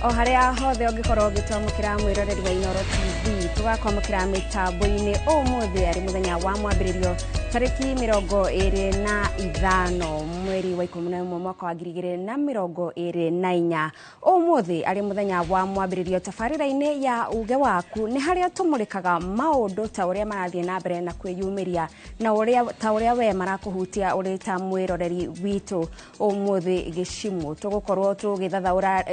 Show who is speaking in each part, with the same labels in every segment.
Speaker 1: O harĩa hothe ũngĩkorwo ũgĩtwamũkĩra, mwĩroreri wa Inooro TV, tũgakwamũkĩra mĩtambo-inĩ ũmũthĩ arĩ mũthenya wa mwambĩrĩrio, tarĩki 25 mweri wa 11 mwaka wa 2024. Ũmũthĩ arĩ mũthenya wa mwambĩrĩrio, tabarĩra-inĩ ya Uge Waku nĩ harĩa tũmũrĩkaga maũndũ ta ũrĩa marathiĩ na mbere na kwĩyumĩria na ũrĩa ta ũrĩa we marakũhutia ũrĩ ta mwĩroreri witũ. Ũmũthĩ gĩcimũ tũgũkorwo tũgĩthathaũra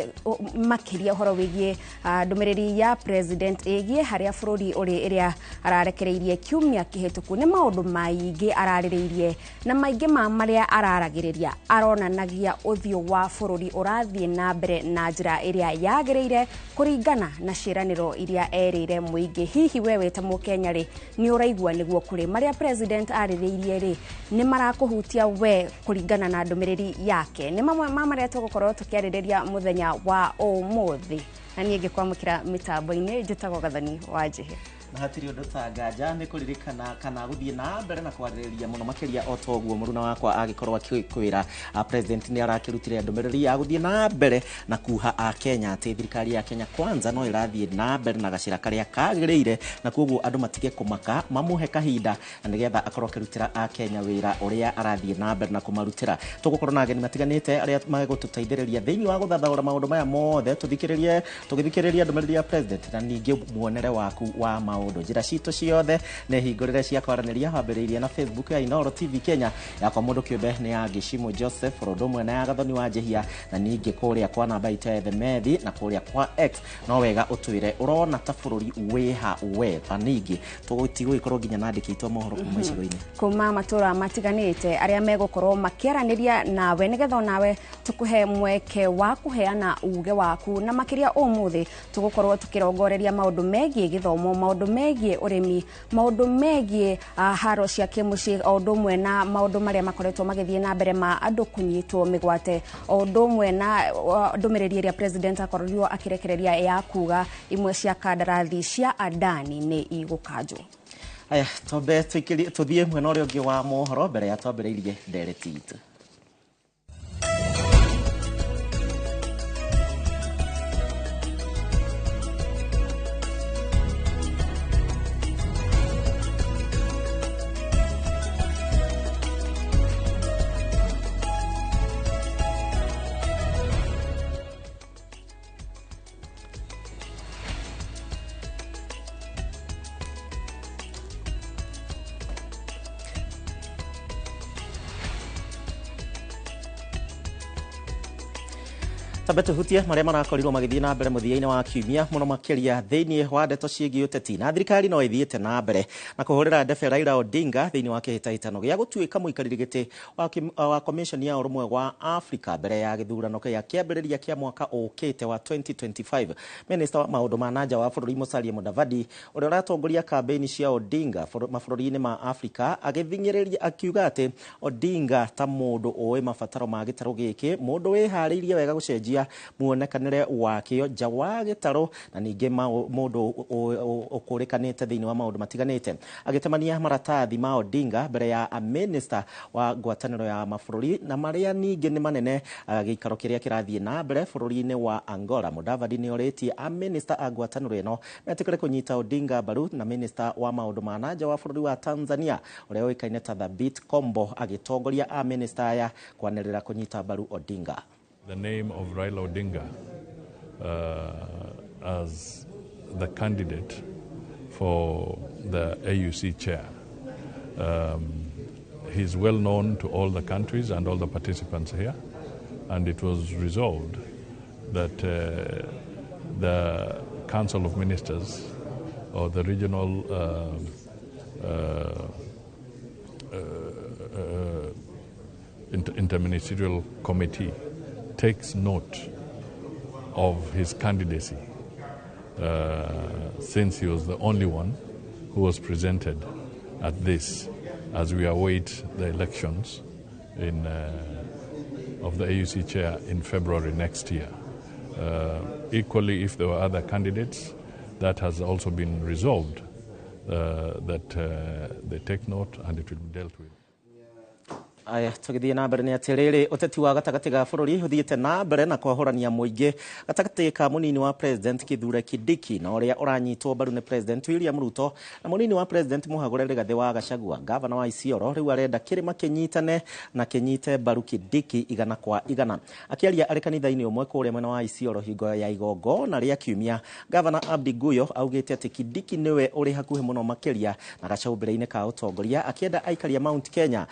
Speaker 1: makĩria ũhoro wĩgiĩ ndũmĩrĩri ya president ĩgiĩ harĩa bũrũri ũrĩ, ĩrĩa ararekereirie kiumia kĩhĩtũku. Nĩ maũndũ maingĩ ararĩrĩirie, na maingĩ ma marĩa araragĩrĩria aronanagia ũthiũ wa bũrũri ũrathiĩ na mbere na njĩra ĩrĩa yagĩrĩire kũringana na ciĩranĩro iria erĩire mũingĩ. Hihi we wĩ ta mũkenya rĩ, nĩ ũraigua nĩguo kũrĩ? Marĩa president arĩrĩirie rĩ, nĩ marakũhutia we kũringana na ndũmĩrĩri yake? Nĩ mamwe ma marĩa tũgũkorwo tũkĩarĩrĩria mũthenya wa ũmũthĩ, na niĩ ngĩkwamũkĩra mĩtambo-inĩ njĩtagwo Gathoni wa Njĩhĩ.
Speaker 2: Na hatirĩ ũndũ ta nganja nĩ kũririkana kana gũthiĩ na mbere na kwarĩrĩria mũno makĩria. O ta ũguo mũruna wakwa agĩkorwo akĩkwĩra, president nĩ arakĩrutire ndũmĩrĩri ya gũthiĩ na mbere na kuha a Kenya atĩ thirikari ya Kenya Kwanza no ĩrathiĩ na mbere na gacĩra karĩa kagĩrĩire, na koguo andũ matige kũmaka, mamũhe kahinda na nĩgetha akorwo akĩrutĩra a Kenya wĩra ũrĩa arathiĩ na mbere na kũmarutĩra. Tũgũkorwo na ageni matiganĩte arĩa megũtũteithĩrĩria thĩinĩ wa gũthathaũra maũndũ maya mothe, tũthikĩrĩrie tũgĩthikĩrĩria ndũmĩrĩri ya president na ningĩ muonere waku wa maũndũ. Njĩra citũ ciothe nĩ hingũrĩre cia kwaranĩria, wambĩrĩirie na Facebook ya Inooro TV Kenya, yakwa mũndũ kĩũmbe nĩ ya Gĩcimũ Joseph, ũndũ ũmwe na ya Gathoni wa Njĩhia, na ningĩ kũrĩa kwa namba itũ ya Ethemethi na kũrĩa kwa X. No wega ũtwĩre ũrona ta bũrũri wĩha we, na ningĩ tũtigũgĩkorwo nginya na andĩki aitũ a mohoro kuma icigo-inĩ,
Speaker 1: kuma matũra matiganĩte, arĩa megũkorwo makĩaranĩria nawe nĩgetha onawe tũkũhe mweke wa kũheana uge waku. Na makĩria ũmũthĩ tũgũkorwo tũkĩrongoreria maũndũ megiĩ gĩthomo, maũndũ megiĩ ũrĩmi, maũndũ megiĩ haro cia kĩmũciĩ, o ũndũ ũmwe na maũndũ marĩa makoretwo magĩthiĩ na mbere ma andũ kũnyitwo mĩgwate, o ũndũ ũmwe na ndũmĩrĩri ĩrĩa president akorirwo akĩrekereria ya kuga imwe cia kandarathi cia Adani nĩ igũkanjwo.
Speaker 2: Aya, twambe tũthiĩ mwena ũrĩa ũngĩ wa mohoro mbere ya twambĩrĩirie ndereti itũ. Tambe tuhutie marĩa marakorirwo magĩthiĩ na mbere mũthia-inĩ wa kiumia, mũno makĩria thĩinĩ wa ndeto ciĩgiĩ ũteti. Na thirikari no ĩthiĩte na mbere na kũhũrĩra ndebe Raila Odinga thĩinĩ wa kĩhĩtahĩtano gĩa gũtuĩka mũikarĩri gĩtĩ wa commission ya ũrũmwe wa Africa mbere ya gĩthurano gĩa kĩambĩrĩria kĩa mwaka ũkĩte wa 2025. Minista wa maũndũ ma nanja wa bũrũri Musalia Mudavadi, ũrĩa ũratongoria kambĩini cia Odinga mabũrũri-inĩ ma Afrika, agĩthing'ĩrĩria akiuga atĩ Odinga ta mũndũ ũĩ mabataro ma gĩtarũ gĩkĩ, mũndũ wĩharĩirie wega gũcenjia muonekanĩre wakĩo nja wa gĩtarũ, na ningĩ mũndũ ũkũrĩkanĩte thĩinĩ wa maũndũ matiganĩte. Agĩtemania maratathi ma Odinga mbere ya minista wa ngwatanĩro ya mabũrũri na marĩa ningĩ nĩ manene gĩikaro kĩrĩa kĩrathiĩ na mbere bũrũri-inĩ wa Angola, Mudavadi nĩ orĩtie a minista a ngwatanĩro ĩno metĩkĩre kũnyita Odinga mbaru. Na minista wa maũndũ ma nanja wa bũrũri wa Tanzania ũrĩa ũĩkaine ta Thabit Kombo agĩtongoria a minista aya kwanĩrĩra kũnyita mbaru Odinga.
Speaker 3: The name of Raila Odinga as the candidate for the AUC chair. He's well known to all the countries and all the participants here, and it was resolved that the Council of Ministers or the regional interministerial committee takes note of his candidacy since he was the only one who was presented at this as we await the elections of the AUC chair in February next year. Equally, if there were other candidates, that has also been resolved that they take note and it will be dealt with.
Speaker 2: Aya, tũgĩthiĩ na mbere nĩ atĩrĩrĩ, ũteti wa gatagatĩ ga bũrũri ũthiĩte na mbere na kwahũrania mũingĩ gatagatĩ ka mũnini wa President Kithure Kindiki na ũrĩa ũranyitwo mbaru nĩ President William Ruto na mũnini wa President Mũhagũre Rigathĩ wa Gachagua. Gavana wa Isiolo rĩu arenda kĩrĩma kĩnyitane na kĩnyite mbaru Kindiki 100%. Akĩaria arĩ kanitha-inĩ ũmwe kũrĩa mwena wa Isiolo hingo ya igongona rĩa kiumia, Gavana Abdi Guyo augĩte atĩ Kindiki nĩwe ũrĩ hakuhĩ mũno makĩria na gacaumbĩre-inĩ ka ũtongoria, akĩenda aikaria Mount Kenya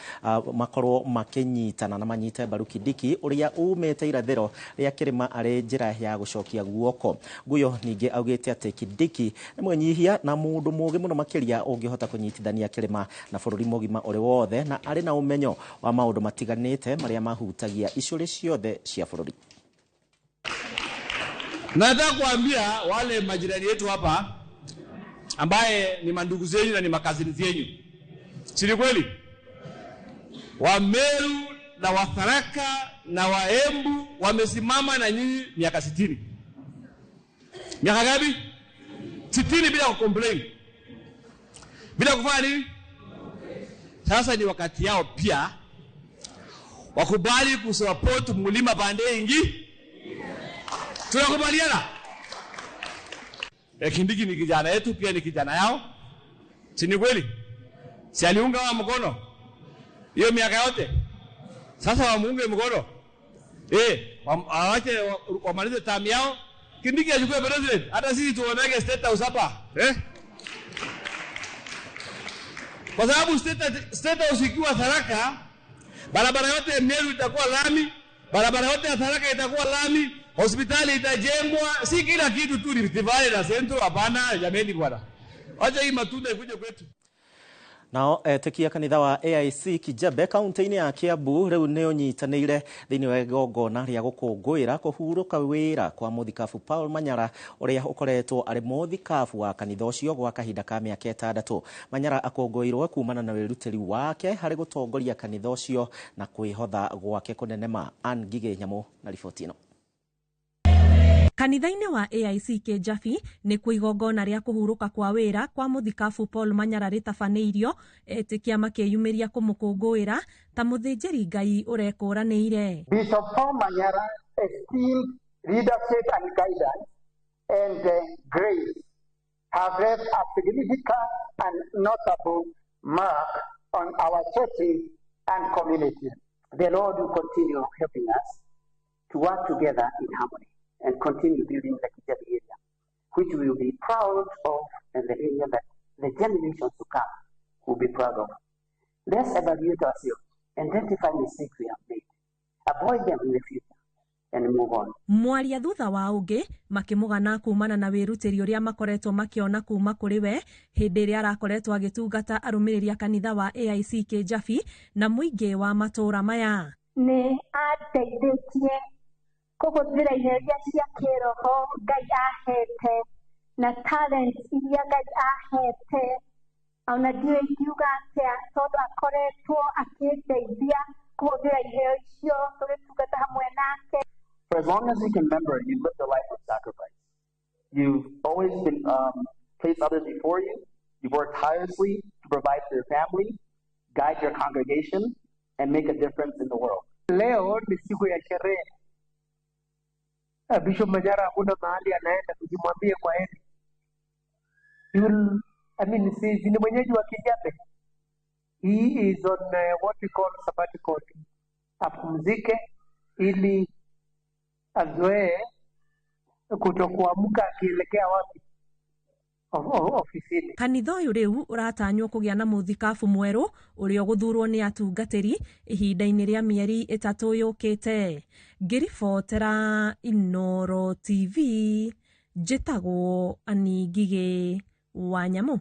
Speaker 2: makorwo makĩnyitana na manyite mbaru Kindiki ũrĩa umĩte irathĩro rĩa kĩrĩma arĩ njĩra ya gũcokia guoko. Guyo ningĩ augĩte atĩ Kindiki nĩ mwĩnyihia na mũndũ mũũgĩ mũno makĩria ũngĩhota kũnyitithania kĩrĩma na bũrũri mũgima ũrĩ wothe, na arĩ na ũmenyo wa maũndũ matiganĩte marĩa mahutagia icũrĩ ciothe cia bũrũri.
Speaker 4: Nataka kuambia wale majirani yetu hapa ambaye ni mandugu zenyu na ni makazini zenyu, si ni kweli? Wameru na Watharaka na Waembu wamesimama na nyinyi miaka 60. Miaka ngapi? 60 bila kucomplain, bila kufanya nini? Sasa ni wakati yao pia wakubali kusupport mlima pande ingi. Tunakubaliana? Kindiki ni kijana yetu, pia ni kijana yao. Si ni kweli? Si aliunga wa mkono hiyo miaka yote? Sasa wamuunge mkono. Waache wamalize term yao. Kindiki achukue president. Hata sisi tuonege State House hapa. Kwa sababu State House ikiwa Tharaka, barabara yote Meru itakuwa lami, barabara yote ya Tharaka itakuwa lami, hospitali itajengwa, si kila kitu tu Rift Valley na Central. Hapana jameni bwana. Acha hii matunda ikuje kwetu.
Speaker 2: Nao etĩkia kanitha wa AIC Kijabe kaunti-inĩ ya Kiambu rĩu nĩ ũnyitanĩire thĩinĩ wa igongona rĩa gũkũngũĩra kũhurũka wĩra kwa mũthikabu Paul Manyara ũrĩa ũkoretwo arĩ mũthikabu wa kanitha ũcio gwa kahinda ka mĩaka 6. Manyara akũngũĩirwo kumana na wĩrutĩri wake harĩ gũtongoria kanitha ũcio na kwĩhotha gwake kũnene ma. Ann Ngigĩ Nyamũ na riboti ĩno.
Speaker 5: Kanitha-inĩ wa AIC Kĩnjabi nĩkuo igongona rĩa kũhurũka kwa wĩra kwa mũthikabu Paul Manyara rĩtabanĩirio, etĩkia makĩyumĩria kũmũkũngũĩra ta mũthĩnjĩri Ngai ũrekũranĩire.
Speaker 6: Bishop Paul Manyara esteemed leadership and guidance and grace have left a significant and notable mark on our churches and community. The Lord will continue helping us to work together in harmony and continue building the Kijabe area, which we will be proud of, and the area that the generations to come will be proud of. Let's evaluate ourselves, identify mistakes we have made, avoid them in the future, and move on.
Speaker 5: Mwaria thutha wa ũngĩ makĩmũgana kumana na wĩrutĩri ũrĩa makoretwo makĩona kuma kũrĩ we hĩndĩ ĩrĩa arakoretwo agĩtungata arũmĩrĩri a kanitha wa AIC Kĩnjabi na mũingĩ wa matũũra maya.
Speaker 7: Nĩ ateithĩtie kũhũthĩra iheo iria cia kĩroho Ngai ahete na talent iria Ngai ahete, ona ndiũĩ ingiuga atĩa tondũ akoretwo akĩndeithia kũhũthĩra iheo icio tũgĩtungata hamwe nake.
Speaker 8: For as long as you can remember, you've lived a life of sacrifice. You've always been placed others before you. You've worked tirelessly to provide for your family, guide your congregation, and make a difference in the world.
Speaker 9: Leo ni siku ya sherehe. Bishop Manyara hakuna mahali anaenda, tujimwambie kwa heri. Si ni mwenyeji wa Kijabe. He is on what we call sabbatical. Apumzike ili azoee kutokuamka akielekea wapi ofisini.
Speaker 5: Kanitha ũyũ rĩu ũratanywo kũgĩa na mũthikabu mwerũ ũrĩa ũgũthurwo nĩ atungatĩri ihinda-inĩ rĩa mĩeri 3 yũkĩte. Ngĩribotera Inooro TV, njĩtagwo Ann Ngigĩ wa Nyamũ.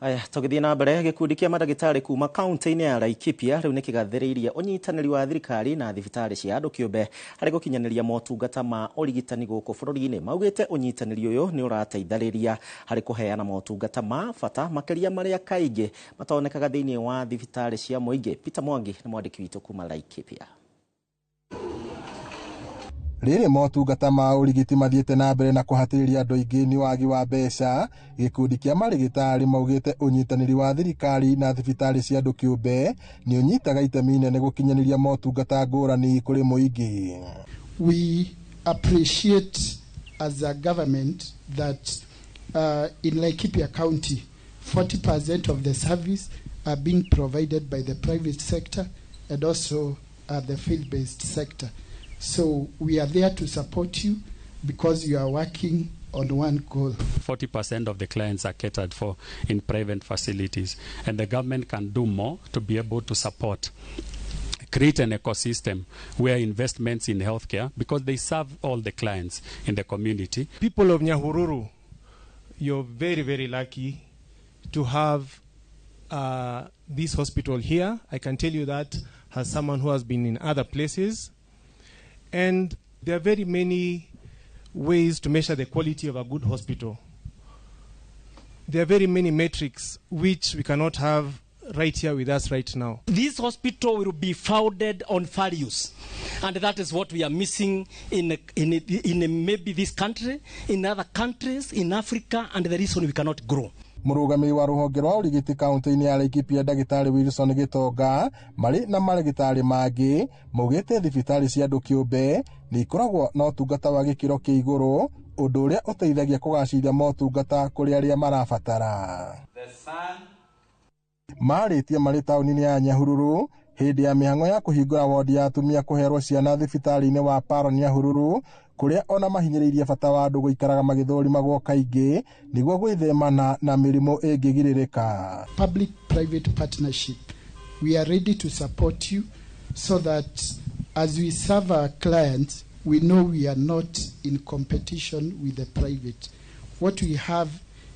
Speaker 2: Haya, tũgĩthiĩ na mbere, gĩkundi kĩa mandagĩtarĩ kuma kaunti-inĩ ya Laikipia rĩu nĩkĩgathĩrĩirie ũnyitanĩri wa thirikari na thibitarĩ cia andũ kĩũmbe harĩ gũkinyanĩria motungata ma ũrigitani gũkũ bũrũri-inĩ. Maugĩte ũnyitanĩri ũyũ nĩ ũrateithĩrĩria harĩ kũheana motungata ma bata makĩria marĩa kaingĩ matonekaga thĩinĩ wa thibitarĩ cia mũingĩ. Peter Mwangi nĩ mwandĩki witũ kuma Laikipia.
Speaker 10: Rĩrĩ motungata ma ũrigiti mathiĩte na mbere na kũhatĩrĩria andũ aingĩ nĩ wagi wa mbeca, gĩkundi kĩa marĩgĩtarĩ maugĩte ũnyitanĩri wa thirikari na thibitarĩ cia andũ kĩũmbe nĩ ũnyitaga itemi inene gũkinyanĩria motungata ngũrani kũrĩ mũingĩ.
Speaker 11: We appreciate as a government that in Laikipia County, 40% of the service are being provided by the private sector and also the faith-based sector. So we are there to support you because you are working on one goal.
Speaker 12: 40% of the clients are catered for in private facilities, and the government can do more to be able to support, create an ecosystem where investments in healthcare, because they serve all the clients in the community.
Speaker 13: People of Nyahururu, you're very, very lucky to have this hospital here. I can tell you that as someone who has been in other places. And there are very many ways to measure the quality of a good hospital. There are very many metrics which we cannot have right here with us right now.
Speaker 14: This hospital will be founded on values, and that is what we are missing in maybe this country, in other countries, in Africa, and the reason we cannot grow.
Speaker 10: Mũrũgamĩrĩri wa rũhonge rwa ũrigiti kaunti-inĩ ya Laikipia ndagĩtarĩ Wilson Gĩtonga marĩ na marĩgĩtarĩ mangĩ maugĩte thibitarĩ cia andũ kĩũmbe nĩ ikoragwo na ũtungata wa gĩkĩro kĩa igũrũ, ũndũ ũrĩa ũteithagia kũgacĩria motungata kũrĩ arĩa marabatara. Marĩtie marĩ taũni-inĩ ya Nyahururu hĩndĩ ya mĩhang'o ya kũhingũra wondi ya atumia kũherwo ciana thibitarĩ-inĩ wa Paro Nyahururu, kũrĩa ona mahinyĩrĩirie bata wa andũ gũikaraga magĩthũrimagwo kaingĩ nĩguo gwĩthemana na mĩrimũ ĩngĩgirĩrĩka.
Speaker 11: Public private partnership. We are ready to support you so that as we serve our clients, we know we are not in competition with the private. What we have,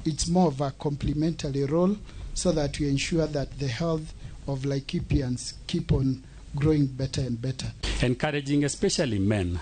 Speaker 11: it's more of a complementary role so that we ensure that the health of Laikipians keep on growing better and better.
Speaker 12: Encouraging especially men,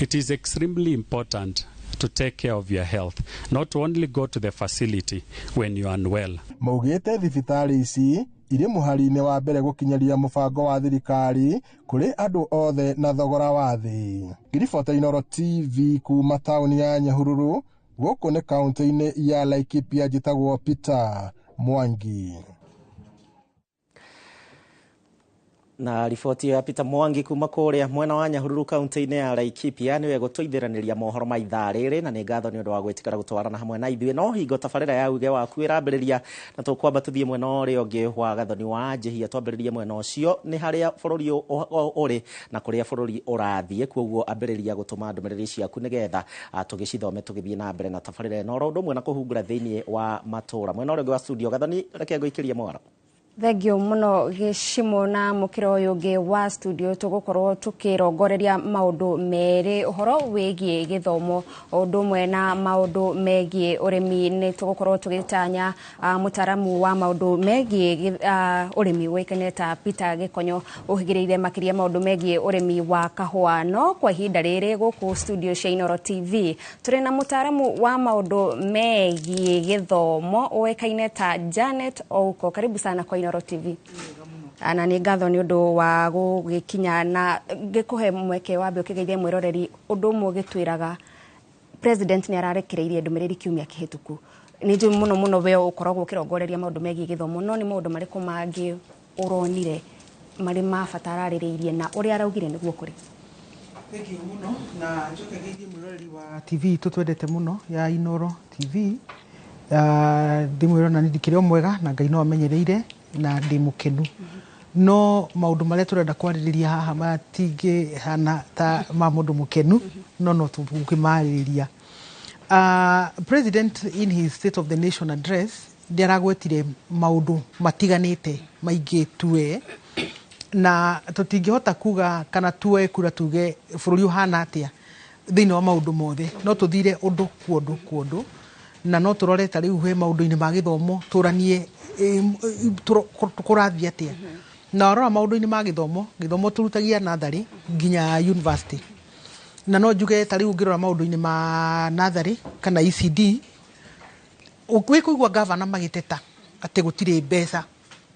Speaker 12: it is extremely important to take care of your health, not only go to the facility when you are unwell.
Speaker 10: Maugĩte thibitarĩ ici irĩ mũhari-inĩ wa mbere gũkinyaria mũbango wa thirikari kũrĩ andũ othe na thogora wa thĩ. Ngiribota Inooro TV kuma taũni ya Nyahururu, gũkũ nĩ kaunti-inĩ ya Laikipia, njĩtagwo Peter Mwangi.
Speaker 2: Na riboti ya Peter Mwangi kuma kuria mwena wa Nyahururu kaunti-inĩ ya Laikipia niwe gũtũithĩranĩria mohoro ma ithaa rĩrĩ, na nĩ ngatho nĩ ũndũ wa gwĩtĩkĩra gũtwarana hamwe na ithuĩ. No hingo tabarĩra ya uge waku ĩrambĩrĩria, na tũkwamba tũthiĩ mwena ũrĩa ũngĩ wa Gathoni wa Njĩhia. Twambĩrĩrie mwena ũcio nĩ harĩa bũrũri ũrĩ na kũrĩa bũrũri ũrathiĩ, kwoguo ambĩrĩria gũtũma ndũmĩrĩri ciaku nĩgetha tũgĩcithome tũgĩthiĩ na mbere na tabarĩra ĩno, oro ũndũ ũmwe na kũhungura thĩinĩ wa matũũra. Mwena ũrĩa ũngĩ wa studio, Gathoni, reke ngũikĩrie mwaro.
Speaker 1: Thengio muno Gĩcimo. Na mũkĩra ũyũ ũngĩ wa studio tũgũkorwo tũkĩrongoreria maũndũ merĩ, ũhoro wĩgiĩ gĩthomo ũndũ ũmwe na maũndũ megiĩ ũrĩmi. Nĩ tũgũkorwo tũgĩtanya mũtaaramu wa maũndũ megiĩ ũrĩmi ũĩkaine ta Peter Gĩkonyo, ũhĩgĩrĩire makĩria maũndũ megiĩ ũrĩmi wa kahũa. No kwa ihinda rĩrĩ gũkũ studio cia Inooro TV tũrĩ na mũtaaramu wa maũndũ megiĩ gĩthomo ũĩkaine ta Janet Ouko. Karibu sana kwa Inooro TV. Na nĩ ngatho nĩ ũndũ wa gũgĩkinya na ngĩkũhe mweke wambe ũkĩgeithie mwĩroreri. Ũndũ ũmwe ũgĩtwĩraga president nĩ ararekereirie ndũmĩrĩri kiumia kĩhĩtũku, nĩ njũĩ mũno mũno we ũkoragwo ũkĩrongoreria maũndũ megiĩ gĩthomo, no nĩ maũndũ marĩkũ mangĩ ũronire marĩ ma bata ararĩrĩirie na ũrĩa araugire nĩguo kũrĩ?
Speaker 15: Thengiũ mũno, na njoke ngeithie mwĩroreri wa TV itũ twendete mũno ya Inooro TV. Ndĩmwĩre ona niĩ ndikĩrĩ o mwega na Ngai no amenyereire na ndĩ mũkenu, no maũndũ marĩa tũrenda kwarĩrĩria haha matingĩhana ta ma mũndũ mũkenu, no tũngĩmarĩrĩria. President in his State of the Nation address nĩ aragwetire maũndũ matiganĩte maingĩ tuwe, na tũtingĩhota kuga kana tuoe kura tuge bũrũri ũhana atĩa thĩinĩ wa maũndũ mothe, no tũthire ũndũ kwa ũndũ kwa ũndũ, na no tũrore ta rĩu he maũndũ-inĩ ma gĩthomo tũranie kũrathiĩ atĩa. Na warora maũndũ-inĩ ma gĩthomo, gĩthomo tũrutagia natharĩ nginya university, na no njuge ta rĩu ũngĩrora maũndũ-inĩ ma natharĩ kana ECD, wĩ kũigua gavana magĩteta atĩ gũtirĩ mbeca,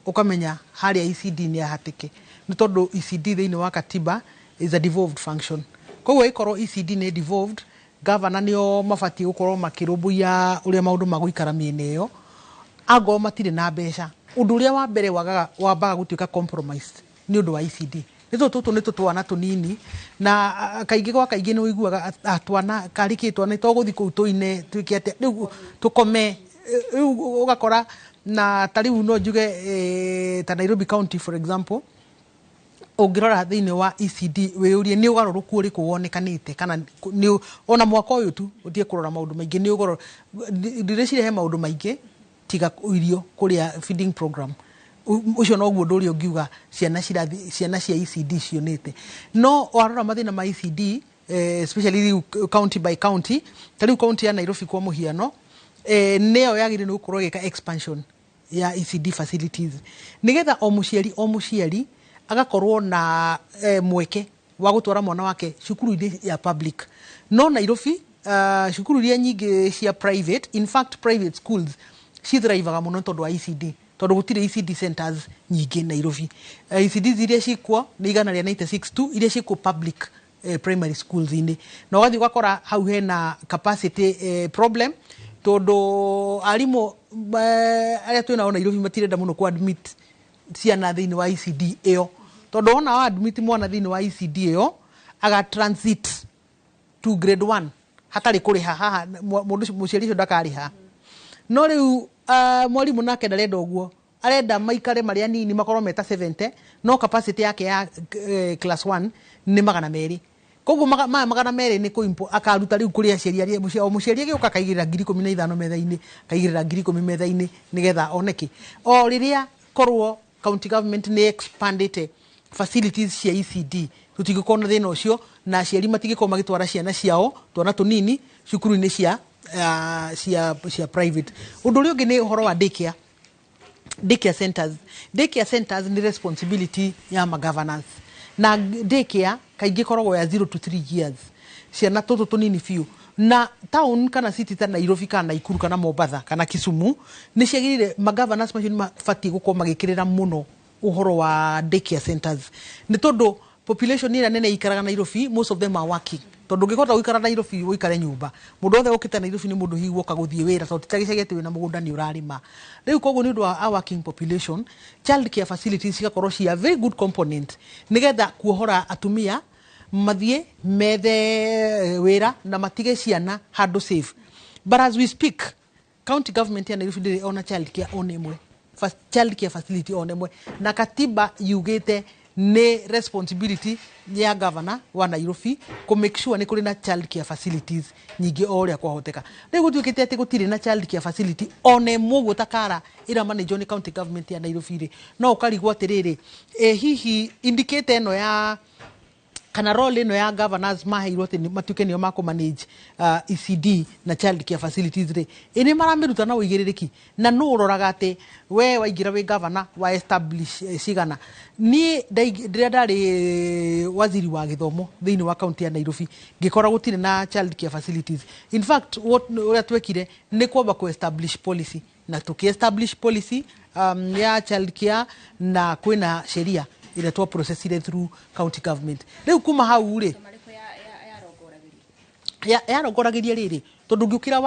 Speaker 15: ũkamenya harĩa ECD nĩ ahatĩke, nĩ tondũ ECD thĩinĩ wa katiba is a devolved function. Koguo ĩkorwo ECD nĩ devolved, governor nĩo mabatiĩ gũkorwo makĩrũmbũiya ũrĩa maũndũ magũikara mĩena ĩyo. Angorwo matirĩ na mbeca, ũndũ ũrĩa wa mbere wagaga wambaga gũtuĩka compromised nĩ ũndũ wa ECD nĩ tũtũ tũtũ nĩ tũtwana tũnini, na kaingĩ gwa kaingĩ nĩ ũiguaga twana karĩ kĩ twana to gũthiĩ kũu tũine twĩke atĩa rĩu tũkome. Rĩu ũgakora na ta rĩu no njuge ta Nairobi County, for example, ũngĩrora thĩinĩ wa ECD wĩyũrie nĩ ũgarũrũku ũrĩkũ wonekanĩte kana nĩ ona mwaka ũyũ tu ũtige kũrora maũndũ maingĩ nĩ ũgoro ndĩreciria he maũndũ maingĩ tiga irio kũrĩa feeding program. Ũcio noguo ũndũ ũrĩa ũngiuga ciana cirathi ciana cia ECD cionete. No warora mathĩna ma ECD, especially rĩu county by county, ta rĩu county ya Nairobi kwa mũhiano, nĩyo yagĩrĩirwo nĩ gũkorwo ĩgĩka expansion ya ECD facilities nĩgetha o mũciari agakorwo na mweke wa gũtwara mwana wake cukuru-inĩ ya public. No Nairobi cukuru iria nyingĩ cia private, in fact private schools cithrivaga mũno tondũ wa ECD, tondũ gũtirĩ ECD centers nyingĩ Nairobi. ECDs iria cikuo nĩ 196 tu iria cikuo public primary schools inĩ, na ũgathiĩ ũgakora hau hena capacity problem tondũ arimũ arĩa twĩnao Nairobi matirenda mũno ku admit ciana thĩinĩ wa ECD ĩyo, tondũ wona wa admit mwana thĩinĩ wa ECD ĩyo aga transit to grade 1 hatarĩ kũrĩha haha mũndũ ũcio mũciari ũcio ndakarĩha. No rĩu mwarimũ nake ndarenda ũguo, arenda maikare marĩ anini makorwo meta 70, no capacity yake ya class 1 nĩ 200. Koguo maya 200 nĩ kũimpo akaruta rĩu kũrĩ aciari arĩa o mũciari agĩũka akaigĩrĩra 15,000 metha-inĩ, akaigĩrĩra 10,000 metha-inĩ nĩgetha oneke. O rĩrĩa korwo county government nĩ expandĩte facilities cia ECD, tũtingĩkorwo na thĩna ũcio na aciari matingĩkorwo magĩtwara ciana ciao twana tũnini cukuru-inĩ cia private. Ũndũ ũrĩa ũngĩ nĩ ũhoro wa daycare, daycare centers. Daycare centers nĩ responsibility ya magovernors, na daycare kaingĩ ĩkoragwo ya 0 to 3 years, ciana tũtũ tũnini biũ. Na town kana city ta Nairobi kana Nakuru kana Mombatha kana Kisumu nĩ ciagĩrĩire, magovernors macio nĩ mabatiĩ gũkorwo magĩkĩrĩra mũno ũhoro wa daycare centers, nĩ tondũ population ĩrĩa nene ikaraga Nairobi, most of them are working, tondũ ũngĩhota gũikara Nairobi ũikare nyũmba, mũndũ wothe ũkĩte Nairobi nĩ mũndũ hihi woka gũthiĩ wĩra, tondũ ti ta gĩcagi atĩ wĩna mũgũnda nĩ ũrarĩma rĩu. Koguo nĩ ũndũ wa a working population, child care facilities cigakorwo cia very good component nĩgetha kuohora atumia mathiĩ methe wĩra na matige ciana handũ safe. But as we speak, county government ya Nairobi ndĩrĩ ona child care ona ĩmwe, child care facility ona ĩmwe, na katiba yugĩte nĩ responsibility ya governor wa Nairobi kũ make sure nĩ kũrĩ na child care facilities nyingĩ o ũrĩa kwahoteka. Rĩu gũtuĩkĩte atĩ gũtirĩ na child care facility ona ĩmwe ũguo takara ĩra managwo nĩ county government ya Nairobi rĩ, no ũkarigwo atĩrĩrĩ, hihi indicator ĩno ya kana role ĩno ya governors maheirwo atĩ matuĩke nĩo makũ manage ECD na child care facilities rĩ, ĩ nĩ maramĩruta na ũigĩrĩrĩki? Na nũ ũroraga atĩ we waingĩra wĩ governor wa establish cigana? Niĩ rĩrĩa ndarĩ waziri wa gĩthomo thĩinĩ wa kaunti ya Nairobi, ngĩkora gũtirĩ na child care facilities. In fact, ũrĩa twekire nĩ kwamba ku establish policy, na tũkĩ establish policy ya child care, na kwĩna sheria ĩrĩa twa processire through county government. Rĩu kuma hau rĩ, yarongoragĩria rĩrĩ, tondũ ũngĩũkĩra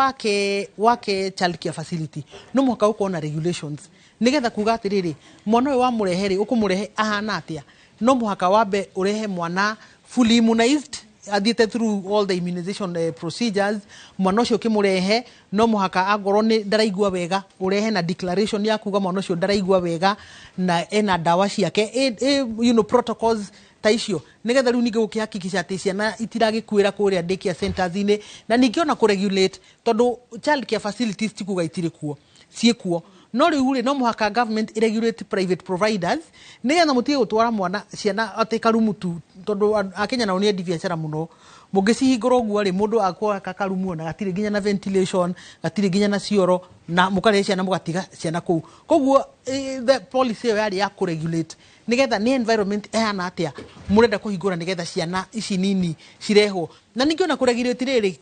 Speaker 15: wake child care facility no mũhaka ũkorwo na regulations nĩgetha kuga atĩrĩrĩ, mwana ũyũ wamũrehe rĩ, ũkũmũrehe ahana atĩa? No mũhaka wambe ũrehe mwana fully immunized, athiĩte through all the immunization procedures. Mwana ũcio ũkĩmũrehe no mũhaka angorwo nĩ ndaraigua wega, ũrehe na declaration ya kuga mwana ũcio ndaraigua wega na ena ndawa ciake, protocols ta icio, nigetha rĩu ningĩ gũkĩhakikisha atĩ ciana itiragĩkuĩra kũrĩa daycare centers-inĩ, na ningĩ ona kũregulate, tondũ child care facilities ti kuga itirĩ kuo, ciĩkuo, no rĩu rĩ, no mũhaka government iregulate private providers nĩgetha mũtige gũtwara mwana ciana atĩ karumu tu, tondũ akenya nao nĩ endi biacara mũno. Mũngĩcihingũra ũguo rĩ, mũndũ akwaka karumu ona gatirĩ nginya na ventilation, gatirĩ nginya na cioro, na mũkarehe ciana mũgatiga ciana kũu. Koguo the policy ĩyo yarĩ ya kũregulate nĩgetha nĩ environment ĩhana atĩa mũrenda kũhingũra nĩgetha ciana ici nini cirehwo, na ningĩ ona kũregulate rĩrĩ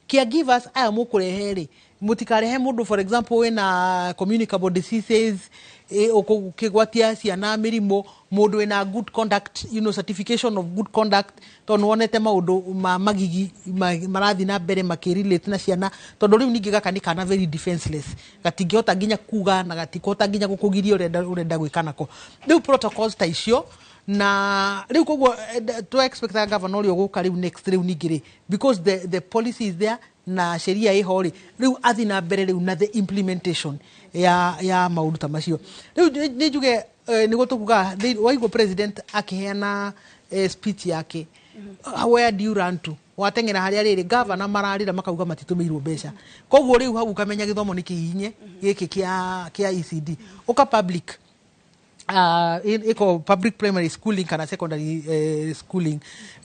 Speaker 15: caregivers aya mũkũrehe rĩ. Mũtikarehe mũndũ, for example, wĩna communicable diseases, ũkĩgwatia ciana mĩrimũ, mũndũ wĩna good conduct, certification of good conduct, tondũ nĩwonete maũndũ ma magigi marathiĩ na mbere makĩrelate na ciana, tondũ rĩu ningĩ gaka nĩ kana very defenseless, gatingĩhota nginya kuga na gatikũhota nginya gũkũgiria ũrenda gwĩka nako. Rĩu protocols ta icio, na rĩu koguo tũ expectaga governor ũrĩa ũgũka rĩu next, rĩu ningĩ rĩ, because the policy is there na sheria ĩho rĩ, rĩu athi na mbere rĩu na the implementation ya maũndũ ta macio. Rĩu nĩ njuge, nĩguo tũkuga waigua president akĩheana speech yake, where do you run to? Wateng'era harĩa rĩrĩ gavana mararĩra makauga matitũmĩirwo mbeca. Koguo rĩu hau ũkamenya gĩthomo nĩ kĩhihinye gĩkĩ kĩa ECD. Ũka public, iko public primary schooling kana secondary schooling,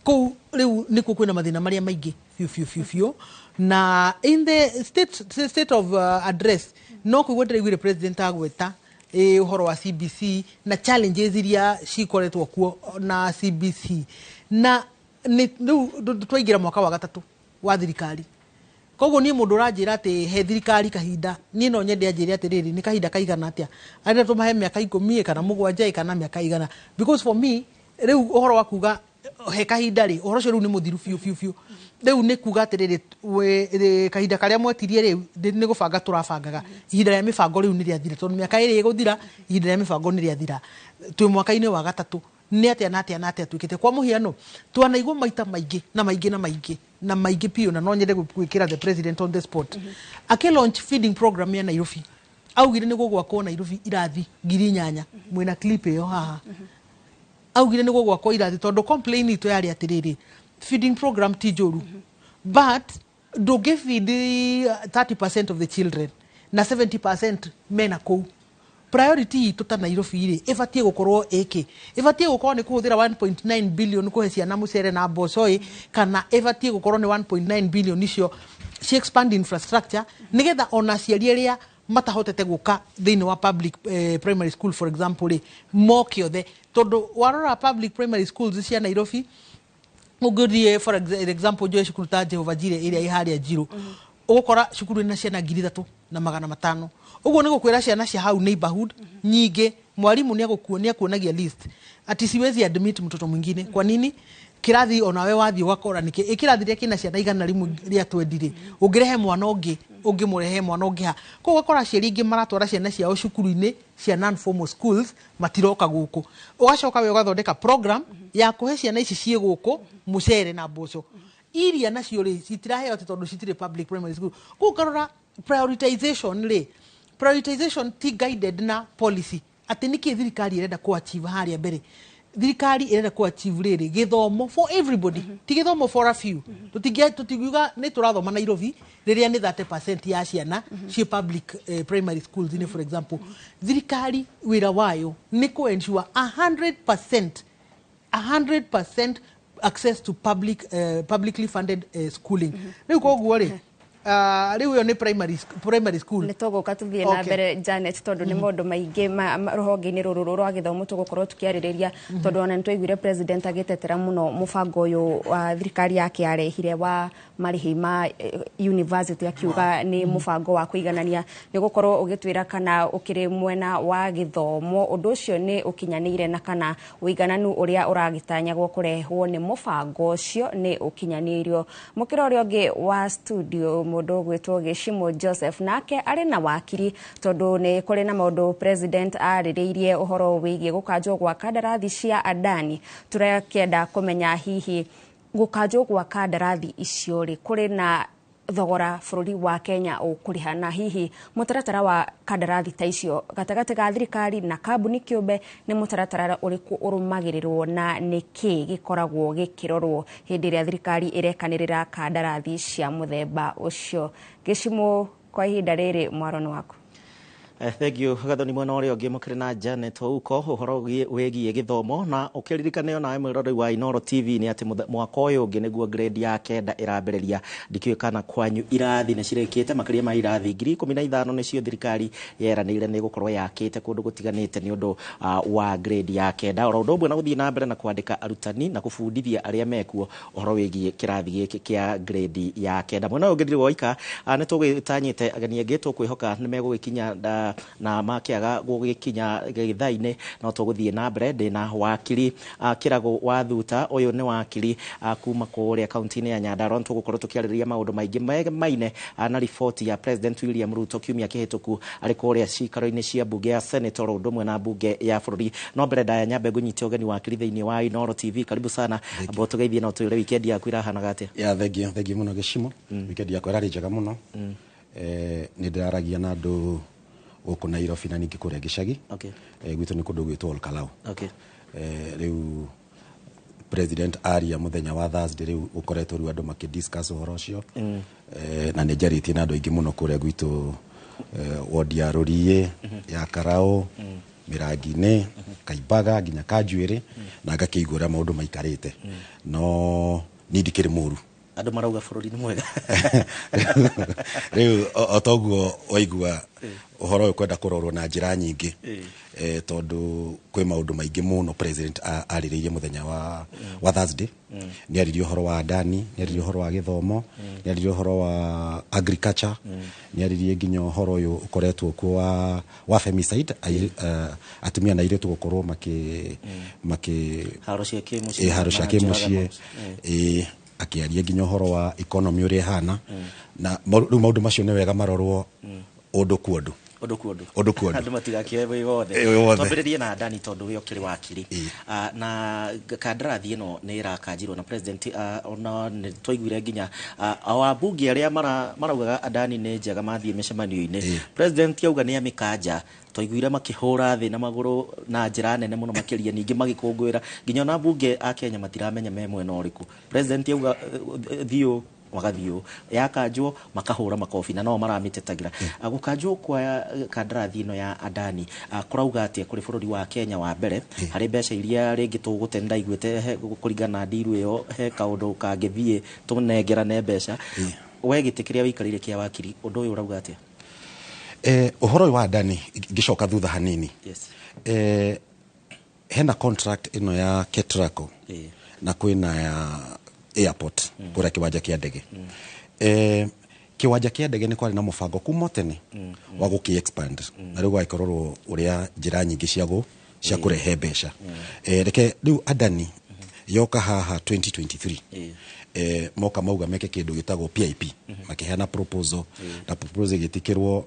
Speaker 15: kũu rĩu nĩkuo kwĩna mathĩna marĩa maingĩ biũ biũ biũ biũ. Na in the state of address, no kũigua ndĩraiguire president agweta ũhoro wa CBC na challenges iria cikoretwo kuo na CBC, na nĩ rĩu twaingĩra mwaka wa gatatũ wa thirikari. Koguo niĩ mũndũ ũranjĩra atĩ he thirikari kahinda, niĩ no nyende anjĩre atĩrĩrĩ, nĩ kahinda kaigana atĩa arĩa tũmahe, mĩaka 10 kana 7 kana mĩaka igana? Because for me, rĩu ũhoro wa kuga he kahinda rĩ, ũhoro ũcio rĩu nĩ mũthiru biũ biũ biũ. Rĩu nĩ kuga atĩrĩrĩ, kahinda karĩa mwetirie rĩu nĩ gũbanga tũrabangaga. Ihinda rĩa mĩbango rĩu nĩ rĩathira, tondũ mĩaka 2 ĩgũthira, ihinda rĩa mĩbango nĩ rĩathira. Twĩ mwaka-inĩ wa gatatũ, nĩ atĩa na atĩa na atĩa twĩkĩte? Kwa mũhiano, twanaigua maita maingĩ na maingĩ na maingĩ na maingĩ biũ, na no nyende gwĩkĩra the president on the spot. Akĩ launch feeding program ya Nairobi, augire nĩ gũgwakwo Nairobi irathi 8,000. Mwĩna clip ĩyo haha. Augire nĩ gũgwakwo irathi, tondũ complain itũ yarĩ atĩrĩrĩ, feeding program ti njũru, but ndũngĩ feed 30% of the children na 70% mena kũu. Priority itũ ta Nairobi rĩ, ĩbatiĩ gũkorwo ĩkĩ? Ĩbatiĩ gũkorwo nĩ kũhũthĩra 1.9 billion kũhe ciana mũcere na mboco ĩ, kana ĩbatiĩ gũkorwo nĩ 1.9 billion icio ci expand infrastructure, nĩgetha ona aciari arĩa matahotete gũka thĩinĩ wa public primary school, for example rĩ, moke othe? Tondũ warora public primary schools cia Nairobi, ũngĩthiĩ, for example, njoe cukuru ta Jehova Jireh ĩrĩa ĩ harĩa Njirũ, ũgũkora cukuru ĩna ciana 3500. Ũguo nĩ gũkwĩra ciana cia hau neighborhood nyingĩ, mwarimũ nĩ akuonagia list ati siwezi admit mtoto mwingine. Kwa nini? Kĩrathi onawe wathiĩ ũgakora nĩkĩ ĩ kĩrathi rĩa kĩna ciana 120 rĩ, ũngĩrehe mwana ũngĩ, ũngĩmũrehe mwana ũngĩ ha? Koguo ũgakora aciari aingĩ maratwara ciana ciao cukuru-inĩ cia non formal schools, matiroka gũkũ. Ũgacoka we ũgathondeka program ya kũhe ciana ici ciĩ gũkũ mũcere na mboco, iria nacio rĩ citiraheo atĩ tondũ citirĩ public primary school. Koguo ũkarora prioritization rĩ, prioritization ti guided na policy, atĩ nĩkĩ thirikari ĩrenda kũ achieve harĩa mbere. Thirikari ĩrenda kũ achieve rĩrĩ, gĩthomo for everybody, ti gĩthomo for a few. Tũtingiuga nĩ tũrathoma Nairobi rĩrĩa nĩ 30% ya ciana ciĩ public primary schools inĩ, for example. Thirikari wĩra wayo nĩ kũ ensure 100%, 100% access to publicly funded schooling. Rĩu koguo rĩ, rĩu ĩyo nĩ primary school.
Speaker 1: Nĩ tũgũka tũthiĩ na mbere, Janet, tondũ nĩ maũndũ maingĩ rũhonge-inĩ rũrũ rwa gĩthomo tũgũkorwo tũkĩarĩrĩria, tondũ ona nĩ twaiguire president agĩtetera mũno mũbango ũyũ wa thirikari yake yarehire wa marĩhi ma university, akiuga nĩ mũbango wa kũiganania. Nĩ gũkorwo ũgĩtwĩra kana ũkĩrĩ mwena wa gĩthomo ũndũ ũcio nĩ ũkinyanĩire, na kana ũigananu ũrĩa ũragĩtanyagwo kũrehwo nĩ mũbango ũcio nĩ ũkinyanĩirio. Mũkĩra ũrĩa ũngĩ wa studio, mũndũ ũgwĩtwo Gĩcimo Joseph, nake arĩ na wakiri, tondũ nĩ kũrĩ na maũndũ president arĩrĩirie ũhoro wĩgiĩ gũkanjwo gwa kandarathi cia Adani. Tũrakĩenda kũmenya hihi gũkanjwo gwa kandarathi icio rĩ, kũrĩ na thogora bũrũri wa Kenya ũkũrĩha, na hihi mũtaratara wa kandarathi ta icio gatagatĩ ga thirikari na kambuni kĩũmbe nĩ mũtaratara ũrĩkũ ũrũmagĩrĩrwo, na nĩ kĩ gĩkoragwo gĩkĩrorwo hĩndĩ ĩrĩa thirikari ĩrekanĩrĩra kandarathi cia mũthemba ũcio. Gĩcimo, kwa ihinda rĩrĩ mwaro nĩ waku.
Speaker 2: Thank you Gathoni. Mwena ũrĩa ũngĩ mũkĩrĩ na Janet Ouko ũhoro wĩgiĩ gĩthomo, na ũkĩririkane onawe mwĩroreri wa Inooro TV nĩ atĩ mwaka ũyũ ũngĩ nĩguo grade ya 9 ĩrambĩrĩria. Ndikĩũĩ kana kwanyu irathi nĩ cirĩkĩte, makĩria ma irathi 15,000 nĩcio thirikari yeranĩire nĩ gũkorwo yakĩte kũndũ gũtiganĩte nĩ ũndũ wa grade ya 9, oro ũndũ ũmwe na gũthiĩ na mbere na kwandĩka arutani na kũbundithia arĩa mekuo ũhoro wĩgiĩ kĩrathi gĩkĩ kĩa grade ya 9. Mwena ũyũ ũngĩ ndirĩ woika, nĩ tũgĩtanyĩte ageni angĩ tũkwĩhoka nĩ megũgĩkinya na makĩaga gũgĩkinya gĩthaa-inĩ no tũgũthiĩ na mbere. Ndĩna wakiri Kĩragũ wa Thuta, ũyũ nĩ wakiri kuma kũrĩa kaunti-inĩ ya Nyandarua. Nĩ tũgũkorwo tũkĩarĩrĩria maũndũ maingĩ maine na riboti ya President William Ruto kiumia kĩhĩtũku arĩ kũrĩa cikaro-inĩ cia mbunge ya Senate oro ũndũ ũmwe na mbunge ya bũrũri. No mbere ndaya nyambe ngũnyite ũgeni wakiri thĩinĩ wa Inooro TV. Karibu sana, amba ũtũgeithie na ũtwĩre weekend yaku ĩrahanaga atĩa?
Speaker 16: Yeah, thank you, thank you mũno Gĩcimo. Weekend yakwa ĩrarĩ njega mũno. Nĩ ndĩraragia na andũ gũkũ Nairobi na ningĩ kũrĩa gĩcagi. Gwitũ nĩ kũndũ gwĩtwo Olkalau. Rĩu president aria mũthenya wa Thursday, rĩu ũkoretwo rĩu andũ makĩdiscuss ũhoro ũcio. Na nĩ njarĩtie na andũ aingĩ mũno kũrĩa gwitũ, wodi ya Rũriĩ, ya Karaũ, Mĩrangi-inĩ, Kaimbaga nginya Kanjuĩrĩ, na ngakĩigua ũrĩa maũndũ maikarĩte. No niĩ ndikĩrĩ mũru.
Speaker 2: Andũ marauga bũrũri nĩ mwega.
Speaker 16: Rĩu o toguo waigua ũhoro ũyũ kwenda kũrorwo na njĩra nyingĩ, tondũ kwĩ maũndũ maingĩ mũno president arĩrĩirie mũthenya wa Thursday. Nĩ aririe ũhoro wa Adani, nĩ aririe ũhoro wa gĩthomo, nĩ aririe ũhoro wa agriculture, nĩ aririe nginya ũhoro ũyũ ũkoretwo kuo wa femicide, atumia na airĩtu gũkorwo makĩ
Speaker 2: haro cia kĩmũciĩ,
Speaker 16: haro cia
Speaker 2: na njũragano.
Speaker 16: Kĩmũciĩ. Akĩaria nginya ũhoro wa economy ũrĩa ĩhana, na rĩu maũndũ macio nĩ wega marorwo ũndũ kwa ũndũ.
Speaker 2: Ũndũ kwa ũndũ.
Speaker 16: Ũndũ kwa ũndũ.
Speaker 2: Andũ matigakĩoe wĩ wothe.
Speaker 16: Wĩ wothe.
Speaker 2: Twambĩrĩrie na Adani tondũ we ũkĩrĩ wakiri. Na kandarathi ĩno nĩ ĩrakanjirwo na president, ona nĩ twaiguire nginya o ambunge arĩa maraugaga Adani nĩ njega mathiĩ mĩcemanio-inĩ, president auga nĩ amĩkanja, twaiguire makĩhũra thĩ na magũrũ na njĩra nene mũno makĩria, ningĩ magĩkũngũĩra. Nginya ona ambunge a Kenya matiramenya me mwena ũrĩkũ. President auga thiũ magathiũ, yakanjwo makahũra makobi na no maramĩtetagĩra. Gũkanjwo kwa kandarathi ĩno ya Adani kũrauga atĩa kũrĩ bũrũri wa Kenya? Wa mbere harĩ mbeca iria rĩngĩ tũgũte, ndaiguĩte kũringana na ndiru ĩyo he kaũndũ kangĩthiĩ tũnengerane mbeca. We gĩtĩ kĩrĩa wĩikarĩire kĩa wakiri, ũndũ ũyũ ũrauga atĩa?
Speaker 16: Ũhoro ũyũ wa Adani, ngĩcoka thutha hanini, hena contract ĩno ya Ketraco na kwĩna ya airport kũrĩa kĩwanja kĩa ndege. Kĩwanja kĩa ndege nĩ kwarĩ na mũbango kuma tene wa gũkĩ expand, na rĩu gũgagĩkorwo ũrĩa njĩra nyingĩ cia kũrehe mbeca. Reke rĩu Adani yoka haha 2023, moka mauga meke kĩndũ gĩtagwo PIP, makĩheana proposal, na proposal ĩgĩtĩkĩrwo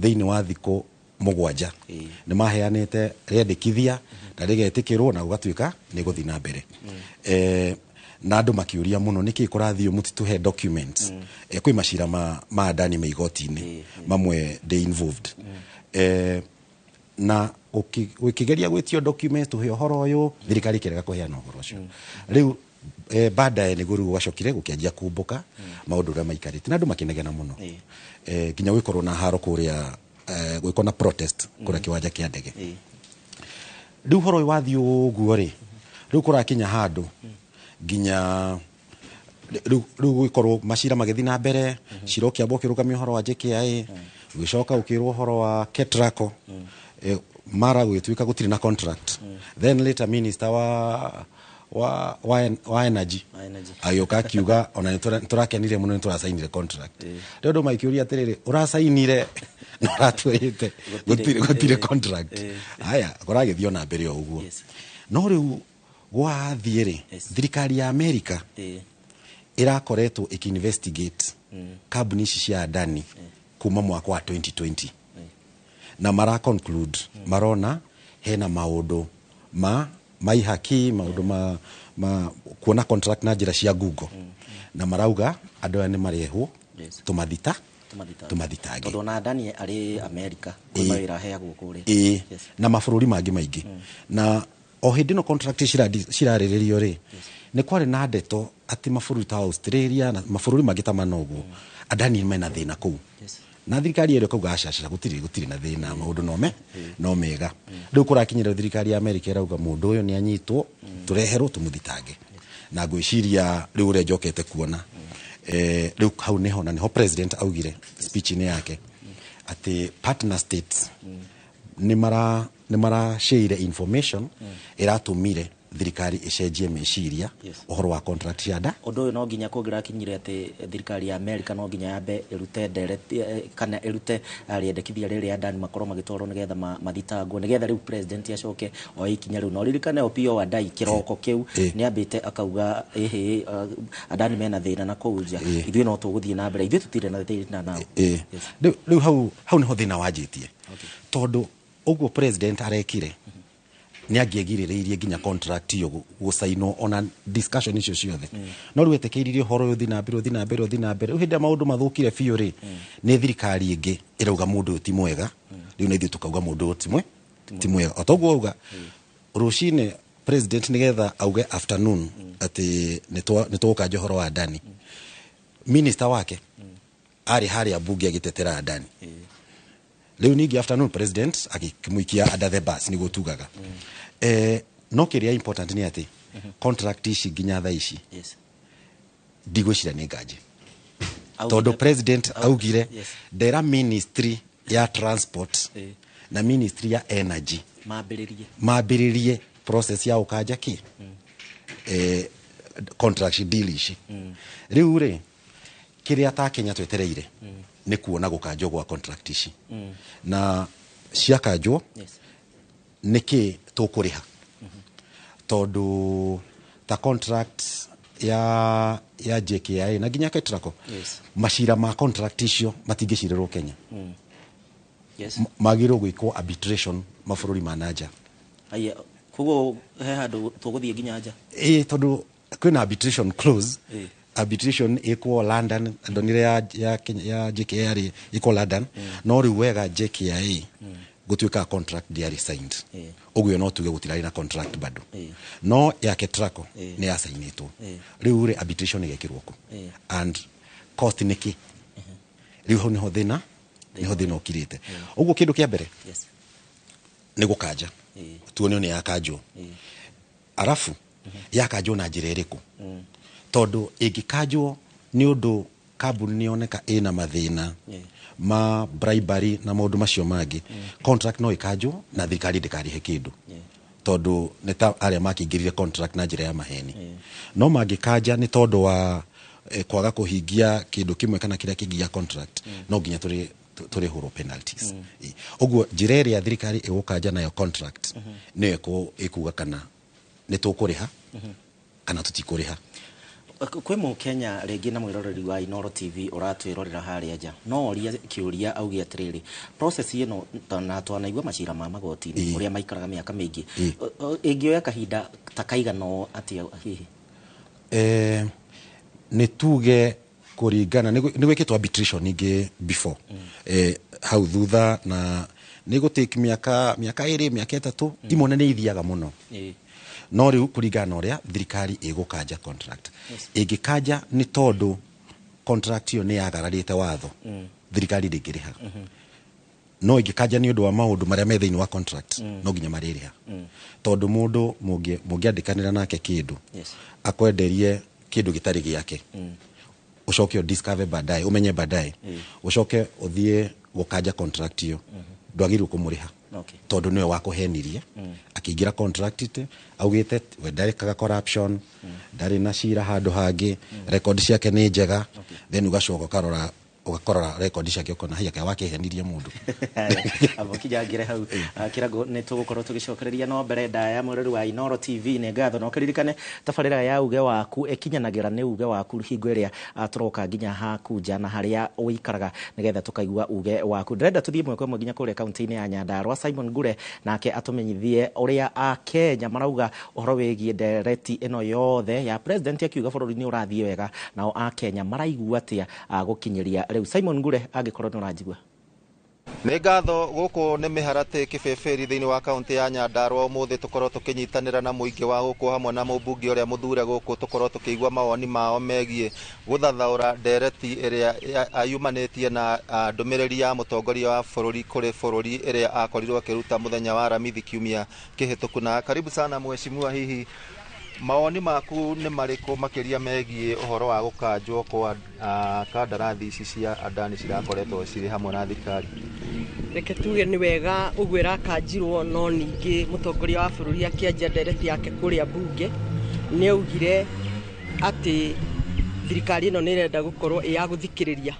Speaker 16: thĩinĩ wa thikũ 7. Nĩ maheanĩte rĩandĩkithia na rĩgetĩkĩrwo na gũgatuĩka nĩ gũthiĩ na mbere. Na andũ makĩũria mũno nĩkĩ kũrathiĩ mũtitũhe documents. Kwĩ macira ma Adani me igoti-inĩ mamwe ndĩ involved. Na ũkĩgeria gwĩtio documents tũhe ũhoro ũyũ, thirikari ĩkĩrega kũheana ũhoro ũcio. Rĩu baadaye nĩguo rĩu gwacokire gũkĩanjia kumbũka maũndũ ũrĩa maikarĩte, na andũ makĩnegena mũno, nginya gwĩkorwo na haro kũrĩa, gwĩkorwo na protest kũrĩa kĩwanja kĩa ndege. Rĩu ũhoro ũyũ wathiĩ ũguo rĩ, rĩu kũrakinya handũ nginya rĩu gũgĩkorwo macira magĩthiĩ na mbere. Cira ũkĩamba ũkĩrũgamia ũhoro wa JKIA, ũgĩcoka ũkĩrwo ũhoro wa Ketraco, mara gũgĩtuĩka gũtirĩ na contract. Then later minister wa energy
Speaker 2: Wa energy.
Speaker 16: agĩũka akiuga ona nĩ tũrakenire mũno nĩ tũracainire contract. Rĩu andũ makĩũria atĩrĩrĩ, ũracainire na ũratwĩrĩte gũtirĩ contract? Haya, kũragĩthiĩ ona mbere o ũguo. No rĩu gwathiĩ rĩ, thirikari ya America ĩrakoretwo ĩkĩ-investigate kambuni ici cia Adani kuma mwaka wa 2020, na mara conclude marona hena maũndũ ma maihaki, maũndũ ma kuona contract na njĩra cia Google, na marauga andũ aya nĩ marehwo tũmathita tũmathitange.
Speaker 2: Tondũ ona Adani arĩ America kwĩ mawĩra aheagwo kũrĩa.
Speaker 16: Ĩĩ, na mabũrũri mangĩ maingĩ. Na o hĩndĩ ĩno contract cirarĩrĩrio rĩ, nĩ kwarĩ na ndeto atĩ mabũrũri ta Australia na mabũrũri mangĩ ta mana ũguo, Adani mena thĩna kũu. Na thirikari ĩrĩa ĩkauga aca, gũtirĩ na thĩna, maũndũ no no mega. Rĩu kũrakinyĩra thirikari ya America ĩrauga mũndũ ũyũ nĩ anyitwo, tũreherwo tũmũthitange. Na ngwĩciria rĩu ũrĩa njokete kuona, rĩu hau nĩho na nĩho president augire speech-inĩ yake atĩ partner states nĩ mara share information ĩratũmire thirikari ĩcenjie meciria ũhoro wa contract cia nda.
Speaker 2: Ũndũ ũyũ no nginya kũngĩrakinyire atĩ thirikari ya America no nginya yambe ĩrute ndereti, kana ĩrute rĩendekithia rĩrĩa Adani makorwo magĩtwarwo nĩgetha mathitangwo, nĩgetha rĩu president acoke oe ikinya rĩu. Na ũririkane Opiyo Wandayi kĩroko kĩu nĩ ambĩte akauga ĩhĩ, Adani mena thĩna na kũu nja, ithuĩ no tũgũthiĩ na mbere, ithuĩ tũtirĩ na thĩna nao.
Speaker 16: Rĩu hau nĩho thĩna wanjĩtie, tondũ ũguo president arekire nĩ angĩegirĩrĩirie nginya contract ĩyo gũcainwo ona discussion icio ciothe. No rĩu etĩkĩririe ũhoro ũyũ ũthiĩ na mbere, ũthiĩ na mbere, ũthiĩ na mbere. Rĩu hĩndĩ ĩrĩa maũndũ mathũkire biũ rĩ, nĩ thirikari ĩngĩ ĩrauga mũndũ ũyũ ti mwega. Rĩu na ithuĩ tũkauga mũndũ ũyũ ti mwega. O toguo auga rũcinĩ president nĩgetha auge afternoon atĩ nĩ tũgũkanja ũhoro wa Adani, minister wake arĩ harĩa mbunge agĩtetera Adani. Rĩu ningĩ afternoon president akĩmũikia under the bus, nĩguo tugaga. No kĩrĩa important nĩ atĩ contract ici nginya thaa ici ndigwĩciria nĩ nganje, tondũ president augire ndera ministry ya transport na ministry ya energy
Speaker 2: mambĩrĩrie
Speaker 16: mambĩrĩrie process ya ũkanja kĩ contract deal ici. Rĩu rĩ, kĩrĩa ta Kenya twetereire nĩ kuona gũkanjwo gwa contract ici, na ciakanjwo nĩkĩ tũkũrĩha, tondũ ta contract ya JKIA na nginya Ketraco, macira ma contract icio matingĩcirĩrwo Kenya. Magĩrĩirwo gwĩkwo arbitration mabũrũri ma nanja.
Speaker 2: Aya, koguo he handũ tũgũthiĩ nginya nja?
Speaker 16: Ĩ, tondũ kwĩna arbitration clause. Arbitration ĩkwo London, ndonire ya Kenya, ya JKIA rĩ, ĩkwo London. No rĩu wega JKIA gũtuĩka contract ndĩarĩ signed, ũguo no tuge gũtirarĩ na contract bado. No ya Ketraco nĩ yacainĩtwo. Rĩu rĩ, arbitration ĩgekĩrwo kũ and cost nĩ kĩ? Rĩu hau nĩho thĩna ũkirĩte. Ũguo kĩndũ kĩa mbere nĩ gũkanja, tuone nĩ yakanjwo, arabu yakanjwo na njĩra ĩrĩkũ, tondũ ĩngĩkanjwo nĩ ũndũ kambuni nĩ yoneka ĩna mathĩna ma bribery na maũndũ macio mangĩ, contract no ĩkanjwo na thirikari ndĩkarĩhe kĩndũ, tondũ nĩ ta arĩa makĩingĩrire contract na njĩra ya maheni. No mangĩkanja nĩ tondũ wa kwaga kũhingia kĩndũ kĩmwe kana kĩrĩa kĩngĩ gĩa contract, no nginya tũrĩhũrwo penalties. Ũguo njĩra ĩrĩa thirikari ĩgũkanja nayo contract nĩyo ĩkuga kana nĩ tũkũrĩha kana tũtikũrĩha.
Speaker 2: Kwĩ mũkenya rĩngĩ na mwĩroreri wa Inooro TV ũratwĩrorera harĩa nja, no orie kĩũria auge atĩrĩrĩ, process ĩno na twanaigua macira ma magoti-inĩ ũrĩa maikaraga mĩaka mĩingĩ, ĩngĩoya kahinda ta kaigana ũũ atĩa hihi?
Speaker 16: Nĩ tuge kũringana nĩ gwĩkĩtwo arbitration ingĩ before, hau thutha, na nĩ gũtake mĩaka 2, mĩaka 3, imwe nĩ ithiaga mũno. No rĩu kũringana na ũrĩa thirikari ĩgũkanja contract, ĩngĩkanja nĩ tondũ contract ĩyo nĩ yagararĩte watho, thirikari ndĩngĩrĩha. No ĩngĩkanja nĩ ũndũ wa maũndũ marĩa me thĩinĩ wa contract, no nginya marĩrĩha, tondũ mũndũ mũngĩandĩkanĩra nake kĩndũ, akwenderie kĩndũ gĩtarĩ gĩake, ũcoke discover baadaye, ũmenye baadaye, ũcoke ũthiĩ gũkanja contract ĩyo, ndwagĩrĩirwo kũmũrĩha, tondũ nĩwe wakũhenirie akĩingĩra contract ite augĩte we ndarĩkaga corruption, ndarĩ na cira handũ hangĩ, record ciake nĩ njega. Then ũgacoka ũkarora, ũgakorora record ciake, ũkona haiya, kaĩ wakĩhenirie mũndũ.
Speaker 2: Abo kinyangĩre hau. Kĩrago nĩ tũgũkorwo tũgĩcokereria no mbere ndaya. Mwĩrori wa Inooro TV, nĩ ngatho na ũkĩririkane tabarĩra ya uge waku ĩkinyanagĩra nĩ uge waku hingo ĩrĩa tũroka nginya haku nja na harĩa ũikaraga nĩgetha tũkaigua uge waku. Ndĩrenda tũthiĩ ĩmwe kwa ĩmwe nginya kũrĩa kaunti-inĩ ya Nyandarua, Simon Ngure nake atũmenyithie ũrĩa Akenya marauga ũhoro wĩgiĩ ndereti ĩno yothe ya president akiuga bũrũri nĩ ũrathiĩ wega, nao Akenya maraigua atĩa gũkinyĩria rĩu. Simon Ngure, angĩkorwo nĩ ũranjigua.
Speaker 17: Nĩ ngatho. Gũkũ nĩ Mĩharatĩ, Kĩbĩbĩri, thĩinĩ wa kaunti ya Nyandarua. Ũmũthĩ tũkorwo tũkĩnyitanĩra na mũingĩ wa gũkũ hamwe na mũmbunge ũrĩa mũthure gũkũ, tũkorwo tũkĩigua mawoni mao megiĩ gũthathaũra ndereti ĩrĩa yumanĩtie na ndũmĩrĩri ya mũtongoria wa bũrũri kũrĩ bũrũri ĩrĩa akorirwo akĩruta mũthenya wa Aramithi kiumia kĩhĩtũku. Na karibu sana mheshimiwa, hihi mawoni maku nĩ marĩkũ makĩria megiĩ ũhoro wa gũkanjwo kwa kandarathi ici cia Adani cirakoretwo cirĩ hamwe na thirikari?
Speaker 18: Reke tuge nĩ wega ũguo ĩrakanjirwo, no ningĩ mũtongoria wa bũrũri akĩanjia ndereti yake kũrĩa mbunge nĩ augire atĩ thirikari ĩno nĩ ĩrenda gũkorwo ĩ ya gũthikĩrĩria.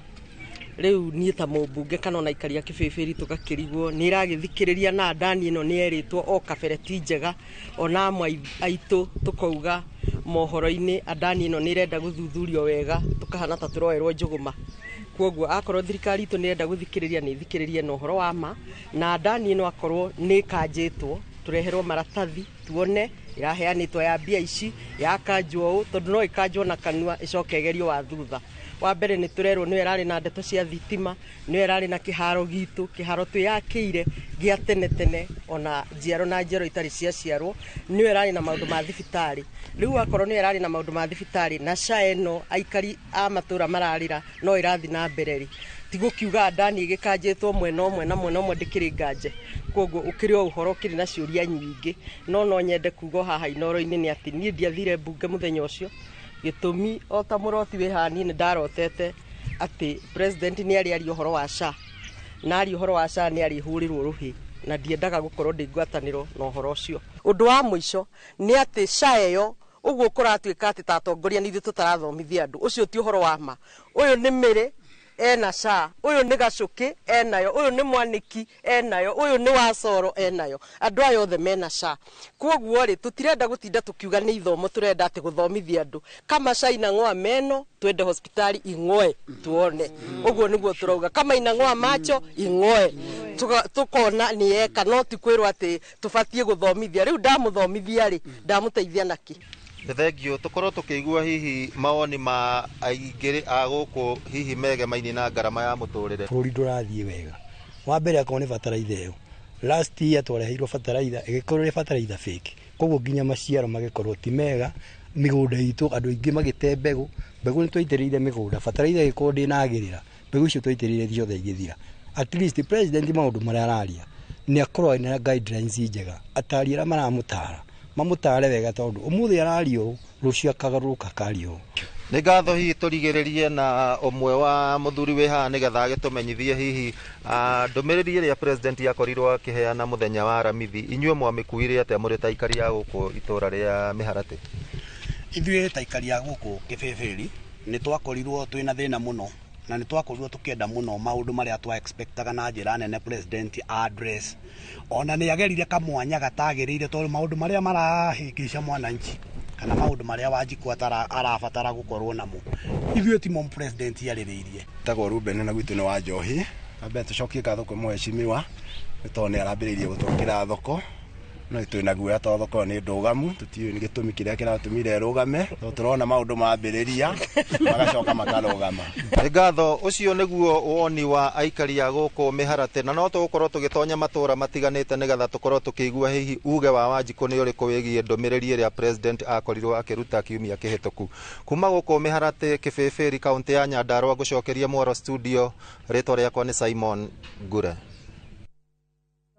Speaker 18: Rĩu niĩ ta mũmbunge kana ona aikari a Kĩbĩbĩri tũgakĩrigwo nĩ ĩragĩthikĩrĩria, na Adani ĩno nĩ yerĩtwo o kabere ti njega. Ona amwe aitũ tũkauga mohoro-inĩ Adani ĩno nĩ ĩrenda gũthuthurio wega, tũkahana ta tũroerwo njũgũma. Koguo akorwo thirikari itũ nĩ ĩrenda gũthikĩrĩria, nĩ ĩthikĩrĩrie na ũhoro wa ma, na Adani ĩno akorwo nĩ ĩkanjĩtwo, tũreherwo maratathi tuone ĩraheanĩtwo ya mbia ici yakanjwo ũũ, tondũ no ĩkanjwo na kanua ĩcoke ĩgerio wa thutha. Wa mbere nĩ tũrerwo nĩyo ĩrarĩ na ndeto cia thitima, nĩyo ĩrarĩ na kĩharo gitũ, kĩharo twĩyakĩire gĩa tene tene ona njiaro na njiaro itarĩ ciaciarwo, nĩyo ĩrarĩ na maũndũ ma thibitarĩ. Rĩu akorwo nĩyo ĩrarĩ na maũndũ ma thibitarĩ na SHA ĩno aikari a matũra mararĩra no ĩrathiĩ na mbere rĩ, tigũkiuga Adani ĩgĩkanjĩtwo mwena ũmwe na mwena ũmwe ndĩkĩrĩ nganje. Koguo ũkĩrĩ o ũhoro ũkĩrĩ na ciũria nyingĩ, no nyende kuga haha Inooro-inĩ nĩ atĩ niĩ ndiathire mbunge mũthenya ũcio. Gĩtũmi o ta mũroti wĩ haha, niĩ nĩ ndarotete atĩ president nĩ arĩ aria ũhoro wa SHA, na aria ũhoro wa SHA nĩ arĩhũrĩrwo rũhĩ, na ndiendaga gũkorwo ndĩ ngwatanĩro na ũhoro ũcio. Ũndũ wa mũico nĩ atĩ SHA ĩyo ũguo kũratuĩka atĩ ta atongoria nĩ ithuĩ tũtarathomithia andũ, ũcio ti ũhoro wa ma. Ũyũ nĩ Mĩrĩ ena SHA, ũyũ nĩ Gacũkĩ enayo, ũyũ nĩ Mwanĩki enayo, ũyũ nĩ Wacoro enayo, andũ aya othe mena SHA. Koguo rĩ, tũtirenda gũtinda tũkiuga nĩ ithomo tũrenda atĩ gũthomithia andũ. Kama SHA inang'oa meno, twende hospitali ing'oe tuone. Ũguo nĩguo tũrauga, kama inang'oa macho ing'oe, tũkona nĩ yeka, no ti kwĩrwo atĩ tũbatiĩ gũthomithia. Rĩu ndamũthomithia rĩ, ndamũteithia nakĩ?
Speaker 17: Nĩ thengio. Tũkorwo tũkĩigua hihi mawoni ma aingĩ a gũkũ hihi megemainie na ngarama ya mũtũrĩre.
Speaker 19: Bũrũri ndũrathiĩ wega. Wa mbere, akorwo nĩ bataraitha ĩyo, last year twareheirwo bataraitha ĩgĩkorwo ĩrĩ bataraitha fake, koguo nginya maciaro magĩkorwo ti mega mĩgũnda itũ, andũ aingĩ magĩte mbegũ. Mbegũ nĩ twaitĩrĩire mĩgũnda, bataraitha ĩgĩkorwo ndĩnagĩrĩra, mbegũ icio twaitĩrĩire ciothe igĩthira. At least president maũndũ marĩa araria nĩ akorwo ena guidelines njega, atari arĩa maramũtara mamũtare wega, tondũ ũmũthĩ araria ũũ, rũciũ akagarũrũka akaria ũũ.
Speaker 17: Nĩ ngatho. Hihi tũrigĩrĩrie na ũmwe wa mũthuri wĩ haha nĩgetha agĩtũmenyithie hihi ndũmĩrĩri ĩrĩa president akorirwo akĩheana mũthenya wa Aramithi, inyuĩ mwamĩkuire atĩa mũrĩ ta aikari a gũkũ itũra rĩa Mĩharatĩ?
Speaker 20: Ithuĩ ta aikari a gũkũ Kĩbĩbĩri nĩ twakorirwo twĩna thĩna mũno, na nĩ twakorirwo tũkĩenda mũno maũndũ marĩa twa expectaga na njĩra nene president address. Ona nĩ agerire kamwanya gatagĩrĩire, tondũ maũndũ marĩa marahĩngĩca mwananchi kana maũndũ marĩa Wanjikũ arabatara gũkorwo namo, ithuĩ timo president arĩrĩirie.
Speaker 21: Tagwo Ruben na gwitũ nĩ wa Njohi. Ambe tũcokie ngatho kwĩ mheshimiwa nĩ tondũ nĩ arambĩrĩirie gũtwakĩra thoko, no twĩna guoya tondũ thoko ĩyo nĩ ndũgamu, tũtiũĩ nĩ gĩtũmi kĩrĩa kĩratũmire ĩrũgame, tondũ tũrona maũndũ mambĩrĩria magacoka makarũgama.
Speaker 17: Nĩ ngatho. Ũcio nĩguo woni wa aikari a gũkũ Mĩharatĩ, na no tũgũkorwo tũgĩtonya matũra matiganĩte nĩgetha tũkorwo tũkĩigua hihi uge wa Wanjikũ nĩ ũrĩkũ wĩgiĩ ndũmĩrĩri ĩrĩa president akorirwo akĩruta kiumia kĩhĩtũku. Kuma gũkũ Mĩharatĩ, Kĩbĩbĩri, kaũntĩ ya Nyandarua, ngũcokeria mwaro studio. Rĩtwa rĩakwa nĩ Simon Ngure.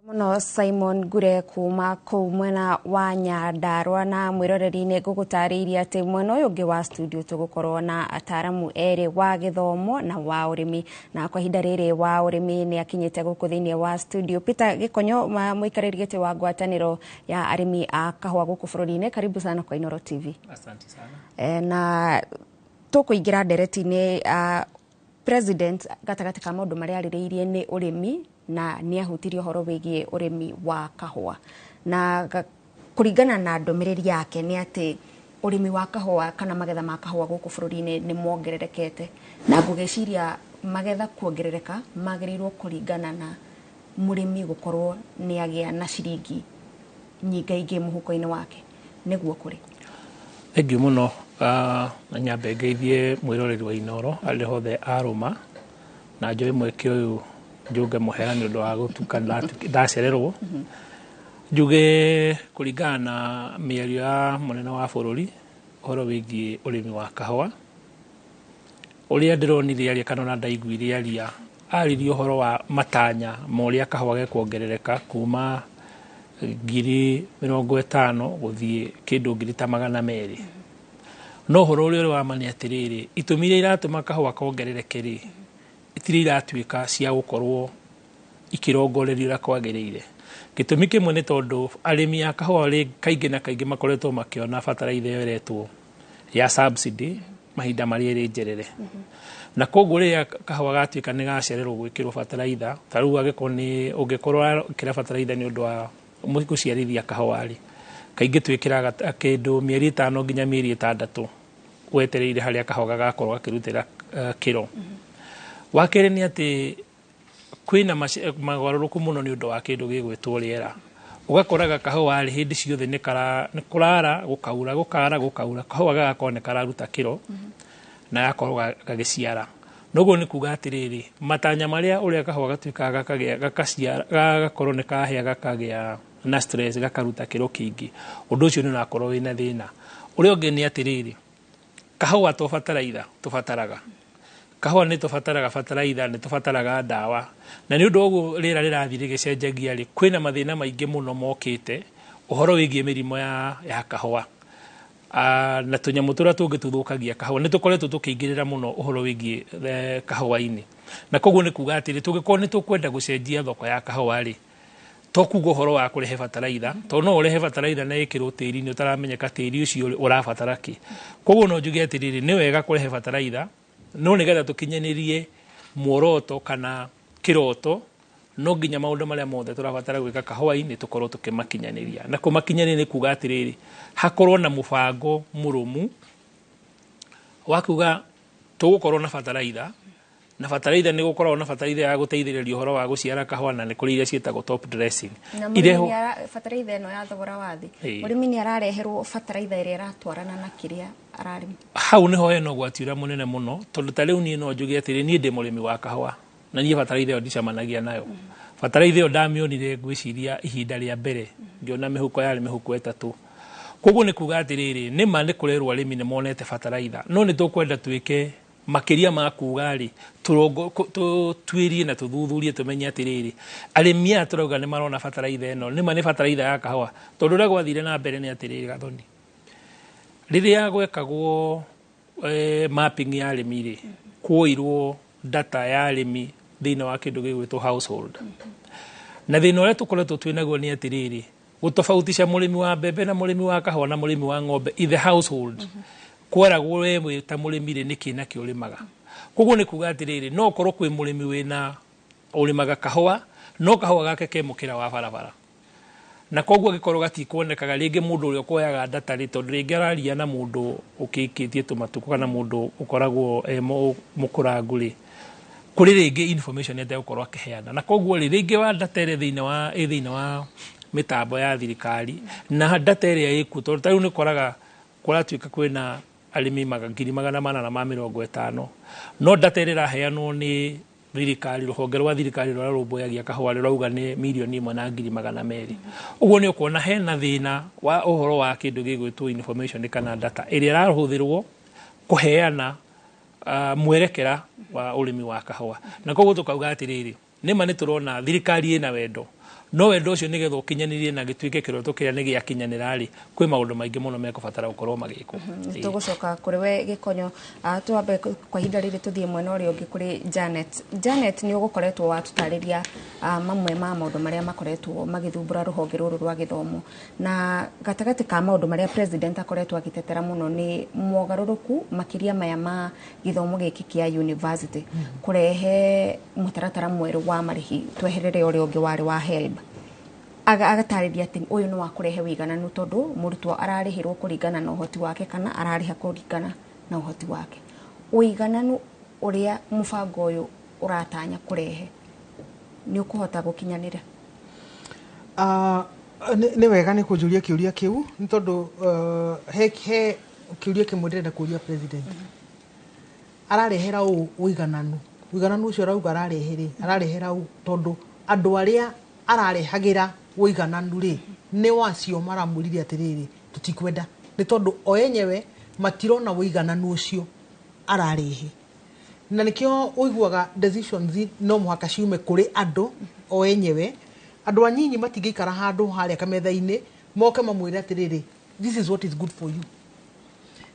Speaker 1: Mũno Simon Ngure kuma kũu mwena wa Nyandarua. Na mwĩroreri-inĩ, ngũgũtarĩirie atĩ mwena ũyũ ũngĩ wa studio tũgũkorwo na ataramu erĩ wa gĩthomo na wa ũrĩmi, na kwa ihinda rĩrĩ wa ũrĩmi nĩ akinyĩte gũkũ thĩinĩ wa studio, Peter Gĩkonyo, mũikarĩri gĩtĩ wa ngwatanĩro ya arĩmi a kahũa gũkũ bũrũri-inĩ. Karibu sana kwa Inooro TV.
Speaker 22: Asante sana.
Speaker 1: Na tũkũingĩra ndereti-inĩ. President gatagatĩ ka maũndũ marĩa arĩrĩirie nĩ ũrĩmi, na nĩ ahutirie ũhoro wĩgiĩ ũrĩmi wa kahũa, na kũringana na ndũmĩrĩri yake nĩ atĩ ũrĩmi wa kahũa kana magetha ma kahũa gũkũ bũrũri-inĩ nĩ mongererekete, na ngũgĩciria magetha kuongerereka magĩrĩirwo kũringana na mũrĩmi gũkorwo nĩ agĩa na ciringi nyingaingĩ mũhuko-inĩ wake. Nĩguo kũrĩ?
Speaker 22: Thengiũ mũno. Na nyambe ngeithie mwĩroreri wa Inooro arĩ hothe arũma, na njoe mweke ũyũ Njuge mũhera nĩ ũndũ wa gũtuka ndacererwo. Njuge kũringana na mĩario ya mũnene wa bũrũri ũhoro wĩgiĩ ũrĩmi wa kahũa, ũrĩa ndĩronire aria kana ona ndaiguire aria, aririe ũhoro wa matanya ma ũrĩa kahũa gekuongerereka kuma 50,000 gũthiĩ kĩndũ 200,000. No ũhoro ũrĩa ũrĩ wa ma nĩ atĩrĩrĩ, itũmi iria iratũma kahũa kongerereke rĩ, itirĩ iratuĩka cia gũkorwo ikĩrongorerio ũrĩa kwagĩrĩire. Gĩtũmi kĩmwe nĩ tondũ arĩmi a kahũa rĩ kaingĩ na kaingĩ makoretwo makĩona bataraitha ĩyo ĩretwo ya subsidy mahinda marĩa ĩrĩ njerere. Na koguo rĩrĩa kahũa gatuĩka nĩ gacererwo gwĩkĩrwo bataraitha, ta rĩu angĩkorwo nĩ ũngĩkorwo ũkĩra bataraitha nĩ ũndũ wa gũciarithia kahũa rĩ, kaingĩ twĩkĩraga kĩndũ mĩeri 5 nginya mĩeri 6 wetereire harĩa kahũa gagakorwo gakĩrutĩra kĩro. Wa kerĩ nĩ atĩ kwĩna magarũrũku mũno nĩ ũndũ wa kĩndũ gĩgwĩtwo rĩera. Ũgakoraga kahũa rĩ hĩndĩ ciothe nĩ kũrara gũkaura gũkara gũkaura, kahũa gagakorwo nĩ kararuta kĩro na gakorwo gagĩciara. Noguo nĩ kuga atĩrĩrĩ, matanya marĩa ũrĩa kahũa gatuĩkaga gakagĩa gakaciara gagakorwo nĩ kahĩa gakagĩa na stress gakaruta kĩro kĩingĩ, ũndũ ũcio nĩ ũrakorwo wĩna thĩna. Ũrĩa ũngĩ nĩ atĩrĩrĩ, kahũa to bataraitha tũbataraga, kahũa nĩ tũbataraga bataraitha, nĩ tũbataraga ndawa, na nĩ ũndũ ũguo rĩera rĩrathiĩ rĩgĩcenjagia rĩ, kwĩna mathĩna maingĩ mũno mokĩte ũhoro wĩgiĩ mĩrimũ ya kahũa na tũnyamũ tũrĩa tũngĩ tũthũkagia kahũa nĩ tũkoretwo tũkĩingĩrĩra mũno ũhoro wĩgiĩ kahũa-inĩ. Na koguo nĩ kuga atĩrĩ, tũngĩkorwo nĩ tũkwenda gũcenjia thoko ya kahũa rĩ, to kuga ũhoro wa kũrehe bataraitha, tondũ no ũrehe bataraitha na ĩkĩrwo tĩri-inĩ ũtaramenyeka tĩri ũcio ũrabatara kĩ. Koguo no njuge atĩrĩrĩ, nĩ wega kũrehe bataraitha, no nĩgetha tũkinyanĩrie muoroto kana kĩroto, no nginya maũndũ marĩa mothe tũrabatara gwĩka kahũa-inĩ tũkorwo tũkĩmakinyanĩria. Na kũmakinyanĩria nĩ kuga atĩrĩrĩ, hakorwo na mũbango mũrũmu wa kuga tũgũkorwo na bataraitha, na bataraitha nĩ gũkoragwo na bataraitha ya gũteithĩrĩria ũhoro wa gũciara kahũa, na nĩ kũrĩ iria ciĩtagwo top dressing.
Speaker 1: Na mũrĩmi bataraitha ĩno ya thogora wa thĩ, mũrĩmi nĩ arareherwo bataraitha ĩrĩa ĩratwarana na kĩrĩa ararĩma.
Speaker 22: Hau nĩho hena ũgwati ũrĩa mũnene mũno, tondũ ta rĩu niĩ no njuge atĩrĩ, niĩ ndĩ mũrĩmi wa kahũa na niĩ bataraitha ĩyo ndicemanagia nayo. Bataraitha ĩyo ndamĩonire ngwĩciria ihinda rĩa mbere ngĩona mĩhuko yarĩ mĩhuko 3. Koguo nĩ kuga atĩrĩrĩ, nĩ ma nĩ kũrerwo arĩmi nĩ monete bataraitha, no nĩ tũkwenda twĩke makĩria ma kuga rĩ, tũtuĩrie na tũthuthurie tũmenye atĩrĩrĩ, arĩmi aya tũrauga nĩ marona bataraitha ĩno nĩ ma nĩ bataraitha ya kahũa. Tondũ ũrĩa gwathire na mbere nĩ atĩrĩrĩ, Gathoni, rĩrĩa gwekagwo mapping ya arĩmi rĩ, kuoirwo data ya arĩmi thĩinĩ wa kĩndũ gĩgwĩtwo household. Na thĩna ũrĩa tũkoretwo twĩ naguo nĩ atĩrĩrĩ, gũtofautisha mũrĩmi wa mbembe na mũrĩmi wa kahũa na mũrĩmi wa ng'ombe in the household, kweragwo we wĩ ta mũrĩmi rĩ, nĩkĩ nakĩo ũrĩmaga. Koguo nĩ kuga atĩrĩrĩ, no ũkorwo kwĩ mũrĩmi wĩna ũrĩmaga kahũa, no kahũa gake ke mũkĩra wa barabara, na koguo gĩkorwo gatikuonekaga rĩngĩ mũndũ ũrĩa ũkoyaga data rĩ, tondũ rĩngĩ araria na mũndũ ũkĩikĩtie tũmatukũ kana mũndũ ũkoragwo mũkũrangu rĩ, kũrĩ rĩngĩ information ĩtegũkorwo akĩheana. Na koguo rĩ, rĩngĩ wa data ĩrĩa thĩinĩ wa mĩtambo ya thirikari na data ĩrĩa ĩkuo, tondũ ta rĩu nĩ ũkoraga kũratuĩka kwĩna arĩmi 850,000, no data ĩrĩa ĩraheanwo nĩ thirikari, rũhonge rwa thirikari rũrĩa rũrũmbũyagia kahũa rũrauga nĩ 1,200,000. Ũguo nĩ ũkuona hena thĩna wa ũhoro wa kĩndũ gĩgwĩtwo information kana data ĩrĩa ĩrahũthĩrwo kũheana mwerekera wa ũrĩmi wa kahũa. Na koguo tũkauga atĩrĩrĩ, nĩ ma nĩ tũrona thirikari ĩna wendo, no wendo ũcio nĩgetha ũkinyanĩrie na gĩtuĩke kĩroto kĩrĩa nĩ gĩakinyanĩra rĩ, kwĩ maũndũ maingĩ mũno mekũbatara gũkorwo magĩkwo.
Speaker 1: Tũgũcoka kũrĩ we Gĩkonyo, twambe kwa ihinda rĩrĩ tũthiĩ mwena ũrĩa ũngĩ kũrĩ Janet. Janet, nĩ ũgũkoretwo watũtarĩria mamwe ma maũndũ marĩa makoretwo magĩthumbũra rũhonge rũrũ rwa gĩthomo, na gatagatĩ ka maũndũ marĩa president akoretwo agĩtetera mũno nĩ mogarũrũku makĩria maya ma gĩthomo gĩkĩ kĩa university, kũrehe mũtaratara mwerũ wa marĩhi tweherere ũrĩa ũngĩ warĩ wa HELB. Agatarĩria atĩ ũyũ nĩ wa kũrehe wĩigananu tondũ mũrutwo ararĩhĩrwo kũringana na ũhoti wake kana ararĩha kũringana na ũhoti wake. Ũigananu ũrĩa mũbango ũyũ ũratanya kũrehe nĩ ũkũhota gũkinyanĩra?
Speaker 15: Nĩ wega nĩ kũnjũria kĩũria kĩu nĩ tondũ he kĩũria kĩmwe ndĩrenda kũria president. Ararehera ũũ ũigananu Ũigananu ũcio arauga ararehe rĩ, ararehera tondũ andũ arĩa ararehagĩra ũigananu rĩ, nĩ wacio maramwĩrire atĩrĩrĩ, tũtikwenda, nĩ tondũ o enyewe matirona ũigananu ũcio ararehe. Na nĩkĩo ũiguaga decisions no mũhaka ciume kũrĩ andũ o enyewe. Andũ anyinyi matingĩikara handũ harĩa kametha-inĩ moke mamwĩre atĩrĩrĩ, this is what is good for you.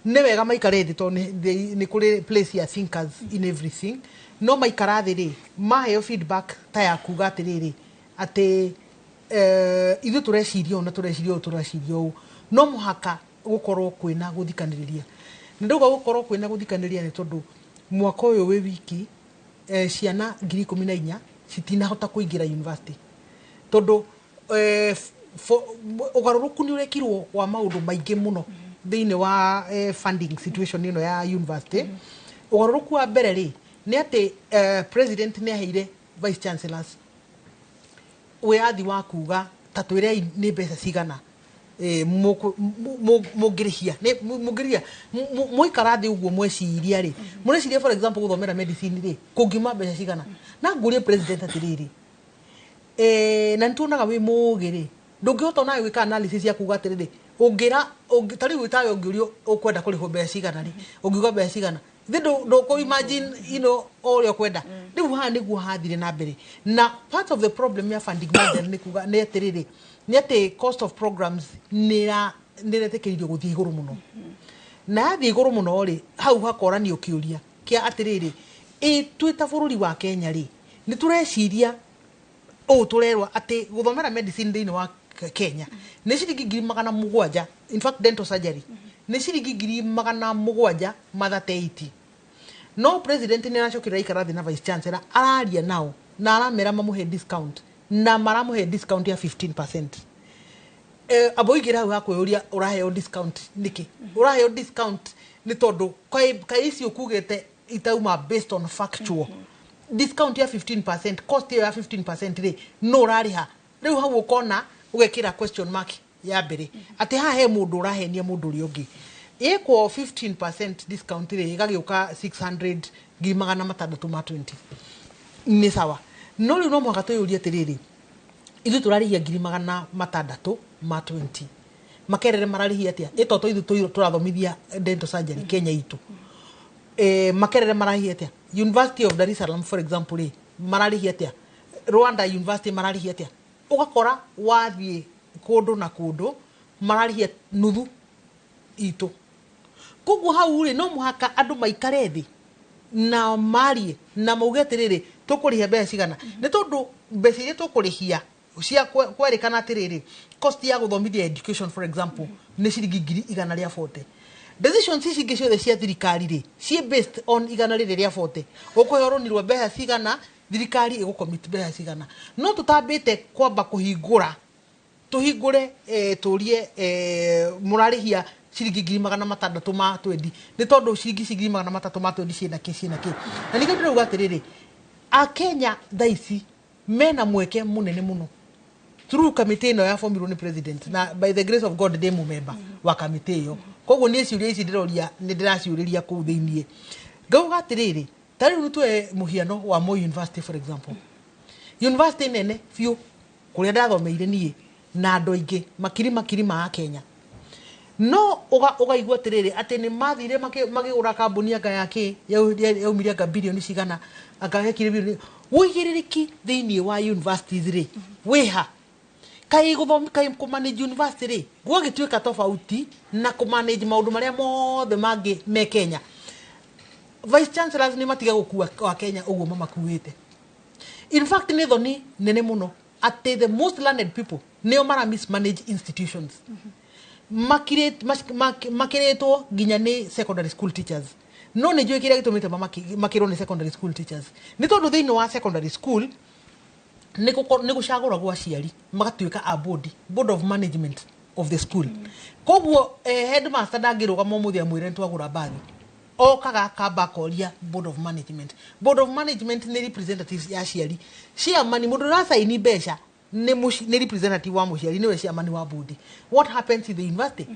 Speaker 15: Nĩ wega maikare thĩ tondũ nĩ kũrĩ place ya thinkers in everything. No maikara thĩ rĩ, maheo feedback ta ya kuga atĩrĩrĩ, atĩ ithuĩ tũreciria ũũ na tũreciria ũũ, tũreciria ũũ, no mũhaka gũkorwo kwĩna gũthikanĩrĩria. Na ndauga gũkorwo kwĩna gũthikanĩrĩria nĩ tondũ mwaka ũyũ wĩ wiki, ciana 14,000 citinahota kũingĩra university, tondũ ũgarũrũku nĩ ũrekirwo wa maũndũ maingĩ mũno thĩinĩ wa funding situation ĩno ya university. Ũgarũrũku wa mbere rĩ, nĩ atĩ president nĩ aheire vice chancellors wĩyathi wa kuga ta twĩrei nĩ mbeca cigana mũngĩrĩhia, mũngĩrĩhia mũikara thĩ ũguo mweciria rĩ, mũreciria for example gũthomera medicine rĩ, kũngiuma mbeca cigana. Na ngũrie president atĩrĩrĩ, na nĩtuonaga wĩ mũũgĩ rĩ, ndũngĩhota onawe gwĩka analysis ya kuga atĩrĩrĩ, ũngĩra ta rĩu tawe ũngĩũrio ũkwenda kũrĩhwo mbeca cigana rĩ, ũngiuga mbeca cigana, thĩ ndũkũ imagine o ũrĩa ũkwenda. Rĩu haha nĩguo hathire na mbere. Na part of the problem ya funding model nĩ kuga nĩ atĩrĩrĩ, nĩ atĩ cost of programs nĩ ĩretĩkĩririo gũthiĩ igũrũ mũno. Na yathiĩ igũrũ mũno rĩ, hau hakoranio kĩũria kĩa atĩrĩrĩ, ĩ twĩ ta bũrũri wa Kenya rĩ, nĩ tũreciria ũũ tũrerwo atĩ gũthomera medicine thĩinĩ wa Kenya nĩ ciringi 700,000, in fact dental surgery nĩ ciringi 738,000. No president nĩ aracokire aikara thĩ na vice chancellor, araria nao na aramera mamũhe discount, na maramũhe discount ya 15%. Abo igĩra hau hakwĩyũria ũraheo discount nĩkĩ? Ũraheo discount nĩ tondũ kaĩ icio ũkugĩte itauma based on factual. Discount ya 15%, cost ĩyo ya 15% rĩ, no ũrarĩha. Rĩu hau ũkona ũgekĩra question mark ya mbere atĩ haha he mũndũ ũrahenia mũndũ ũrĩa ũngĩ. Ĩkwo 15% discount rĩ, ĩgagĩũka 600 620,000, nĩ sawa. No rĩu no mũhaka twĩyũrie atĩrĩrĩ, ithuĩ tũrarĩhia 620,000, Makerere mararĩhia atĩa? Ĩto ithuĩ tũrathomithia dental surgery Kenya itũ, Makerere mararĩhia atĩa? University of Dar es Salaam for example rĩ, mararĩhia atĩa? Rwanda University mararĩhia atĩa? Ũgakora wathiĩ kũndũ na kũndũ mararĩhia nuthu itũ. Koguo hau rĩ, no mũhaka andũ maikare thĩ na marie na mauge atĩrĩrĩ, tũkũrĩhia mbeca cigana, nĩ tondũ mbeca iria tũkũrĩhia cia kwerĩkana atĩrĩrĩ, cost ya gũthomithia education for example nĩ ciringi 140,000. Decisions ici ingĩ ciothe cia thirikari rĩ, ciĩ based on 140,000. Ũkũheo rũni rwa mbeca cigana, thirikari ĩgũcommit mbeca cigana. No tũtambĩte kwamba kũhingũra, tũhingũre, tũrie, mũrarĩhia ciringi 620,000, nĩ tondũ ciringi ici 620,000 ciĩna kĩ, ciĩna kĩ. Na nĩkĩo ndĩrauga atĩrĩrĩ, Akenya thaa ici mena mweke mũnene mũno through kamĩtĩ ĩno ya formirwo nĩ president, na by the grace of God ndĩ mũmemba wa kamĩtĩ ĩyo. Koguo niĩ ciũria ici ndĩroria nĩ ndĩraciũrĩria kũu thĩiniĩ. Ngauga atĩrĩrĩ, ta rĩu tuoe mũhiano wa Moi University for example. University nene biũ kũrĩa ndathomeire niĩ na andũ aingĩ makiri makiri ma Kenya. No ũgaigua atĩrĩrĩ, atĩ nĩ mathire makĩgũra kambuni anga ya kĩ, yaumire anga bilioni cigana, anga hekire bilioni. Ũigĩrĩrĩki thĩiniĩ wa universities rĩ, wĩha? Kaĩ gũthoma, kaĩ kũ-manage university rĩ, gwagĩtuĩka tofauti na kũ-manage maũndũ marĩa mothe mangĩ me Kenya. Vice chancellors nĩ matiga gũkua wa Kenya ũguo mamakuĩte. In fact nĩ thoni nene mũno atĩ the most learned people nĩo mara mismanage institutions. Makĩrĩtwo nginya nĩ secondary school teachers. No nĩ njũĩ kĩrĩa gĩtũmĩte makĩrwo nĩ secondary school teachers. Nĩ tondũ thĩinĩ wa secondary school nĩ gũcagũragwo aciari magatuĩka a board of management of the school. Koguo headmaster ndangĩrũgama ũmũthĩ amwĩre nĩ twagũra mbathi. Okaga akamba akoria board of management. Board of management nĩ representatives ya aciari. Chairman, mũndũ ũracaini mbeca nĩ representative wa mũciari, nĩwe chairman wa board. What happens in the university?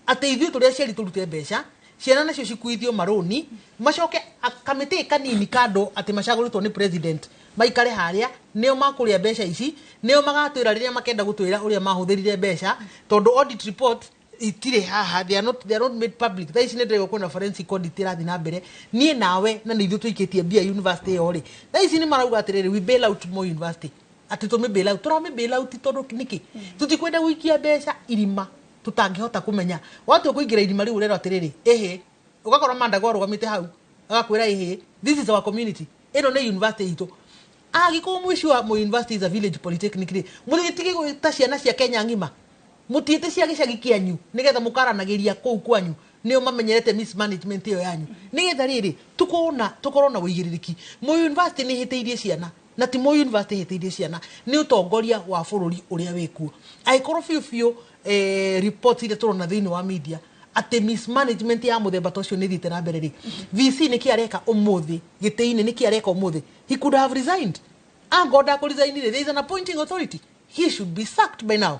Speaker 15: Atĩ ithuĩ tũrĩ aciari tũrute mbeca, Ciana nacio cikuithio marũni, macoke kamĩtĩ kanini kando atĩ macagũrĩtwo nĩ president maikare harĩa, nĩo makũrĩa mbeca ici, nĩo magatwĩra rĩrĩa makenda gũtwĩra ũrĩa mahũthĩrire mbeca, tondũ audit report itirĩ haha, they are not made public. Thaa ici nĩ ndĩraigua kwĩna forensic audit ĩrathiĩ na mbere. Niĩ nawe na nĩ ithuĩ tũikĩtie mbia university ĩyo rĩ, thaa ici nĩ marauga atĩrĩrĩ, we bail out Moi University, atĩ tũmĩ bail out, tũramĩ bail out tondũ nĩkĩ? Tũtikwenda gũikia mbeca irima tũtangĩhota kũmenya. Watua kũingĩra irima rĩu, ũrerwo atĩrĩrĩ, ĩhĩ, ũgakora Mandago arũgamĩte hau agakwĩra, ĩhĩ, this is our community, ĩno nĩ university itũ. Angĩkorwo mũici wa Moi University is a village polytechnic rĩ, mũtige gwĩta ciana cia Kenya ng'ima, mũtiĩte cia gĩcagi kĩanyu, nĩgetha mũkaranagĩria kũu kwanyu, nĩo mamenyerete mismanagement ĩyo yanyu, nĩgetha rĩrĩ tukona tũkorwo na ũigĩrĩrĩki. Moi University nĩ ĩhĩtĩirie ciana, na ti Moi University ĩhĩtĩirie ciana, nĩ ũtongoria wa bũrũri ũrĩa wĩkuo. Angĩkorwo biũ biũ report iria tũrona thĩinĩ wa media atĩ mismanagement ya mũthemba ta ũcio nĩ ĩthiĩte na mbere rĩ, VC nĩkĩ areka ũmũthĩ gĩtĩ-inĩ? Nĩkĩ areka ũmũthĩ? He could have resigned. Angorwo ndakũresign rĩ, there is an appointing authority, he should be sacked by now.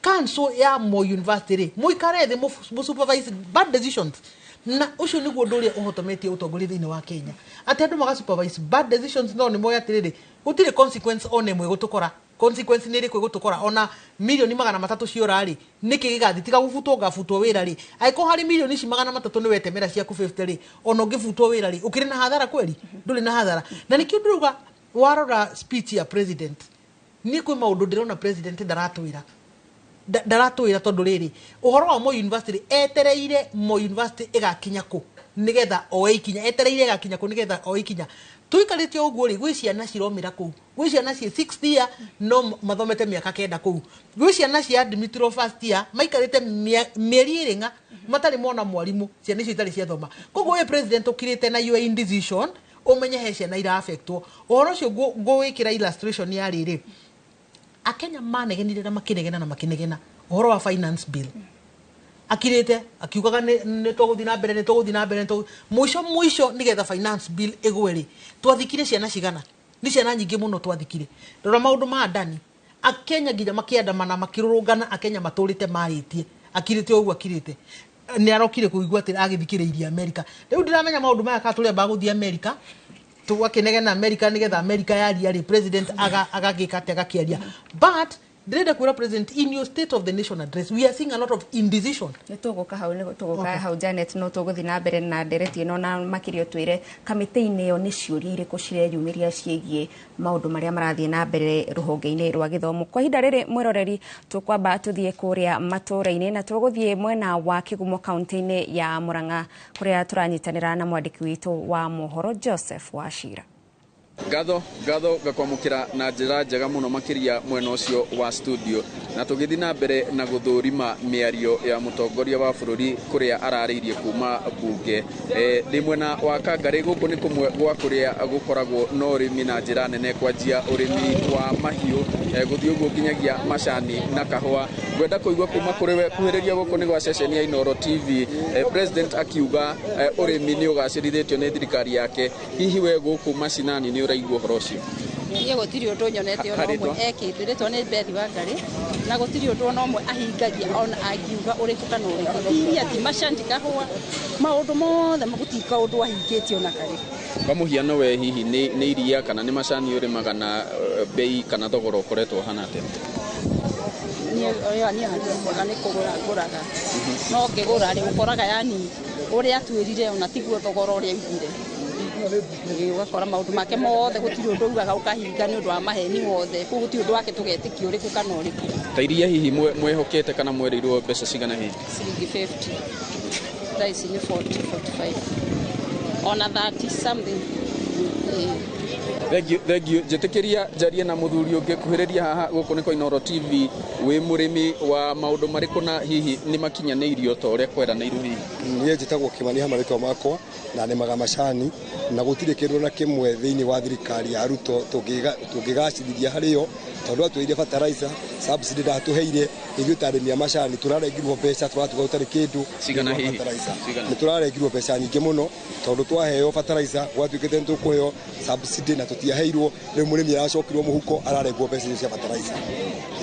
Speaker 15: Council ya Moi University rĩ, mũikare thĩ, mũsupervise bad decisions, na ũcio nĩguo ũndũ ũrĩa ũhotometie ũtongoria thĩinĩ wa Kenya, atĩ andũ magasupervise bad decisions, no nĩ moĩ atĩrĩrĩ, gũtirĩ consequence ona ĩmwe ĩgũtũkora. Consequence nĩ ĩrĩkũ ĩgũtũkora? Ona 300,000,000 ciora rĩ, nĩkĩ gĩgathi tiga gũbutwo ngabutwo wĩra rĩ? Angĩkorwo harĩ mirioni ici 300 nĩ wetemera ciaku 50 rĩ, ona ũngĩbutwo wĩra rĩ, ũkĩrĩ na hathara kweri? Ndũrĩ na hathara. Na nĩkĩo ndĩrauga, warora speech ya president, niĩ kwĩ maũndũ ndĩrona president ndaratwĩra, ndaratwĩra, tondũ rĩrĩ, ũhoro wa Moi University rĩ, etereire Moi University ĩgakinya kũ nĩgetha oe ikinya? Etereire ĩgakinya kũ nĩgetha oe ikinya? Tũikarĩte ũguo rĩ, gwĩ ciana ciromĩra kũu, gwĩ ciana ciĩ sixth year no mathomete mĩaka 9 kũu, gwĩ ciana cia admitirwo first year maikarĩte mĩeri 2 ng'a matarĩ mona mwarimũ, ciana icio itarĩ ciathoma. Koguo wĩ president ũkirĩte na your indecision, ũmenye he ciana ira-affectwo. Ũhoro ũcio ngũwĩkĩra illustration ya rĩrĩ, Akenya manegenire na makĩnegena na makĩnegena ũhoro wa finance bill, akirĩte akiugaga nĩ tũgũthiĩ na mbere, nĩ tũgũthiĩ na mbere, mũico mũico nĩgetha finance bill ĩgwe rĩ, twathikire ciana cigana? Nĩ ciana nyingĩ mũno twathikire. Rora maũndũ ma Adani, Akenya nginya makĩandamana, makĩrũrũngana, Akenya matũrĩte marĩtie, akirĩte ũguo akirĩte. Nĩ arokire kũigua atĩ agĩthikĩrĩirie Amerika. Rĩu ndiramenya maũndũ maya kana tũrĩa gũthiĩ Amerika tũgakĩnegena Amerika nĩgetha Amerika yaria rĩ, president agagĩka atĩ agakĩaria. But ndĩrenda kwĩra president, in your state of the nation address we are seeing a lot of indecision.
Speaker 1: Nĩ tũgũka hau, nĩ tũgũka hau, Janet, no tũgũthiĩ na mbere na ndereti ĩno, na makĩria twĩre kamĩtĩ-inĩ ĩyo nĩ ciũria irĩkũ cireyumĩria ciĩgiĩ maũndũ marĩa marathiĩ na mbere rũhonge-inĩ rwa gĩthomo. Kwa ihinda rĩrĩ, mwĩroreri, tũkwamba tũthiĩ kũrĩa matũũra-inĩ, na tũgũthiĩ mwena wa Kĩgumo kaunti-inĩ ya Murang'a, kũrĩa tũranyitanĩra na mwandĩki witũ wa mohoro Joseph Wachira.
Speaker 3: Ngatho, ngatho, ngakwamũkĩra na njĩra njega mũno makĩria mwena ũcio wa studio, na tũgĩthiĩ na mbere na gũthũrima mĩario ya mũtongoria wa bũrũri kũrĩa ararĩirie kuma bunge. Ndĩ mwena wa Kangarĩ. Gũkũ nĩ kũmwe gwa kũrĩa gũkoragwo na ũrĩmi na njĩra nene, kwanjia ũrĩmi wa mahiũ, gũthiĩ ũguo nginyagia macani na kahũa. Ngwenda kũigua kuma kũrĩ we, kuhĩrĩria gũkũ nĩ gwa ceceni ya Inooro TV. President akiuga ũrĩmi nĩ ũgacĩrithĩtio nĩ thirikari yake. Hihi we gũkũ macinani nĩ ũraigua ũhoro ũcio?
Speaker 4: Niĩ gũtirĩ ũndũ nyonete ona ũmwe ekĩte. Rĩtwa nĩ Bethi Wangari, na gũtirĩ ũndũ ona ũmwe ahingagia, ona angiuga ũrĩkũ kana ũrĩkũ. Iria ti macani, kahũa, maũndũ mothe gũtirĩ kaũndũ ahingĩtie ona karĩkũ.
Speaker 3: Kwa mũhiano, we hihi nĩ iria kana nĩ macani ũrĩmaga, na bei kana thogora ũkoretwo ũhana atĩa?
Speaker 4: Niĩ harĩ nĩ kũgũra ngũraga, no ngĩgũra rĩ, ũkoraga yani ũrĩa atwĩrire ona tiguo thogora ũrĩa augire. Ũgakora maũndũ make mothe gũtirĩ ũndũ augaga ũkahinga, nĩ ũndũ wa maheni wothe. Koguo gũtirĩ ũndũ wake tũgetĩkia, ũrĩkũ kana ũrĩkũ.
Speaker 3: Ta iria hihi mwehokete kana mwerĩirwo mbeca cigana hihi?
Speaker 4: Ciringi 50, thaa ici nĩ 40, 45, ona 30 something.
Speaker 3: Thank you, thank you. Njĩtĩkĩria njarie na mũthuri ũngĩ. Kuhĩrĩria haha, gũkũ nĩ kwa Inooro TV. Wĩ mũrĩmi wa maũndũ marĩkũ, na hihi nĩ makinyanĩirio ta ũrĩa kweranĩirwo hihi?
Speaker 23: Niĩ njĩtagwo Kĩmani Hamarĩtwa makwa, na nĩmaga macani, na gũtirĩ kĩndũ na kĩmwe thĩinĩ wa thirikari ya Ruto tũngĩgacĩrithia harĩ yo, tondũ atwĩrire fertilizer subsidy ndatũheire. Ithuĩ ta arĩmi a macani tũrarengirwo mbeca, tũratuga gũtarĩ kĩndũ.
Speaker 3: Cigana hihi?
Speaker 23: Fertilizer.
Speaker 3: Cigana?
Speaker 23: Nĩ tũrarengirwo mbeca nyingĩ mũno, tondũ twaheo fertilizer gwatuĩkĩte nĩ tũkũheo subsidy na tũtiaheirwo. Rĩu mũrĩmi aracokirwo mũhuko, ararengwo mbeca icio cia fertilizer.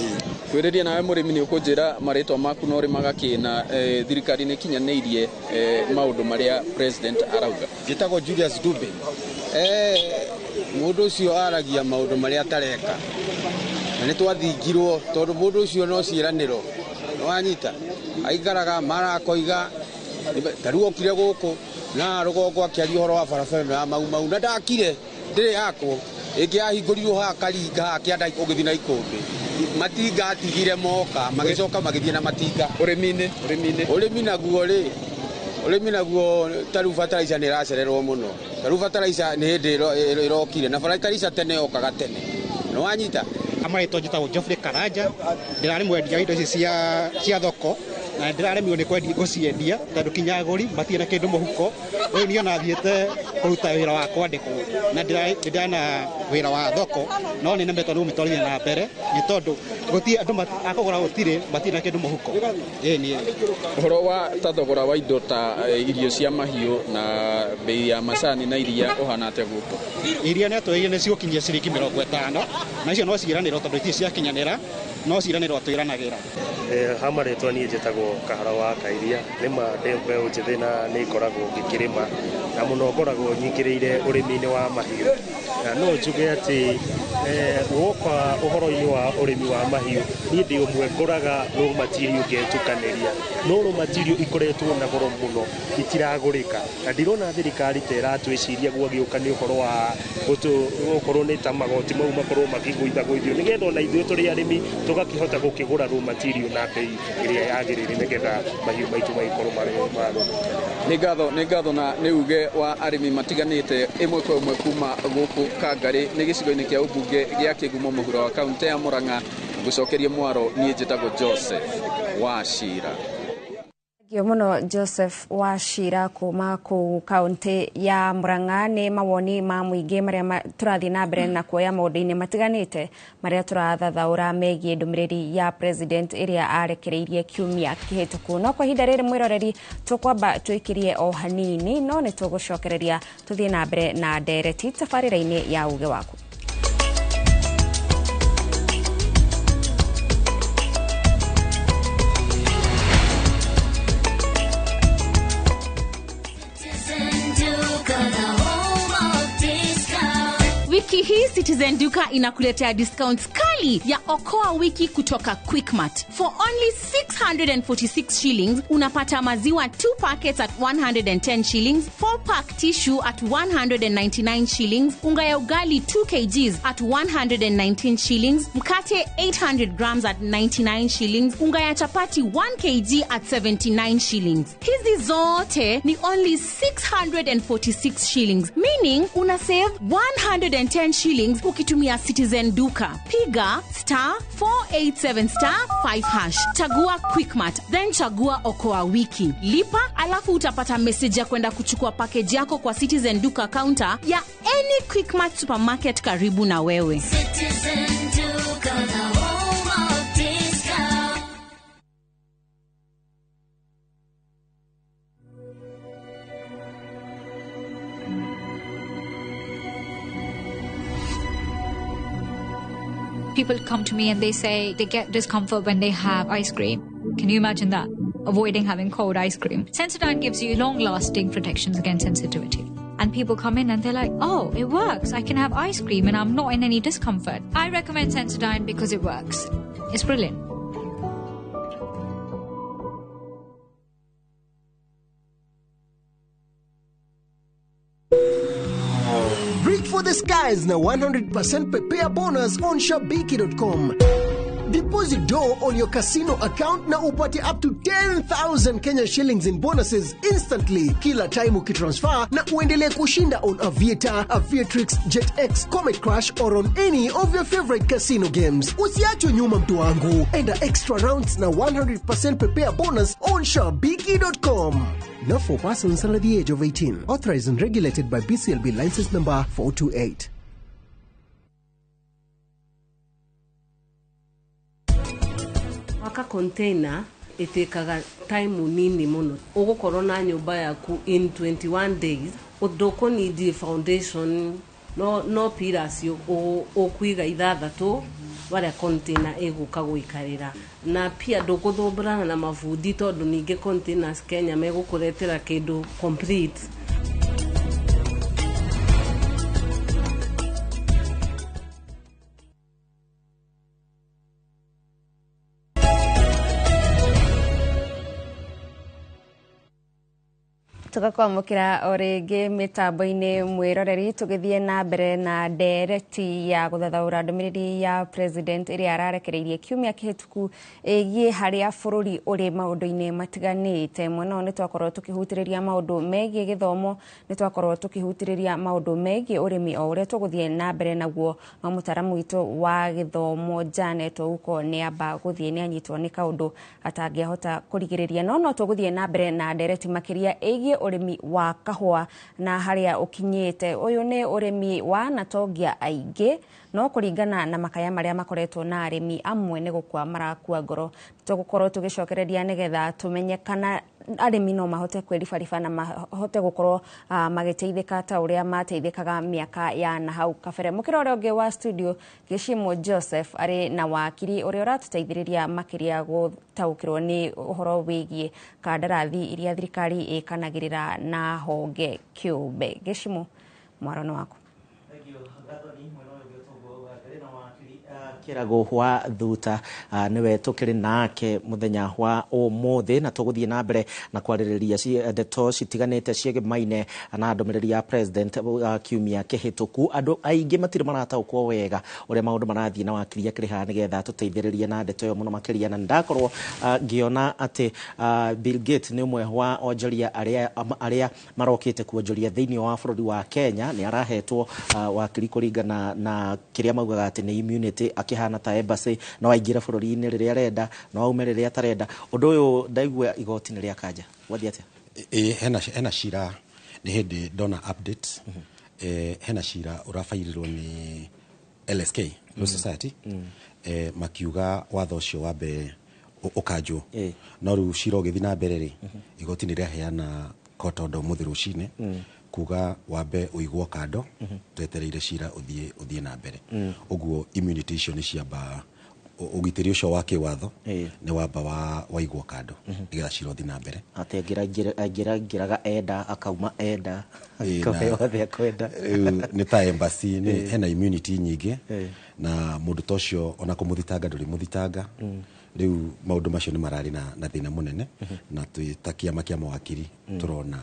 Speaker 23: Ĩĩ.
Speaker 3: Twĩrĩrie nawe mũrĩmi nĩ ũkũnjĩra marĩtwa maku na ũrĩmaga kĩ na thirikari nĩ kinyanĩirie maũndũ marĩa president arauga.
Speaker 6: Njĩtagwo Julius Dube. Mũndũ ũcio aragia maũndũ marĩa atareka, na nĩ twathingirwo tondũ mũndũ ũcio no ciĩranĩro, nĩwanyita, aikaraga mara akoiga ta rĩu okire gũkũ na rũgongo akĩaria ũhoro wa barabara ĩno ya Mau Mau na ndakire ndĩrĩ yakwo ĩngĩ yahingũrirwo haha Karinga haha kĩanda ũgĩthiĩ na Ikũmbĩ, matinga atigire moka magĩcoka magĩthiĩ na matinga.
Speaker 3: Ũrĩmi-inĩ
Speaker 6: ũrĩmi naguo rĩ, ũrĩmi naguo ta rĩu fertilizer nĩ ĩracererwo mũno, ta rĩu fertilizer nĩ hĩndĩ ĩrokire na fertilizer tene yokaga tene, nĩwanyita.
Speaker 7: Amarĩtwa njĩtagwo Geoffrey Karanja, ndĩrarĩ mwendia wa indo ici cia thoko na ndĩraremirwo nĩ kwendia gũciendia tondũ kinya agũri matirĩ na kĩndũ mũhuko. Rĩu niĩ ona thiĩte kũruta wĩra wa kwandĩkwo na ndĩrarĩ na wĩra wa thoko no nĩ nemetwo nĩ gũmĩtwarithia na mbere nĩ tondũ gũtirĩ andũ akũgũra gũtirĩ matirĩ na kĩndũ mũhuko. Ĩĩ.
Speaker 3: Ũhoro wa ta thogora wa indo ta irio cia mahiũ na bei ya macani na iria ũhana atĩa gũkũ?
Speaker 7: Iria nĩ atwĩrire nĩ cigũkinyia ciringi 50 na icio no ciĩranĩrwo tondũ itirĩ ciakinyanĩra, no ciĩranĩrwo twĩranagĩra.
Speaker 8: Ha marĩtwa niĩ njĩtagwo Kahara wa Kairia, nĩma ndĩ mbeũ njĩthĩ na nĩ ngoragwo ngĩkĩrĩma na mũno ngoragwo nyingĩrĩire ũrĩmi-inĩ wa mahiũ, na no njuge atĩ woka ũhoro-inĩ wa ũrĩmi wa mahiũ niĩ ndĩ ũmwe ngũraga raw material ngetukanĩria, no raw material ikoretwo na goro mũno itiragũrĩka, na ndirona thirikari ta ĩratwĩciria gwagĩũka nĩ ũhoro wa gũkorwo nĩ ta magoti mau makorwo makĩgũithagũithio nĩgetha ona ithuĩ tũrĩ arĩmi tũgakĩhota gũkĩgũra raw material na bei ĩrĩa yagĩrĩire nĩgetha mahiũ maitũ magĩkorwo marĩ ma.
Speaker 3: Nĩ ngatho na nĩ uge wa arĩmi matiganĩte ĩmwe kwa ĩmwe kuma gũkũ Kangarĩ nĩ gĩcigo-inĩ kĩa ũmbunge gĩa Kĩgumo mũhuro wa kaunti ya Murang'a. Ngũcokerie mwaro niĩ njĩtagwo Joseph Wachira.
Speaker 1: Thengiũ mũno Joseph Wachira kuma kũu kaunti ya Murang'a. Nĩ mawoni ma mũingĩ marĩa tũrathiĩ na mbere na kuoya maũndũ-inĩ matiganĩte marĩa tũrathathaũra megiĩ ndũmĩrĩri ya president ĩrĩa arekereirie kiumia kĩhĩtũku. No kwa ihinda rĩrĩ mwĩroreri tũkwamba tũikĩrie o hanini, no nĩ tũgũcokereria tũthiĩ na mbere na ndereti tabarĩra-inĩ ya uge waku.
Speaker 24: Wiki hii Citizen Duka inakuletea discounts kali ya Okoa Wiki kutoka Quickmart. For only 646 shillings, unapata maziwa 2 packets at 110 shillings, 4 pack tissue at 199 shillings, unga ya ugali 2 kgs at 119 shillings, mkate 800 grams at 99 shillings, unga ya chapati 1 kg at 79 shillings. Hizi zote ni only 646 shillings, meaning una save 110 shillings ukitumia Citizen Duka. Piga *487*5#, chagua Quickmart, then chagua Okoa Wiki, lipa, alafu utapata message ya kwenda kuchukua package yako kwa Citizen Duka counter ya any Quickmart supermarket karibu na wewe.
Speaker 25: Citizen Duka, the home of discount.
Speaker 26: People come to me and they say they get discomfort when they have ice cream. Can you imagine that? Avoiding having cold ice cream. Sensodyne gives you long-lasting protections against sensitivity. And people come in and they're like, oh, it works. I can have ice cream and I'm not in any discomfort. I recommend Sensodyne because it works. It's brilliant.
Speaker 27: Reach for the skies na 100% prepare bonus on Shabiki.com. Deposit dough on your casino account na upate up to 10,000 Kenya shillings in bonuses instantly kila time ukitransfer, na uendelee kushinda on Aviator, Aviatrix, JetX, Comet Crash or on any of your favorite casino games. Usiachwe nyuma mtu wangu. Enda extra rounds na 100% prepare bonus on Shabiki.com. Not for persons under the age of 18. Authorized and regulated by BCLB license number 428.
Speaker 28: Waka container itikaga time nini muno ugukorwo na nyumba yaku in 21 days ndũkũnidi foundation no pillars ũkũiga ithathatũ Warĩa container ĩgũka gũikarĩra, na pia ndũgũthũmbũrana na mabundi, tondũ ningĩ Containers Kenya megũkũretera kĩndũ complete.
Speaker 1: Tugakwamũkĩra o rĩngĩ mĩtambo-inĩ, mwĩroreri, tũgĩthiĩ na mbere na ndereti ya gũthathaũra ndũmĩrĩri ya president ĩrĩa ararekereirie kiumia kĩhĩtũku ĩgiĩ harĩa bũrũri ũrĩ maũndũ-inĩ matiganĩte. Mwena ũyũ nĩ twakorwo tũkĩhutĩrĩria maũndũ megiĩ gĩthomo, nĩ twakorwo tũkĩhutĩrĩria maũndũ megiĩ ũrĩmi, o ũrĩa tũgũthiĩ na mbere naguo. No mũtaramu witũ wa gĩthomo Janet Ouko nĩ amba gũthiĩ, nĩ anyitwo nĩ kaũndũ atangĩahota kũrigĩrĩria, no tũgũthiĩ na mbere na ndereti makĩria ĩgiĩ ũrĩmi wa kahũa na harĩa ũkinyĩte. Ũyũ nĩ ũrĩmi wa natongia aingĩ, no kũringana na makaya marĩa makoretwo na arĩmi amwe nĩ gũkua marakua ngoro. Tũgũkorwo tũgĩcokereria nĩgetha tũmenye kana arĩmi no mahote kwĩribariba na mahote gũkorwo magĩteithĩka ta ũrĩa mateithĩkaga mĩaka ya na hau kabere. Mũkĩra ũrĩa ũngĩ wa studio, Gĩcimo Joseph arĩ na wakiri ũrĩa ũratũteithĩrĩria makĩria gũtaũkĩrwo nĩ ũhoro wĩgiĩ kandarathi iria thirikari ĩkanagĩrĩra na honge kĩũmbe. Gĩcimo, mwaro nĩ waku.
Speaker 2: Kĩrago wa Thuta nĩwe tũkĩrĩ nake mũthenya wa ũmũthĩ, na tũgũthiĩ na mbere na kwarĩrĩria ndeto citiganĩte ciĩgemaine na ndũmĩrĩri ya president kiumia kĩhĩtũku. Andũ aingĩ matirĩ marataũkwo wega ũrĩa maũndũ marathiĩ, na wakiri akĩrĩ haha nĩgetha tũteithĩrĩrie na ndeto ĩyo mũno makĩria. Na ndakorwo ngĩona atĩ Bill Gates nĩ ũmwe wa onjoria arĩa marokĩte kuonjoria thĩinĩ wa bũrũri wa Kenya. Nĩ arahetwo wakiri kũringana na kĩrĩa maugaga atĩ nĩ immunity, akĩhana ta embassy, no aingĩre bũrũri-inĩ rĩrĩa arenda, no aume rĩrĩa atarenda. Ũndũ ũyũ ndaigua igoti nĩ rĩa kanja, gwathiĩ atĩa?
Speaker 5: Ĩ hena cira, nĩ hĩndĩ ndona update. Hena cira ũrabairirwo nĩ LSK, Law Society, makiuga watho ũcio wambe ũkanjwo, no rĩu cira ũgĩthiĩ na mbere rĩ, igoti nĩ rĩaheana court order ũmũthĩ rũcinĩ kuga wambe ũigwo kando, twetereire cira ũthiĩ na mbere. Ũguo immunity icio nĩ ciamba, ũgitĩri ũcio wa kĩwatho nĩ wamba waigwo kando nĩgetha cira ũthiĩ na mbere.
Speaker 2: Atĩ aingĩraga enda, akauma enda, akaheo othe akwenda.
Speaker 5: Rĩu nĩ ta embassy, nĩ hena immunity nyingĩ, na mũndũ ta ũcio ona kũmũthitanga ndũrĩ mũthitanga. Rĩu maũndũ macio nĩ mararĩ na thĩna mũnene, na twĩ ta kĩama kĩa mawakiri tũrona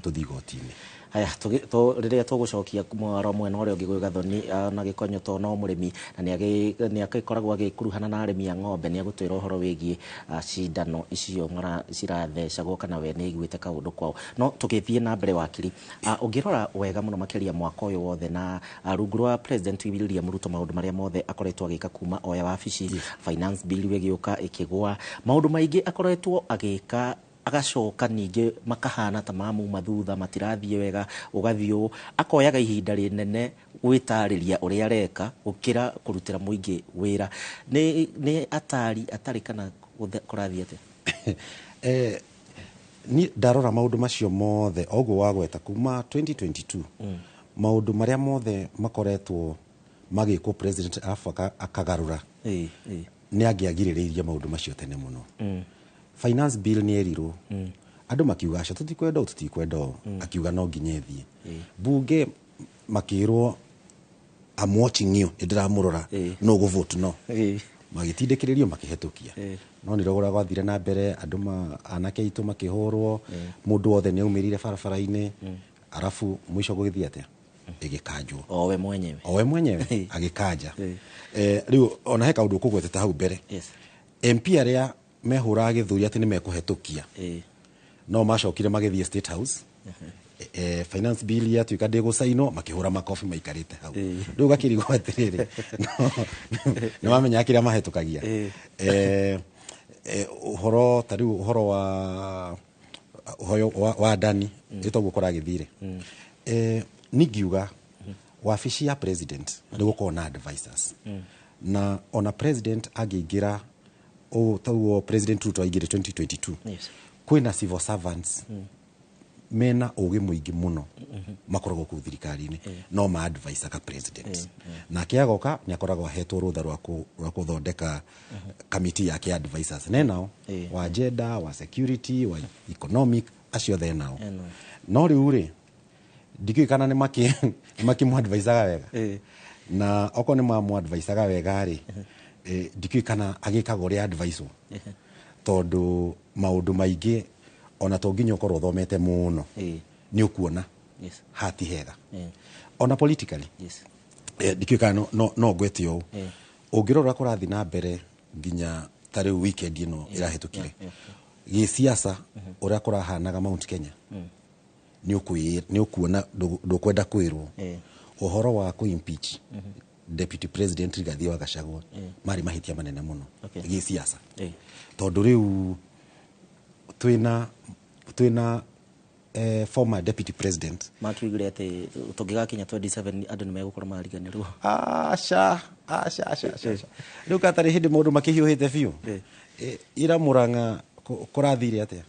Speaker 5: tũthiĩ igoti-inĩ.
Speaker 2: Haya, rĩrĩa tũgũcokia mwaro mwena ũrĩa ũngĩ gwĩ Gathoni na Gĩkonyo, to no mũrĩmi na nĩ agĩkoragwo agĩkuruhana na arĩmi a ng'ombe, nĩ agũtwĩra ũhoro wĩgiĩ cindano icio cirathecagwo kana we nĩ aiguĩte kaũndũ kwao. No tũgĩthiĩ na mbere, wakiri, ũngĩrora wega mũno makĩria mwaka ũyũ wothe na rungu rwa President William Ruto, maũndũ marĩa mothe akoretwo agĩka kuma oya wabici, finance bill ĩgĩũka ĩkĩgũa, maũndũ maingĩ akoretwo agĩka, agacoka ningĩ makahana ta mamuma thutha, matirathiĩ wega, ũgathiĩ ũũ akoyaga ihinda rĩnene gwĩtarĩria ũrĩa areka gũkĩra kũrutĩra mũingĩ wĩra. Nĩ atari atarĩ kana kũrathiĩ atĩa?
Speaker 5: Ni ndarora maũndũ macio mothe oguo wagweta kuma 2022, maũndũ marĩa mothe makoretwo magĩkwo president arabu akagarũra, nĩ angĩagirĩrĩirie maũndũ macio tene mũno. Finance bill nĩ erirwo, andũ makiuga aca, tũtikwenda ũũ, tũtikwenda ũũ, akiuga no nginya ĩthiĩ bunge. Makĩrwo, "I'm watching you," nĩ ndĩramũrora, no gũvote, no magĩtindĩkĩrĩrio makĩhetũkia. No nĩ rogora gwathire na mbere, andũ anake aitũ makĩhũrwo, mũndũ wothe nĩ aumĩrire barabara-inĩ, arabu mũico gũgĩthiĩ atĩa? Ĩgĩkanjwo.
Speaker 2: O we mwenyewe.
Speaker 5: O we mwenyewe agĩkanja. Rĩu ona he kaũndũ ũkũgwetete hau mbere, MP arĩa mehũraga gĩthũri atĩ nĩ mekũhetũkia, no macokire magĩthiĩ State House, finance bill yatuĩka ndĩgũcainwo, makĩhũra makobi maikarĩte hau. Rĩu gakĩrigwo atĩrĩrĩ, nĩ wamenyaga kĩrĩa mahetũkagia? Ũhoro ta rĩu ũhoro wa ũhoro wa Adani ĩtoguo kũragĩthire, ningiuga wabici ya president nĩ gũkorwo na advisors, na ona president angĩingĩra ũũ taguo President Ruto aingĩre 2022, kwĩna civil servants. mena ũgĩ mũingĩ mũno makoragwo kũu thirikari-inĩ no ma advice-aga president. Nake agoka nĩ akoragwo ahetwo rũtha rwa kũthondeka kamiti yake ya advisors nenao wa gender, wa security, wa economic, acio othe nao. No rĩu rĩ, ndikĩũĩ kana nĩ makĩmũ-advisaga wega, na okorwo nĩ mamũ-advisaga wega rĩ, ndikĩũĩ kana agĩkaga ũrĩa advice, tondũ maũndũ maingĩ ona to nginya ũkorwo ũthomete mũno nĩ ũkuona hati hega ona politically. Ndikĩũĩ kana no ngwete ũũ, ũngĩrora kũrathiĩ na mbere nginya ta rĩu weekend ĩno ĩrahĩtũkire gĩsiasa, ũrĩa kũrahanaga Mount Kenya, nĩ ũkuona ndũkwenda kwĩrwo ũhoro wa kũ-impeach Deputy President Rigathi wa Gachagua marĩ mahĩtia manene mũno gĩsiasa, tondũ rĩu twĩna former deputy president.
Speaker 2: Makiugire atĩ tũngĩgakinya 27 andũ nĩ megũkorwo mariganĩrwo.
Speaker 5: Aca, aca, aca, aca, rĩu katarĩ hĩndĩ maũndũ makĩhiũhĩte biũ. Ira Murang'a kũrathire atĩa?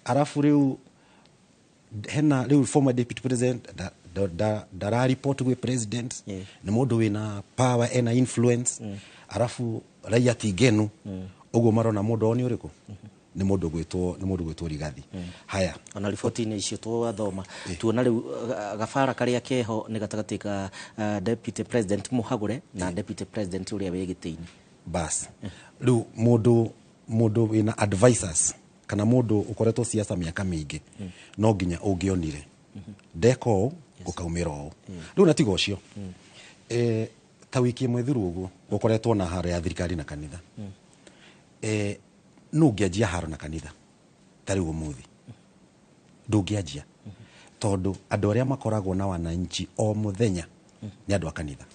Speaker 5: Arabu rĩu hena rĩu former deputy president ndara report gwĩ president, nĩ mũndũ wĩna power, ena influence. Arabu raia ti ngenu ũguo marona mũndũ o nĩ ũrĩkũ, nĩ mũndũ gwĩtwo Rigathi. Haya.
Speaker 2: Ona riboti-inĩ icio twathoma tuona rĩu gabara karĩa keho nĩ gatagatĩ ka deputy president mũhagũre na deputy president ũrĩa wĩ gĩtĩ-inĩ.
Speaker 5: Bas, rĩu mũndũ wĩna advisors kana mũndũ ũkoretwo siasa mĩaka mĩingĩ, no nginya ũngĩonire ndeka ũũ gũkaumĩra ũũ. Rĩu na tiga ũcio, ta wiki ĩmwe thiru ũguo gũkoretwo na haro ya thirikari na kanitha. Nũ ũngĩanjia haro na kanitha ta rĩu ũmũthĩ? Ndũngĩanjia, tondũ andũ arĩa makoragwo na wananchi o mũthenya nĩ andũ a kanitha.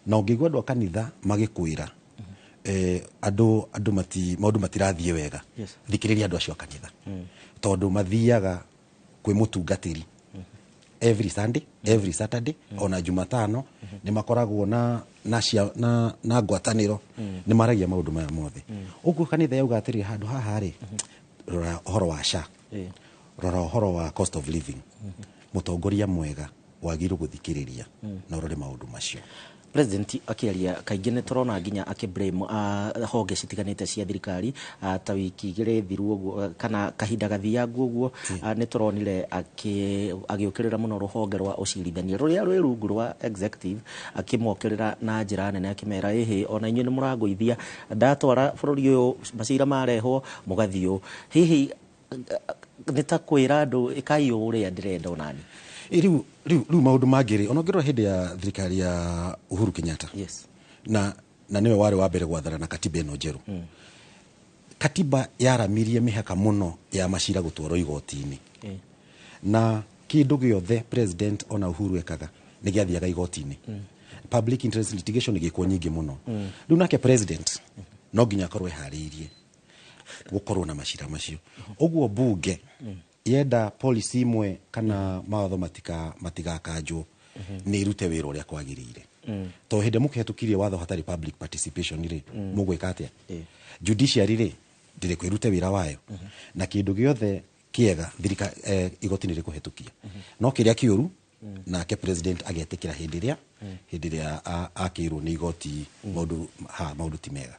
Speaker 5: Na ũngĩigua andũ a kanitha magĩkwĩra andũ mati maũndũ matirathiĩ wega, thikĩrĩria andũ acio a kanitha, tondũ mathiaga kwĩ mũtungatĩri every Sunday, every Saturday, ona Jumatano nĩ makoragwo na ngwatanĩro, nĩ maragia maũndũ maya mothe. Ũguo kanitha yauga atĩrĩ, handũ haha rĩ, rora ũhoro wa SHA, rora ũhoro wa cost of living, mũtongoria mwega wagĩrĩirwo gũthikĩrĩria na ũrore maũndũ macio.
Speaker 2: President akĩaria kaingĩ nĩ tũrona nginya akĩ-blame honge citiganĩte cia thirikari. Ta wiki 2 thiru ũguo kana kahinda gathiangu ũguo, nĩ tũronire agĩũkĩrĩra mũno rũhonge rwa ũcirithania rũrĩa rwĩ rungu rwa executive, akĩmokĩrĩra na njĩra nene, akĩmera ĩhĩ ona inyuĩ nĩ mũrangũithia, ndatwara bũrũri ũyũ macira marehwo mũgathiĩ ũũ. Hihi nĩ ta kwĩra andũ ĩkai ũũ ũrĩa ndĩrenda onani?
Speaker 5: Rĩu maũndũ mangĩ rĩ, ona ũngĩrora hĩndĩ ya thirikari ya Uhuru Kenyatta, na nĩwe warĩ wa mbere gwathana na katiba ĩno njerũ, katiba yaramirie mĩhaka mũno ya macira gũtwarwo igoti-inĩ, na kĩndũ gĩothe president ona Uhuru ekaga nĩ gĩathiaga igoti-inĩ. Public interest litigation ĩgĩkwo nyingĩ mũno. Rĩu nake president no nginya akorwo eharĩirie gũkorwo na macira macio. Ũguo bunge yenda policy imwe kana mawatho matigakanjwo nĩ irute wĩra ũrĩa kwagĩrĩire, to hĩndĩ mũkĩhetũkirie watho hatarĩ public participation rĩ, mũgwĩka atĩa? Judiciary rĩ, ndĩrĩ ĩrute wĩra wayo, na kĩndũ gĩothe kĩega thirika igoti nĩ rĩkũhetũkia, no kĩrĩa kĩũru nake president agetĩkĩra hĩndĩ ĩrĩa akĩrwo nĩ igoti maũndũ ha maũndũ ti mega.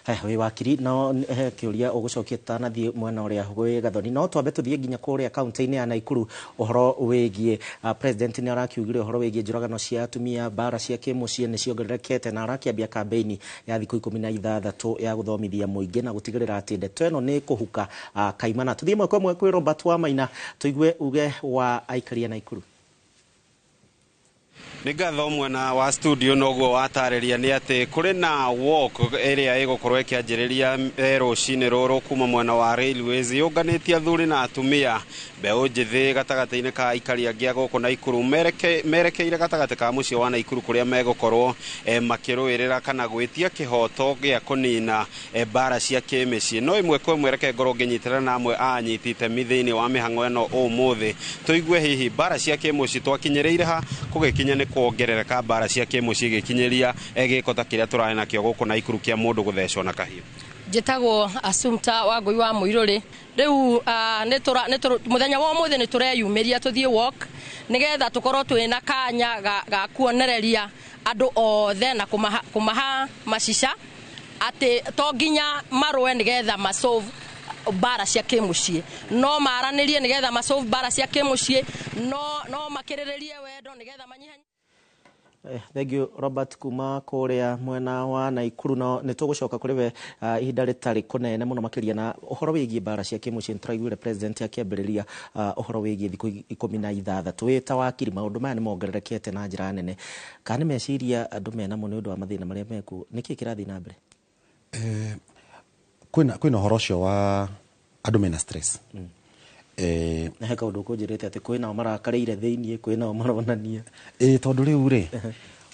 Speaker 2: Haya, wĩ wakiri, no he kĩũria ũgũcokia tũtanathiĩ mwena ũrĩa gwĩ Gathoni, no twambe tũthiĩ nginya kũrĩa kaunti-inĩ ya Naikuru. Ũhoro wĩgiĩ president nĩ arakiugire ũhoro wĩgiĩ njũragano cia atumia, mbara cia kĩmũciĩ nĩ ciongererekete, na arakĩambia kambĩini ya thikũ 16 ya gũthomithia mũingĩ na gũtigĩrĩra atĩ ndeto ĩno nĩ kũhuka kaimana. Tũthiĩ ĩmwe kwa ĩmwe kwĩ Robert Wamaina, tũigue uge wa aikari a Naikuru.
Speaker 9: Nĩ ngatho mwena wa studio. Noguo watarĩria nĩ atĩ kũrĩ na walk ĩrĩa ĩgũkorwo ĩkĩanjĩrĩria rũcinĩ rũrũ kuma mwena wa Railways, yũnganĩtie athuri na atumia, mbeũ njĩthĩ gatagatĩ-inĩ ka aikari angĩ a gũkũ Naikuru, merekeire gatagatĩ ka mũciĩ wa Naikuru kũrĩa megũkorwo makĩrũĩrĩra kana gwĩtia kĩhoto gĩa kũnina mbara cia kĩmĩciĩ. No ĩmwe kwa ĩmwe reke ngorwo ngĩnyitĩrĩra na amwe a anyiti itemi thĩinĩ wa mĩhang'o ĩno ũmũthĩ, tũigue hihi mbara cia kĩmũciĩ twakinyĩrĩire ha kũgĩkinya. Nginya nĩ kuongerereka mbara cia kĩmũciĩ gĩkinyĩria gĩko ta kĩrĩa tũrarĩ nakĩo gũkũ Naikuru kĩa mũndũ gũthecwo na kahiũ.
Speaker 10: Njĩtagwo Assumpta Wangũi wa Mũirũrĩ. Rĩu mũthenya wa ũmũthĩ nĩ tũreyumĩria tũthiĩ walk nĩgetha tũkorwo twĩna kanya ga kuonereria andũ othe na kũmaha macica atĩ to nginya marũe nĩgetha masolve mbara cia kĩmũciĩ, no maranĩrie nĩgetha masolve mbara cia kĩmũciĩ, no makĩrĩrĩrie wendo nĩgetha manyiha.
Speaker 2: Thank you Robert kuma kuria mwena wa Naikuru. No nĩ tũgũcoka kũrĩ we ihinda rĩtarĩ kũnene mũno makĩria na ũhoro wĩgiĩ mbara cia kĩmũciĩ. Nĩtũraiguire president akĩambĩrĩria ũhoro wĩgiĩ thikũ 16. Twĩ ta wakiri, maũndũ maya nĩ mongererekete na njĩra nene, kana nĩ meciria andũ menamo nĩ ũndũ wa mathĩna marĩa mekuo? Nĩkĩ kĩrathiĩ na mbere?
Speaker 5: Kwĩna ũhoro ũcio wa andũ mena stress.
Speaker 2: Na he kaũndũ ũkũnjĩrĩte atĩ kwĩnao marakarĩire thĩiniĩ, kwĩnao maronania.
Speaker 5: Tondũ rĩu rĩ,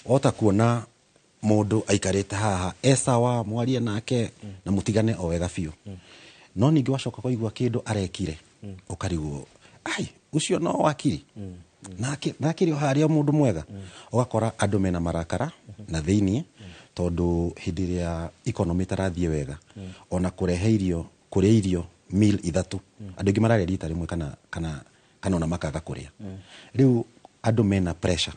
Speaker 5: wahota kuona mũndũ aikarĩte haha e sawa, mwarie nake na mũtigane o wega biũ, no ningĩ wacoka kũigua kĩndũ arekire, ũkarigwo ai ũcio no wakiri nakĩrĩ o harĩa mũndũ mwega. Ũgakora andũ mena marakara na thĩiniĩ, tondũ hĩndĩ ĩrĩa economy ĩtarathiĩ wega, ona kũrehe irio, kũrĩa irio meal 3, andũ aingĩ mararĩa rita rĩmwe kana ona makaga kũrĩa. Rĩu andũ mena pressure,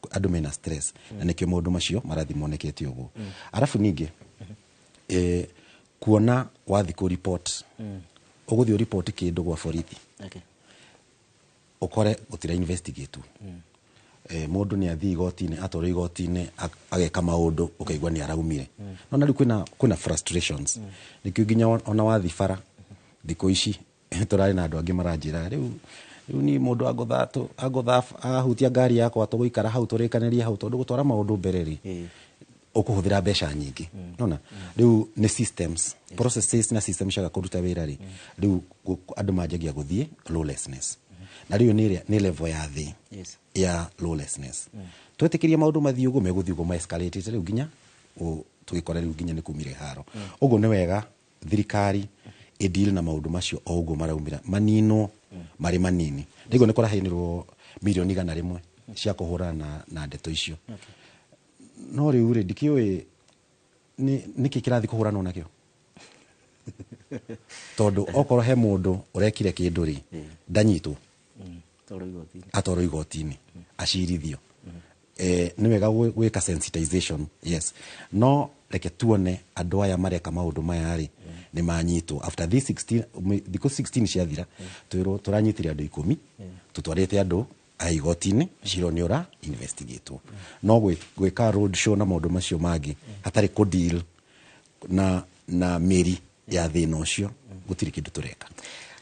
Speaker 5: andũ mena stress, na nĩkĩo maũndũ macio marathiĩ monekete ũguo. Arabu ningĩ kuona wathiĩ kũ report, ũgũthiĩ ũripoti kĩndũ gwa borithi, ũkore gũtira investigate. Mũndũ nĩ athiĩ igoti-inĩ, atwarwo igoti-inĩ, ageka maũndũ, ũkaigua nĩ araumire. No na rĩu kwĩna frustrations. Nĩkĩo nginya ona wathiĩ bara thikũ ici tũrarĩ na andũ angĩ maranjĩra rĩu ni mũndũ angũtha ahutia ngari yakwa tũgũikara hau tũrĩkanĩrie hau, tondũ gũtwara maũndũ mbere rĩ ũkũhũthĩra mbeca nyingĩ. Nona rĩu nĩ systems, processes na systems ciaga kũruta wĩra rĩ, rĩu andũ manjagia gũthiĩ lawlessness. Na rĩu nĩ level ya thĩ ya lawlessness. Twetĩkĩria maũndũ mathiĩ ũguo, megũthiĩ ũguo ma-escalate rĩu nginya tũgĩkora rĩu nginya nĩ kumire haro. Ũguo nĩ wega thirikari ĩdeal na maũndũ macio o ũguo maraumĩra, maninwo marĩ manini. Nĩguo nĩ kũraheanirwo mirioni 100 cia kũhũrana na ndeto icio. No rĩu rĩ, ndikĩũĩ nĩkĩ kĩrathiĩ kũhũranwo nakĩo, tondũ okorwo he mũndũ ũrekire kĩndũ rĩ, ndanyitwo, atwarwo igoti-inĩ acirithio. Nĩ wega gwĩka sensitization, yes, no reke tuone andũ aya mareka maũndũ maya rĩ nĩ manyitwo. After this 16 thikũ 16 ciathira, twĩrwo tũranyitire andũ 10, tũtwarĩte andũ a igoti-inĩ, cira nĩ ũra investigatwo. No gwĩka road show na maũndũ macio mangĩ hatarĩ kũ deal na mĩri ya thĩna ũcio, gũtirĩ kĩndũ tũreka.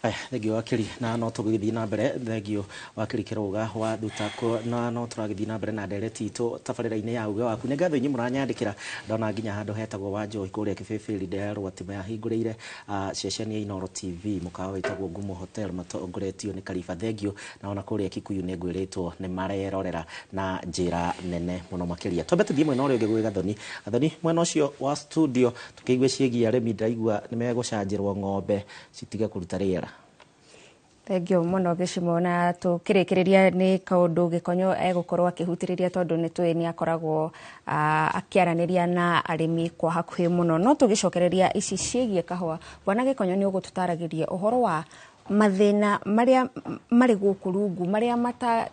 Speaker 2: Aya, thengio wakiri, na no tũgĩthiĩ na mbere. Thengio wakiri Kĩrũga wa Thutako, na no tũragĩthiĩ na mbere na ndereti itũ tabarĩra-inĩ ya uge waku. Nĩ ngatho inyuĩ mũranyandĩkĩra, ndona nginya handũ hetagwo wa Njohi kũrĩa Kĩbĩbĩri, nderwo atĩ mayahingũrĩire ceceni ya Inooro TV, mũkawa wĩtagwo Ngumo Hotel matongoretio nĩ Kariba. Thengio. Na ona kũrĩa Kikuyu nĩ ngwĩrĩtwo nĩ marerorera na njĩra nene mũno makĩria. Twambe tũthiĩ mwena ũrĩa ũngĩ gwĩ Gathoni. Gathoni, mwena ũcio wa studio tũkĩigue ciĩgiĩ arĩmi, ndĩraigua nĩ megũcanjĩrwo ng'ombe citige kũruta rĩera.
Speaker 1: Thengio mũno Gĩcimo, na tũkĩrĩkĩrĩria nĩ kaũndũ Gĩkonyo egũkorwo akĩhutĩrĩria, tondũ nĩ tũĩ nĩ akoragwo akĩaranĩria na arĩmi kwa hakuhĩ mũno. No tũgĩcokereria ici ciĩgiĩ kahũa, bwana Gĩkonyo nĩ ũgũtũtaragĩria ũhoro wa mathĩna marĩa marĩ gũkũ rungu, marĩa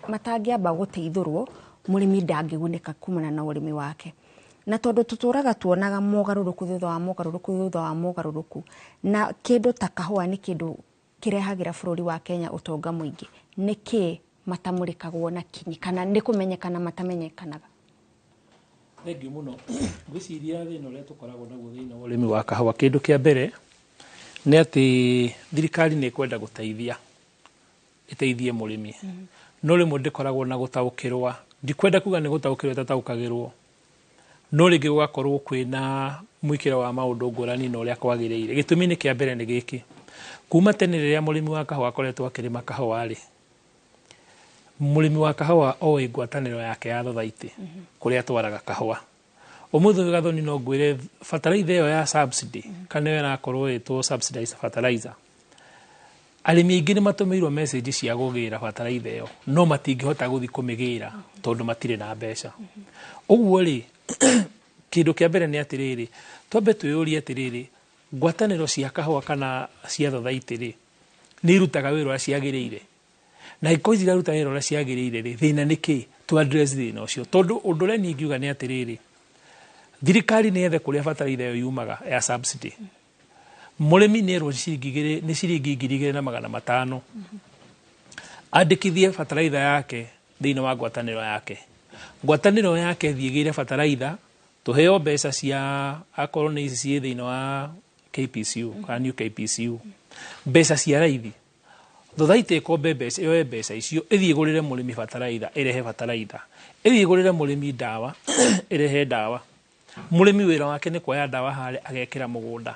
Speaker 1: matangĩamba gũteithũrwo mũrĩmi ndangĩgunĩka kumana na ũrĩmi wake. Na tondũ tũtũraga tuonaga mogarũrũku thutha wa mogarũrũku thutha wa mogarũrũku, na kĩndũ ta kahũa nĩ kĩndũ kĩrehagĩra bũrũri wa Kenya ũtonga mũingĩ, nĩkĩ matamũrĩkagwo na kinyi, kana nĩ kũmenyekana matamenyekanaga?
Speaker 22: Thengio mũno. Ngwĩciria thĩna ũrĩa tũkoragwo naguo thĩinĩ wa ũrĩmi wa kahũa, kĩndũ kĩa mbere nĩ atĩ thirikari nĩ ĩkwenda gũteithia, ĩteithie mũrĩmi, no rĩmwe ndĩkoragwo na gũtaũkĩrwa. Ndikwenda kuga nĩ gũtaũkĩrwo ĩtataũkagĩrwo, no rĩngĩ gũgakorwo kwĩna mwĩkĩre wa maũndũ ngũrani na ũrĩa kwagĩrĩire. Gĩtũmi nĩ kĩa mbere nĩ gĩkĩ, kuma tene rĩrĩa mũrĩmi wa kahũa akoretwo akĩrĩma kahũa rĩ, mũrĩmi wa kahũa oĩ ngwatanĩro yake ya thothaitĩ kũrĩa atwaraga kahũa. Ũmũthĩ ũyũ Gathoni no ngwĩre bataraitha ĩyo ya subsidy, kana ĩyo ĩrakorwo ĩtwo subsidized fertilizer, Arĩmi aingĩ nĩ matũmĩirwo message cia gũgĩra bataraitha ĩyo, no matingĩhota gũthiĩ kũmĩgĩra tondũ matirĩ na mbeca. Ũguo rĩ, kĩndũ kĩa mbere nĩ atĩrĩrĩ, twambe twĩyũrie atĩrĩrĩ, ngwatanĩro cia kahũa kana cia thothaitĩ rĩ, nĩ irutaga wĩra ũrĩa ciagĩrĩire? Na angĩkorwo itiraruta wĩra ũrĩa ciagĩrĩire rĩ, thĩna nĩ kĩ? Tu address thĩna ũcio, tondũ ũndũ ũrĩa niĩ ingiuga nĩ atĩrĩrĩ, thirikari nĩ yethe kũrĩa bataraitha ĩyo yumaga ya subsidy. Mũrĩmi nĩ erwo ciringi igĩrĩ, nĩ ciringi 2,500, andĩkithie bataraitha yake thĩinĩ wa ngwatanĩro yake. Ngwatanĩro yake ĩthiĩ ĩgĩre bataraitha, tũheo mbeca cia akorwo nĩ ici ciĩ thĩinĩ wa KPCU kana new KPCU, mbeca cia raithi. Thothaitĩ ĩkombe mbeca, yoe mbeca icio, ĩthiĩ ĩgũrĩre mũrĩmi bataraitha, ĩrehe bataraitha, ĩthiĩ ĩgũrĩre mũrĩmi ndawa, ĩrehe ndawa. Mũrĩmi wĩra wake nĩ kuoya ndawa harĩa agekĩra mũgũnda.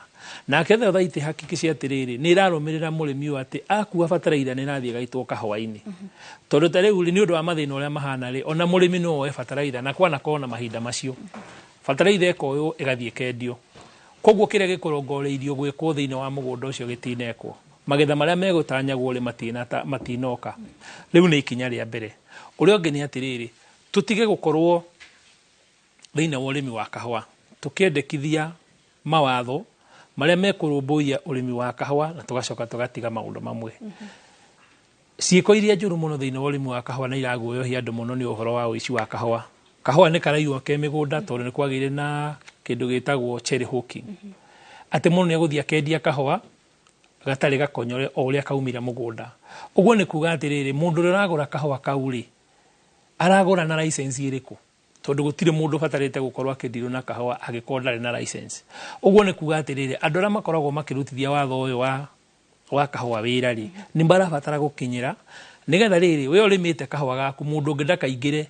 Speaker 22: Nake thothaitĩ hakikishe atĩrĩrĩ, nĩ ĩrarũmĩrĩra mũrĩmi ũyũ atĩ akua bataraitha nĩ ĩrathiĩ ĩgaitwo kahũa-inĩ. Tondũ ta rĩu rĩ, nĩ ũndũ wa mathĩna ũrĩa mahana rĩ, ona mũrĩmi no oe bataraitha na kwanakorwo na mahinda macio, bataraitha ĩkoywo ĩgathiĩ ĩkendio. Koguo kĩrĩa gĩkũrongoreirio gwĩkwo thĩinĩ wa mũgũnda ũcio gĩtinekwo, magetha marĩa megũtanyagwo rĩ, matinoka. Rĩu nĩ ikinya rĩa mbere. Ũrĩa ũngĩ nĩ atĩrĩrĩ, tũtige gũkorwo thĩinĩ wa ũrĩmi wa kahũa tũkĩendekithia mawatho marĩa mekũrũmbũiya ũrĩmi wa kahũa, na tũgacoka tũgatiga maũndũ mamwe. Ciĩko iria njũru mũno thĩinĩ wa ũrĩmi wa kahũa na iraguoyohia andũ mũno nĩ ũhoro wa ũici wa kahũa. Kahũa nĩ karaiywo ke mĩgũnda, tondũ nĩ kwagĩire na kĩndũ gĩtagwo cherry hawking, atĩ mũndũ nĩ egũthiĩ akendia kahũa gatarĩ gakonyore o ũrĩa kaumire mũgũnda. Ũguo nĩ kuga atĩrĩrĩ, mũndũ ũrĩa ũragũra kahũa kau rĩ, aragũra na license ĩrĩkũ? Tondũ gũtirĩ mũndũ ũbatarĩte gũkorwo akĩndirwo na kahũa angĩkorwo ndarĩ na license. Ũguo nĩ kuga atĩrĩrĩ, andũ arĩa makoragwo makĩrutithia watho ũyũ wa kahũa wĩra rĩ, nĩ marabatara gũkinyĩra, nĩgetha rĩrĩ, we ũrĩmĩte kahũa gaku, mũndũ ũngĩ ndakaingĩre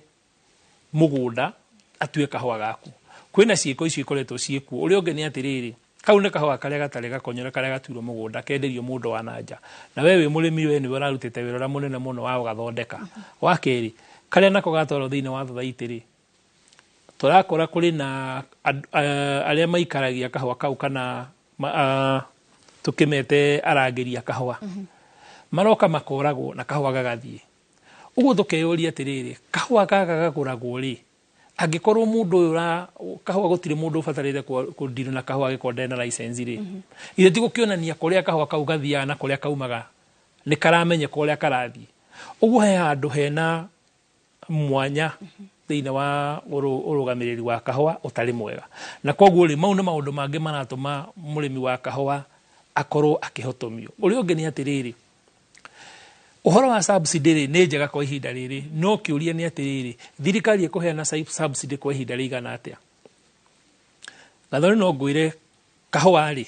Speaker 22: mũgũnda atue kahũa gaku. Kwĩna ciĩko icio ikoretwo ciĩkuo. Ũrĩa ũngĩ nĩ atĩrĩrĩ, kau nĩ kahũa karĩa gatarĩ gakonyore, karĩa gatuirwo mũgũnda, kenderio mũndũ wa na nja, na we wĩ mũrĩmi, we nĩwe ũrarutĩte wĩra ũrĩa mũnene mũno wa gũgathondeka. Wa kerĩ, karĩa nako gatwarwo thĩinĩ wa thothaitĩ rĩ, tũrakora kũrĩ na arĩa maikaragia kahũa kau, kana tũkĩmete arangĩri a kahũa, maroka makoragwo na kahũa gagathiĩ. Ũguo tũkeyũria atĩrĩrĩ, kahũa gaka gagũragwo rĩ, angĩkorwo mũndũ ũyũ kahũa gũtirĩ mũndũ ũbatarĩte kũndirwo na kahũa angĩkorwo ndarĩ na license rĩ, ithe ti gũkĩonania kũrĩa kahũa kau gathiaga na kũrĩa kaumaga nĩ karamenyeka ũrĩa karathiĩ. Ũguo he handũ hena mwanya thĩinĩ wa ũrũgamĩrĩri wa kahũa ũtarĩ mwega, na koguo rĩ, mau nĩ maũndũ mangĩ maratũma mũrĩmi wa kahũa akorwo akĩhotomio. Ũrĩa ũngĩ nĩ atĩrĩrĩ, ũhoro wa subsidy rĩ, nĩ njega kwa ihinda rĩrĩ, no kĩũria nĩ atĩrĩrĩ, thirikari ĩkũheana subsidy kwa ihinda rĩigana atĩa? Gathoni, no ngwĩre kahũa rĩ,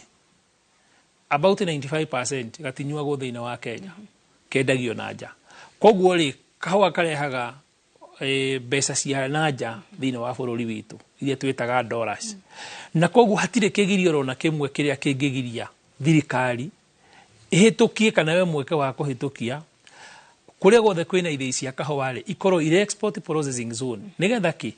Speaker 22: about 95% gatinyuagwo thĩinĩ wa Kenya, kendagio na nja. Koguo rĩ, kahũa karehaga mbeca cia na nja thĩinĩ wa bũrũri witũ, iria twĩtaga dollars, na koguo hatirĩ kĩgirio ona kĩmwe kĩrĩa kĩngĩgiria thirikari ĩhĩtũkie kana we mweke wa kũhĩtũkia kũrĩa guothe kwĩna ithĩi cia kahũa rĩ, ikorwo irĩ export processing zone, nĩgetha kĩ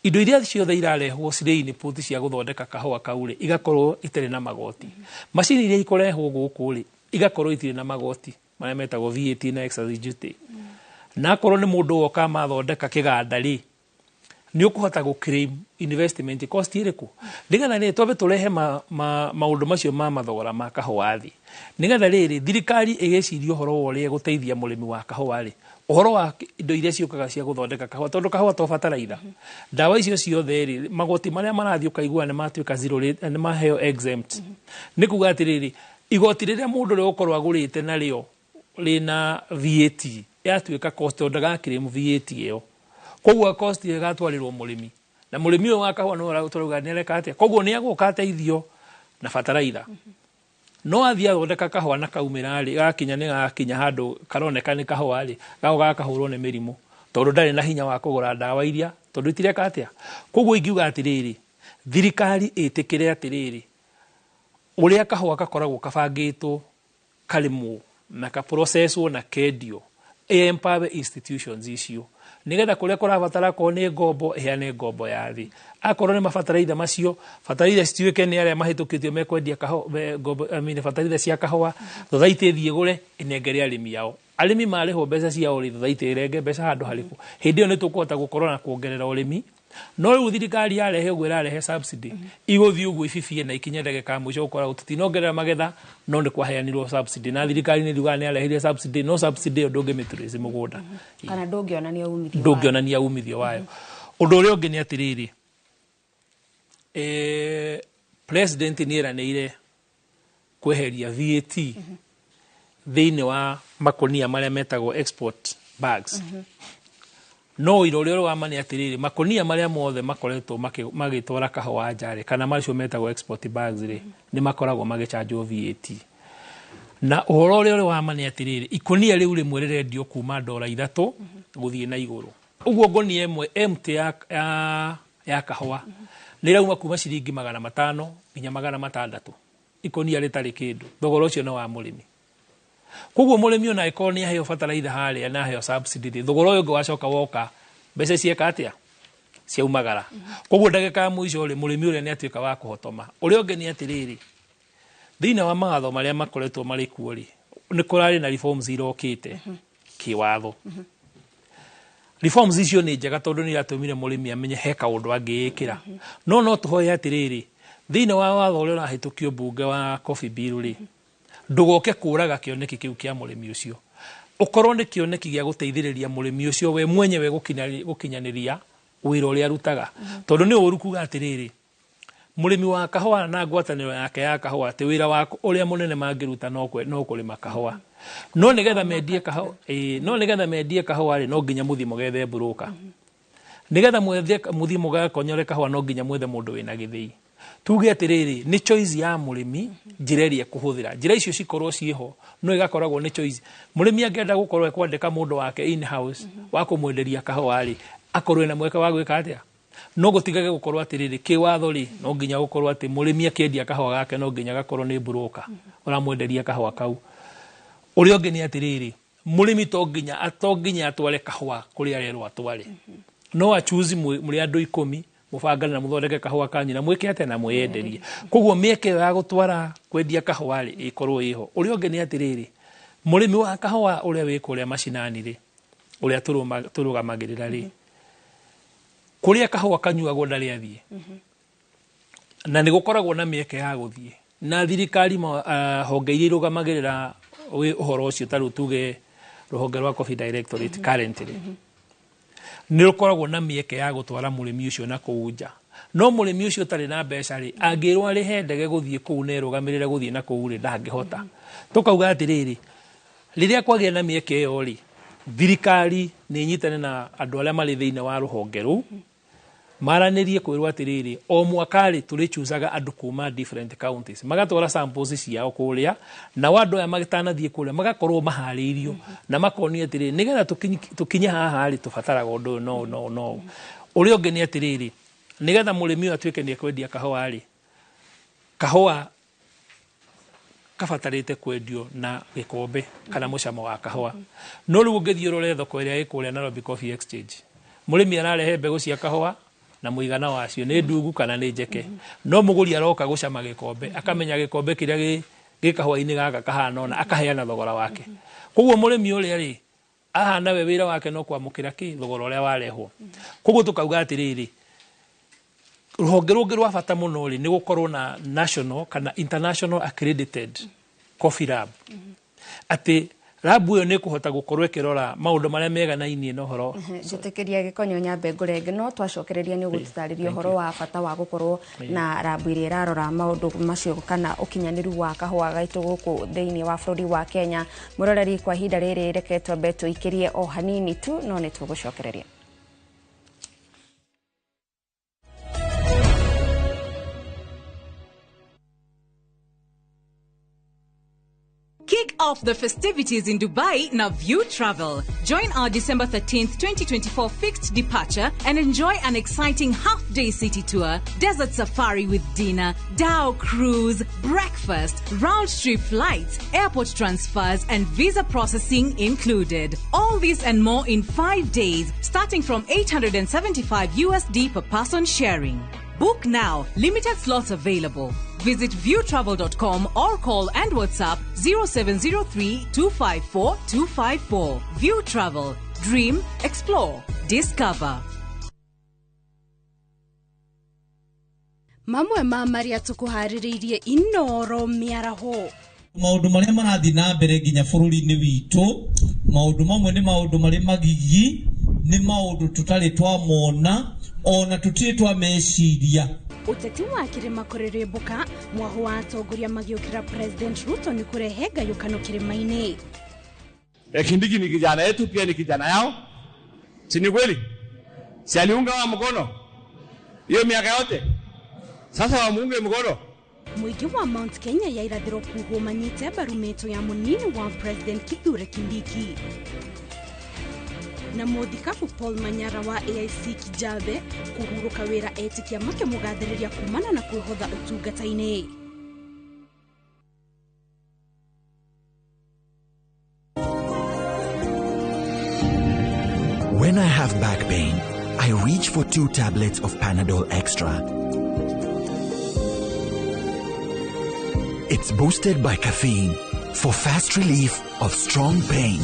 Speaker 22: indo iria ciothe irarehwo cirĩ input cia gũthondeka kahũa kau rĩ, igakorwo itarĩ na magoti. Macini iria ikũrehwo gũkũ rĩ, igakorwo itirĩ na magoti marĩa metagwo VAT na excise duty. Na akorwo nĩ mũndũ woka mathondeka kĩganda rĩ, nĩ ũkũhota gũ claim investment cost ĩrĩkũ, nĩgetha rĩ twambe tũrehe maũndũ macio ma mathogora ma kahũa thĩ, nĩgetha rĩrĩ thirikari ĩgĩciria ũhoro wa ũrĩa ĩgũteithia mũrĩmi wa kahũa rĩ, ũhoro wa indo iria ciũkaga cia gũthondeka kahũa, tondũ kahũa to bataraitha, ndawa icio ciothe rĩ, magoti marĩa marathiĩ ũkaigua nĩ matuĩka zero rate, nĩ maheo exempt. Nĩ kuga atĩrĩrĩ, igoti rĩrĩa mũndũ ũrĩa ũkorwo agũrĩte narĩo rĩna VAT yatuĩka cost, tondũ ndagaclaim VAT ĩyo, koguo cost ĩyo ĩgatwarĩrwo mũrĩmi, na mũrĩmi ũyũ wa kahũa nĩwe tũrauga nĩ areka atĩa. Koguo nĩ egũka ateithio na bataraitha, no athiĩ athondeka kahũa na kaumĩra rĩ, gakinya nĩ gakinya handũ karoneka nĩ kahũa rĩ, gago gakahũrwo nĩ mĩrimũ, tondũ ndarĩ na hinya wa kũgũra ndawa iria, tondũ itireka atĩa. Koguo ingiuga atĩrĩrĩ, thirikari ĩtĩkĩre atĩrĩrĩ, ũrĩa kahũa gakoragwo kabangĩtwo karĩmwo na kaprocesswo na kendio, empower institutions icio. Nĩgetha kũrĩa kũrabatara akorwo nĩ ngombo ĩheane ngombo ya thĩ, akorwo nĩ mabataraitha macio, bataraitha cituĩke nĩ arĩa mahĩtũkĩtio mekwendia kahũa, ngombo, I mean, bataraitha cia kahũa, thothaitĩ ĩthiĩ ĩgũre ĩnengere arĩmi ao. Arĩmi marĩhwo mbeca ciao rĩ, thothaitĩ ĩrenge mbeca handũ harĩkũ? Hĩndĩ ĩyo nĩ tũkũhota gũkorwo na kuongerera ũrĩmi. No rĩu thirikari yarehe ũguo, ĩrarehe subsidy, igũthiĩ ũguo ibibie na ikinye ndagĩka ya mũico gũkoragwo tũtinongerera magetha, no nĩ kwaheanirwo subsidy, na thirikari nĩ riugaga nĩ yarehire subsidy, no subsidy ĩyo ndũngĩmĩtrace mũgũnda,
Speaker 1: kana ndũngĩonania umithio wayo.
Speaker 22: Ndũngĩonania umithio wayo. Ũndũ ũrĩa ũngĩ nĩ atĩrĩrĩ, president nĩ eranĩire kweheria VAT thĩinĩ wa makonia marĩa metagwo export bags. No ũira ũrĩa ũrĩ wa ma nĩ atĩrĩrĩ, makonia marĩa mothe makoretwo magĩtwara kahũa nja rĩ, kana macio metagwo export bags rĩ, nĩ makoragwo magĩchanjwo VAT. Na ũhoro ũrĩa ũrĩ wa ma nĩ atĩrĩrĩ, ikonia rĩu rĩmwe rĩrendio kuma $3 gũthiĩ na igũrũ. Ũguo ngonia ĩmwe empty ya kahũa nĩ ĩrauma kuma ciringi 500 nginya 600, ikonia rĩtarĩ kĩndũ. Thogora ũcio nĩ wa mũrĩmi. Koguo mũrĩmi ona angĩkorwo nĩ aheo bataraitha harĩa na aheo subsidy rĩ, thogora ũyũ ũngĩ wacoka woka, mbeca cieka atĩa? Ciaumagara. Koguo ndagĩka ya mũico rĩ, mũrĩmi ũrĩa nĩ atuĩka wa kũhotoma. Ũrĩa ũngĩ nĩ atĩrĩrĩ, thĩinĩ wa mawatho marĩa makoretwo marĩ kuo rĩ, nĩ kũrarĩ na reforms irokĩte kĩwatho. Reforms icio nĩ njega tondũ nĩ iratũmire mũrĩmi amenye he kaũndũ angĩĩkĩra. No tũhoe atĩrĩrĩ, thĩinĩ wa watho ũrĩa ũrahĩtũkio mbunge wa Coffee Bill rĩ, ndũgoke kũraga kĩoneki kĩu kĩa mũrĩmi ũcio. Ũkorwo nĩ kĩoneki gĩa gũteithĩrĩria mũrĩmi ũcio we mwenyewe gũkinyanĩria wĩra ũrĩa arutaga. Tondũ nĩ ũru kuga atĩrĩrĩ, mũrĩmi wa kahũa na ngwatanĩro yake ya kahũa atĩ wĩra wa ũrĩa mũnene mangĩruta no kũrĩma kahũa. No nĩgetha mendie kahũa, no nĩgetha mendie kahũa rĩ, no nginya mũthiĩ mũgethe broker. Nĩgetha mũthiĩ mũgakonyore kahũa, no nginya mwethe mũndũ wĩna gĩthĩi. Tuge atĩrĩrĩ, nĩ choice ya mũrĩmi njĩra ĩrĩa ekũhũthĩra. Njĩra icio cikorwo ciĩho, no ĩgakoragwo nĩ choice. Mũrĩmi angĩenda gũkorwo ekwandĩka mũndũ wake in house wa kũmwenderia kahũa rĩ, akorwo ena mweke wa gwĩka atĩa? No gũtigage gũkorwo atĩrĩrĩ, kĩwatho rĩ, no nginya gũkorwo atĩ mũrĩmi akĩendia kahũa gake no nginya gakorwo nĩ broker ũramwenderia kahũa kau. Ũrĩa ũngĩ nĩ atĩrĩrĩ, mũrĩmi to nginya atware kahũa kũrĩa arerwo atware. No achoose mũrĩ andũ 10 mũbangane na mũthondeke kahũa kanyu na mwĩke atĩa na mwĩyenderie. Koguo mĩeke ĩyo ya gũtwara kwendia kahũa rĩ, ĩkorwo ĩho. Ũrĩa ũngĩ nĩ atĩrĩrĩ, mũrĩmi wa kahũa ũrĩa wĩ kũrĩa macinani rĩ, ũrĩa tũrũgamagĩrĩra rĩ, kũrĩa kahũa kanyuagwo ndarĩ athiĩ. Na nĩ gũkoragwo na mĩeke ya gũthiĩ. Na thirikari honge iria irũgamagĩrĩra ũhoro ũcio, ta rĩu tuge rũhonge rwa Coffee Directorate currently, nĩ rũkoragwo na mĩeke ya gũtwara mũrĩmi ũcio na kũu nja. No mũrĩmi ũcio ũtarĩ na mbeca rĩ, angĩrwo arĩhe ndege gũthiĩ kũu na erũgamĩrĩre gũthiĩ na kũu rĩ, ndangĩhota. Tũkauga atĩrĩrĩ, rĩrĩa kwagĩa na mĩeke ĩyo rĩ, thirikari nĩ ĩnyitane na andũ arĩa marĩ thĩinĩ wa rũhonge rũu, maranĩrie kwĩrwo atĩrĩrĩ, o mwaka rĩ, tũrĩchuzaga andũ kuma different counties, magatwara samples ciao kũrĩa, nao andũ aya matanathiĩ kũrĩa magakorwo maharĩirio na makonio atĩrĩrĩ, nĩgetha tũkinye haha rĩ, tũbataraga ũndũ ũyũ no no no. Ũrĩa ũngĩ nĩ atĩrĩrĩ, nĩgetha mũrĩmi ũyũ atuĩke nĩ ekwendia kahũa rĩ, kahũa kabatarĩte kwendio na gĩkombe kana mũcamo wa kahũa. No rĩu ũngĩthiĩ ũrore thoko ĩrĩa ĩ kũrĩa Nairobi Coffee Exchange, mũrĩmi ararehe mbegũ cia kahũa na mũigana wacio nĩ ndungu kana nĩ njeke, no mũgũri aroka gũcama gĩkombe, akamenya gĩkombe kĩrĩa gĩ kahũa-inĩ gaka kahana ũna, akaheana thogora wake. Koguo mũrĩmi ũrĩa rĩ, ahana we wĩra wake no kwamũkĩra kĩ thogora ũrĩa warehwo. Koguo tũkauga atĩrĩrĩ, rũhonge rũngĩ rwa bata mũno rĩ, nĩ gũkorwo na national kana international accredited coffee lab. Atĩ lab ĩyo nĩ ĩkũhota gũkorwo ĩkĩrora maũndũ marĩa meganainie na ũhoro.
Speaker 1: Njĩtĩkĩria gĩkonyo nyambe ngũrenge, no twacokereria nĩ ũgũtũtarĩria ũhoro wa bata wa gũkorwo na lab ĩrĩa ĩrarora maũndũ macio kana ũkinyanĩru wa kahũa gaitũ gũkũ thĩinĩ wa bũrũri wa Kenya. Mũroreri, kwa ihinda rĩrĩ reke twambe tũikĩrie o hanini tu, no nĩ tũgũcokereria.
Speaker 11: Kick off the festivities in Dubai na View Travel. Join our December 13th, 2024 fixed departure and enjoy an exciting half-day city tour, desert safari with dinner, dhow cruise, breakfast, round-trip flights, airport transfers and visa processing included. All this and more in 5 days, starting from $875 USD per person sharing. Book now. Limited slots available. Visit viewtravel.com or call and WhatsApp 0703 254 254. View Travel. Dream, explore, discover.
Speaker 12: Mamwe ma maria tukuharĩrĩirie Inoro mĩaraho.
Speaker 13: Maũndũ marĩa marathiĩ na mbere nginya bũrũri-inĩ witũ, maũndũ mamwe nĩ maũndũ marĩ magigi, nĩ maũndũ tũtarĩ twamona ona tũtirĩ twameciria.
Speaker 12: Ũteti wa kĩrĩma kũrĩrĩmbũka, mwaho wa atongoria magĩũkĩra President Ruto nĩ kũrehe ngayũkano kĩrĩma-inĩ.
Speaker 14: Kindiki ni kijana yetu, pia ni kijana yao, si ni kweli? Si aliunga wa mkono hiyo miaka yote, sasa wamuunge mkono.
Speaker 12: Mũingĩ wa Mount Kenya ya irathĩro kuhwo manyite mbaru mĩto ya mũnini wa President Kithure Kindiki. Na mũthikabu Paul Manyara wa AIC Kijabe kũhurũka wĩra etĩkia makĩmũgathĩrĩria kumana na kwĩhotha ũtungata-inĩ.
Speaker 16: When I have back pain, I reach for 2 tablets of Panadol Extra. It's boosted by caffeine for fast relief of strong pain,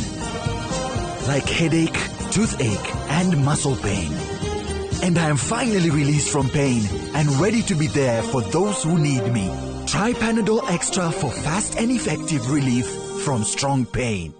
Speaker 16: like headache, toothache, and muscle pain. And I am finally released from pain and ready to be there for those who need me. Try Panadol Extra for fast and effective relief from strong pain.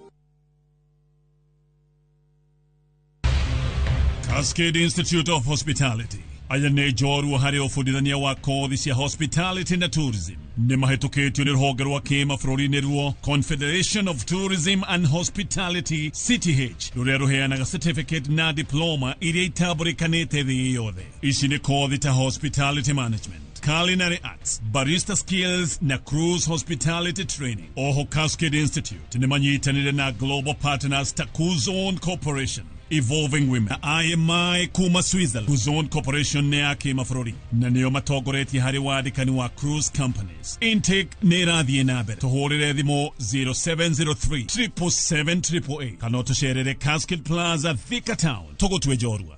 Speaker 18: Cascade Institute of Hospitality. Aya nĩ njorua harĩ ũbundithania wa kothi cia hospitality na tourism. Nĩ mahĩtũkĩtio nĩ rũhonge rwa kĩmabũrũri-inĩ ruo Confederation of Tourism and Hospitality CTH, rũrĩa rũheanaga certificate na diploma iria itambũrĩkanĩte thĩ yothe. Ici nĩ kothi ta hospitality management, culinary arts, barista skills na cruise hospitality training. Oho Cascade Institute nĩ manyitanĩire na global partners ta Kuzon Corporation, Evolving Women, IMI kuma Switzerland. Kuzon Corporation nĩ ya kĩmabũrũri na nĩo matongoretie harĩ wandĩkani wa cruise companies. Intake nĩ ĩrathiĩ na mbere. Tũhũrĩre thimũ 0703 777 888 kana ũtũcerere Cascade Plaza, Thika Town. Tũgũtue njorua.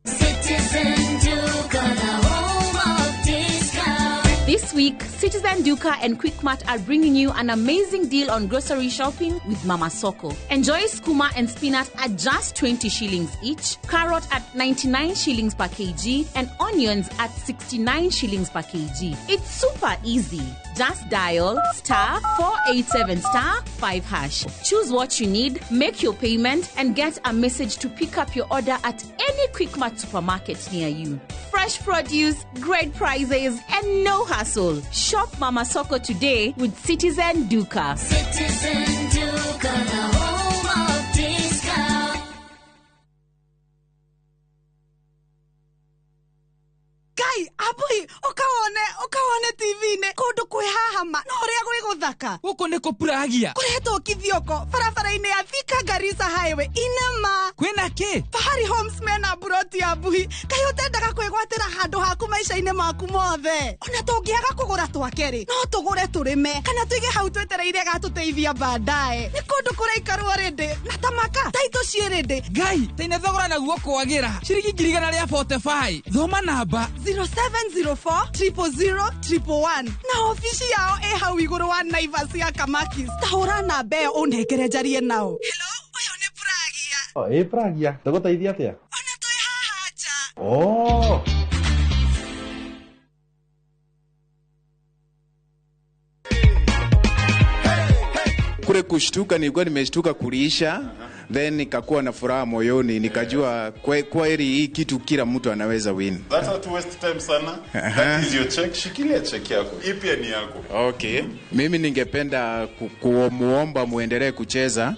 Speaker 25: Citizen Duka, the home of discount.
Speaker 24: This week, Citizen Duka and Quickmart are bringing you an amazing deal on grocery shopping with Mama Soko. Enjoy skuma and spinach at just 20 shillings each, carrot at 99 shillings per kg, and onions at 69 shillings per kg. It's super easy. Just dial *487 *5#. Choose what you need, make your payment, and get a message to pick up your order at any Quickmart supermarket near you. Fresh produce, great prices, and no hassle. Shop Mama Soko today with Citizen Duka.
Speaker 25: Citizen Duka, the home of discount.
Speaker 19: Kai, abui, ukawone TV-inĩ kũndũ kwĩ haha ma no ũrĩa gwĩ gũthaka.
Speaker 20: Gũkũ nĩ kũpuragia.
Speaker 19: Kũretwo Kithioko barabara-inĩ ya Thika Garissa Highway inama.
Speaker 20: Kwĩna kĩ?
Speaker 19: Fahari Homes mena buroti ya mbuhi. Kaĩ ũtendaga kwĩgwatĩra handũ haku maica-inĩ maku mothe. Ona tũngĩaga kũgũra twake rĩ, no tũgũre tũrĩme kana tũige hau twetereire gatũteithia baadaye. Nĩ kũndũ kũraikarwo rĩndĩ na tamaka taitũ ciĩ rĩndĩ.
Speaker 20: Ngai, taine thogora naguo kwagĩra. Ciringi 145. Thoma namba
Speaker 19: 0704 000 111 na ofici yao ĩ hau igũrũ wa Naivas ya Kamakis. Ta hũra namba ĩyo ũnengere njarie nao. Hello, ũyũ nĩ Pragia.
Speaker 5: Ĩ Pragia, tũgũteithia atĩa?
Speaker 19: Ona twĩ haha nja.
Speaker 5: Oh.
Speaker 29: Kule kushtuka nilikuwa nimeshtuka kuliisha, then nikakuwa na furaha moyoni, nikajua kweli hii kitu kila mtu anaweza win.
Speaker 30: That's not to waste time sana. That is your check. Shikilia check yako. Hii pia ni yako.
Speaker 29: Okay. Mimi ningependa kumuomba muendelee kucheza,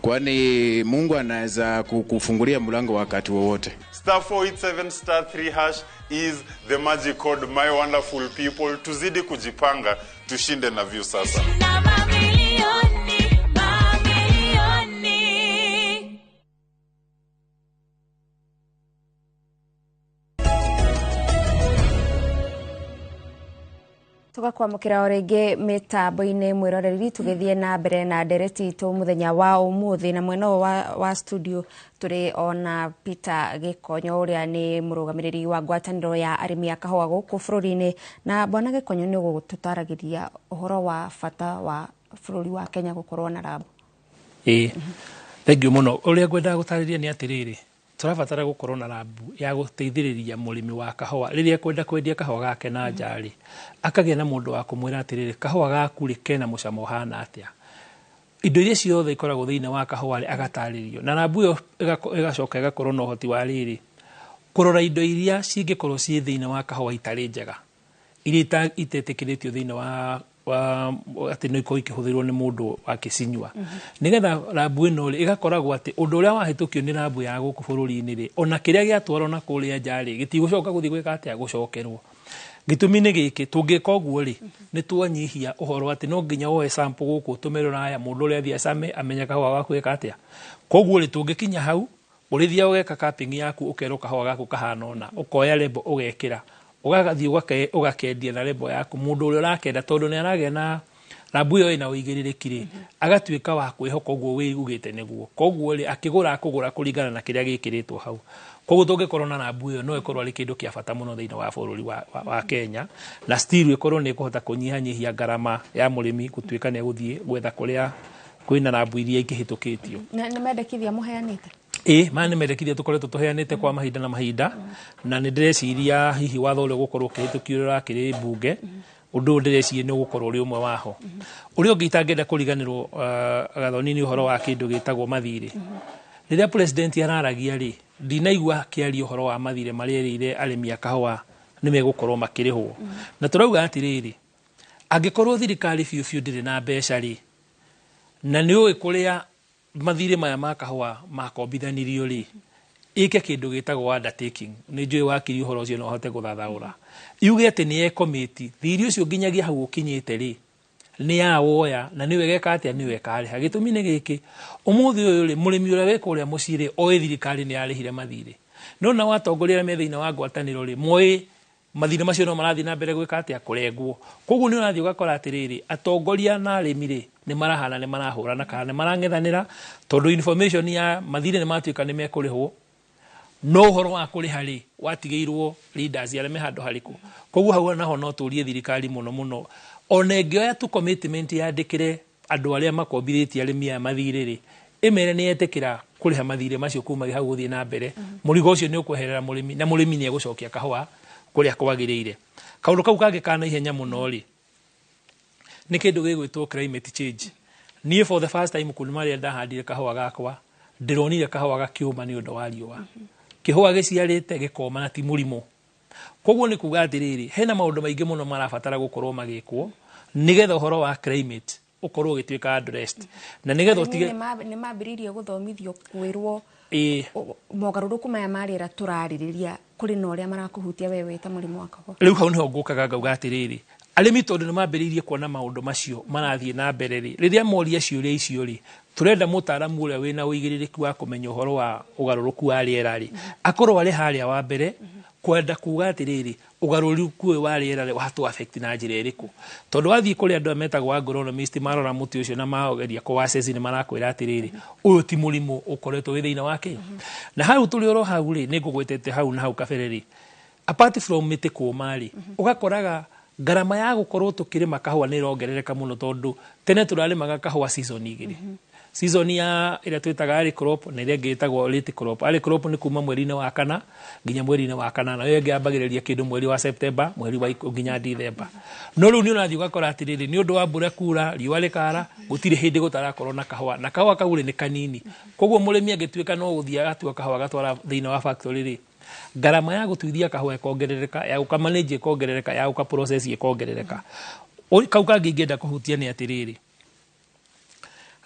Speaker 29: kwani Mungu anaweza kufungulia mlango wakati wowote.
Speaker 30: Star 487 star 3 hash is the magic code, my wonderful people. Tuzidi kujipanga, tushinde na Viusasa.
Speaker 25: Na mamilioni, mamilioni.
Speaker 1: Tugakwamũkĩra o rĩngĩ mĩtambo-inĩ, mwĩroreri, tũgĩthiĩ na mbere na ndereti itũ mũthenya wa ũmũthĩ. Na mwena ũyũ wa studio tũrĩ ona Peter Gĩkonyo, ũrĩa nĩ mũrũgamĩrĩri wa ngwatanĩro ya arĩmi a kahũa gũkũ bũrũri-inĩ. Na bwana Gĩkonyo, nĩ ũgũtũtaragĩria ũhoro wa bata wa bũrũri wa Kenya gũkorwo na rambu.
Speaker 22: Ĩĩ, thengiũ mũno. Ũrĩa ngwendaga gũtarĩria nĩ atĩrĩrĩ, tũrabatara gũkorwo na rambu ya gũteithĩrĩria mũrĩmi wa kahũa rĩrĩa ekwenda kwendia kahũa gake na nja rĩ, akagĩa na mũndũ wa kũmwĩra atĩrĩrĩ, kahũa gaku rĩ, kena mũcamo ũhana atĩa, indo iria ciothe ikoragwo thĩinĩ wa kahũa rĩ, agatarĩrio. Na rambu ĩyo ĩgacoka ĩgakorwo na ũhoti wa rĩrĩ, kũrora indo iria cingĩkorwo ciĩ thĩinĩ wa kahũa itarĩ njega, iria itetĩkĩrĩtio thĩinĩ wa atĩ no ikorwo ikĩhũthĩrwo nĩ mũndũ akĩcinyua. Nĩgetha rambu ĩno rĩ, ĩgakoragwo atĩ ũndũ ũrĩa wahĩtũkio nĩ rambu ya gũkũ bũrũri-inĩ rĩ, ona kĩrĩa gĩatwarwo na kũrĩa nja rĩ, gĩtigũcoka gũthiĩ gwĩka atĩa, gũcokerwo. Gĩtũmi nĩ gĩkĩ, tũngĩka ũguo rĩ, nĩ twanyihia ũhoro atĩ no nginya woe sample gũkũ ũtũme rũraya, mũndũ ũrĩa athiĩ acame amenye kahũa gaku geka atĩa. Koguo rĩ, tũngĩkinya hau, ũrĩthiaga ũgeka cupping yaku, ũkerwo kahũa gaku kahana ũna, ũkoya label, ũgekĩra, ũgathiĩ ũgakendia na label yaku mũndũ ũrĩa ũrakenda, tondũ nĩ aragĩa na rambu ĩyo ĩna ũigĩrĩrĩki rĩ, agatuĩka wa kwĩhoka ũguo wĩugĩte nĩguo. Koguo rĩ, akĩgũra akũgũra kũringana na kĩrĩa gĩkĩrĩtwo hau. Koguo tũngĩkorwo na rambu ĩyo, no ĩkorwo arĩ kĩndũ kĩa bata mũno thĩinĩ wa bũrũri wa Kenya, na still ĩkorwo nĩ ĩkũhota kũnyihanyihia ngarama ya mũrĩmi gũtuĩka nĩ egũthiĩ gwetha kũrĩa kwĩna rambu iria ingĩhĩtũkĩtio.
Speaker 1: Na nĩ mendekithia mũheanĩte?
Speaker 22: Ĩ, maya nĩ mendekithia tũkoretwo tũheanĩte kwa mahinda na mahinda, na nĩ ndĩreciria hihi watho ũrĩa ũgũkorwo ũkĩhĩtũkio ũrĩa ũrakĩrĩ mbunge, ũndũ ũyũ ndĩreciria nĩ ũgũkorwo ũrĩ ũmwe waho. Ũrĩa ũngĩ itangĩenda kũriganĩrwo, Gathoni, nĩ ũhoro wa kĩndũ gĩtagwo mathirĩ. Rĩrĩa president araragia rĩ, ndinaigua akĩaria ũhoro wa mathirĩ marĩa erĩire arĩmi a kahũa nĩ megũkorwo makĩrĩhwo. Na tũrauga atĩrĩrĩ, angĩkorwo thirikari biũ biũ ndĩrĩ na mbeca rĩ, na nĩ ũĩ kũrĩa mathirĩ maya ma kahũa makombithanirio rĩ, ĩke kĩndũ gĩtagwo undertaking. Nĩ njũĩ wakiri ũhoro ũcio no ahote gũthathaũra. Yuge atĩ nĩ ekomĩti thirĩ ũcio nginyagia hau ũkinyĩte rĩ, nĩ yawoya na nĩwe geka atĩa, nĩwe ĩkarĩha. Gĩtũmi nĩ gĩkĩ, ũmũthĩ ũyũ rĩ, mũrĩmi ũrĩa wĩ kũrĩa mũciĩ rĩ, oĩ thirikari nĩ yarĩhire mathirĩ, no nao atongoria arĩa me thĩinĩ wa ngwatanĩro rĩ, moĩ mathirĩ macio no marathiĩ na mbere gwĩka atĩa, kũrengwo. Koguo nĩ ũrathiĩ ũgakora atĩrĩrĩ, atongoria na arĩmi rĩ, nĩ marahana nĩ marahũrana kana nĩ marang'ethanĩra, tondũ information ya mathirĩ nĩ matuĩka nĩ mekũrĩhwo, no ũhoro wa kũrĩha rĩ, watigĩirwo leaders arĩa me handũ harĩkũ. Koguo hau naho no tũrie thirikari mũno mũno, ona ĩngĩoya tu commitment yandĩkĩre andũ arĩa makombithĩtie arĩmi aya mathirĩ rĩ, ĩmere nĩ yetĩkĩra kũrĩha mathirĩ macio kuma hau gũthiĩ na mbere, mũrigo ũcio nĩ ũkweherera mũrĩmi, na mũrĩmi nĩ egũcokia kahũa kũrĩa kwagĩrĩire. Kaũndũ kau kangĩ ka naihenya mũno rĩ, nĩ kĩndũ gĩgwĩtwo climate change. Niĩ for the first time kuma rĩrĩa ndahandire kahũa gakwa, ndĩronire kahũa gakĩũma nĩ ũndũ wa riũa. Kĩhũa gĩciarĩte gĩkoma, na ti mũrimũ. Koguo nĩ kuga atĩrĩrĩ, hena maũndũ maingĩ mũno marabatara gũkorwo magĩkwo nĩgetha ũhoro wa climate ũkorwo ũgĩtuĩka addressed, na nĩgetha ũtige
Speaker 1: Nĩ mambĩrĩirie gũthomithio, kwĩrwo
Speaker 22: ĩĩ
Speaker 1: mogarũrũku maya ma rĩera tũrarĩrĩria kũrĩ na ũrĩa marakũhutia we wĩ ta mũrĩmi wa kahũa.
Speaker 22: Rĩu hau nĩho ngũkaga ngauga atĩrĩrĩ, arĩmi tondũ nĩ mambĩrĩirie kuona maũndũ macio marathiĩ na mbere rĩ, rĩrĩa moria ciũria icio rĩ, tũrenda mũtaaramu ũrĩa wĩna ũigĩrĩrĩki wa kũmenya ũhoro wa ũgarũrũku wa rĩera rĩ, akorwo arĩ harĩa wa mbere kwenda kuga atĩrĩrĩ, ũgarũrũku ũyũ wa rĩera rĩ, watũ affect na njĩra ĩrĩkũ. Tondũ wathiĩ kũrĩ andũ aya metagwo agronomist, marora mũtĩ ũcio na mageria kũ-assess, nĩ marakwĩra atĩrĩrĩ, ũyũ ti mũrimũ ũkoretwo wĩ thĩinĩ wa kĩ. Na hau tũrĩ oro hau rĩ, nĩ ngũgwetete hau na hau kabere rĩ, apart from mĩtĩ kũma rĩ, ũgakoraga ngarama ya gũkorwo tũkĩrĩma kahũa nĩ ĩrongerereka mũno, tondũ tene tũrarĩmaga kahũa season igĩrĩ, season ya ĩrĩa twĩtaga early crop na ĩrĩa ĩngĩ ĩtagwo late crop. Early crop nĩ kuma mweri-inĩ wa kana nginya mweri-inĩ wa kanana, ĩyo ĩngĩ yambagĩrĩria kĩndũ mweri wa September, mweri wa nginya December. No rĩu nĩ ũrathiĩ ũgakora atĩrĩrĩ, nĩ ũndũ wa mbura kura, riũa rĩkara, gũtirĩ hĩndĩ gũtarakorwo na kahũa, na kahũa kau rĩ, nĩ kanini. Koguo mũrĩmi angĩtuĩka no gũthiĩ agatua kahũa agatwara thĩinĩ wa factory rĩ, ngarama ya gũtuithia kahũa ĩkongerereka, ya gũkamanage ĩkongerereka, ya gũka process ĩkongerereka. Kau kangĩ ingĩenda kũhutia nĩ atĩrĩrĩ,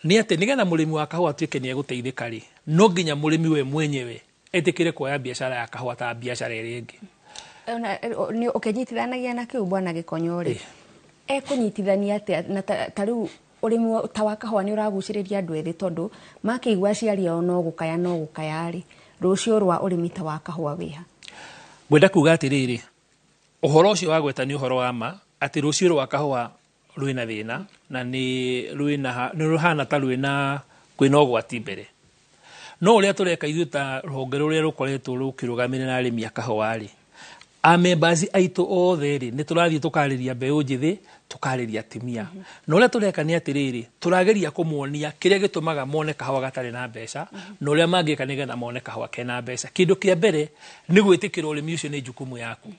Speaker 22: nĩ atĩ nĩgetha mũrĩmi wa kahũa atuĩke nĩ egũteithĩka rĩ, no nginya mũrĩmi we mwenyewe Etĩkĩre kuoya biacara ya kahũa ta biacara ĩrĩa ĩngĩ.
Speaker 1: Nĩ ũkĩnyitithanagia na kĩu bwana Gĩkonyo rĩ, ekũnyitithania atĩa na ta rĩu ũrĩmi ta wa kahũa nĩ ũragucĩrĩria andũ ethĩ, tondũ makĩigua aciari ao no gũkaya no gũkaya rĩ, rũciũ rwa ũrĩmi ta wa kahũa wĩha?
Speaker 22: Ngwenda kuga atĩrĩrĩ, ũhoro ũcio wa gweta nĩ ũhoro wa ma atĩ rũciũ rwa kahũa rwĩna thĩna na nĩ rũhana ta rwĩna kwĩna ũgwati mbere. No ũrĩa tũreka ithuĩ ta rũhonge rũrĩa rũkoretwo rũkĩrũgamĩrĩra arĩmi a kahũa rĩ, amembaci aitũ othe rĩ, nĩ tũrathiĩ tũkarĩria mbeũ njĩthĩ, tũkarĩria atumia. Na ũrĩa tũreka nĩ atĩrĩrĩ, tũrageria kũmonia kĩrĩa gĩtũmaga mone kahũa gatarĩ na mbeca, na ũrĩa mangĩka nĩgetha mone kahũa kena mbeca. Kĩndũ kĩa mbere nĩ gwĩtĩkĩra ũrĩmi ũcio nĩ jukumu yaku.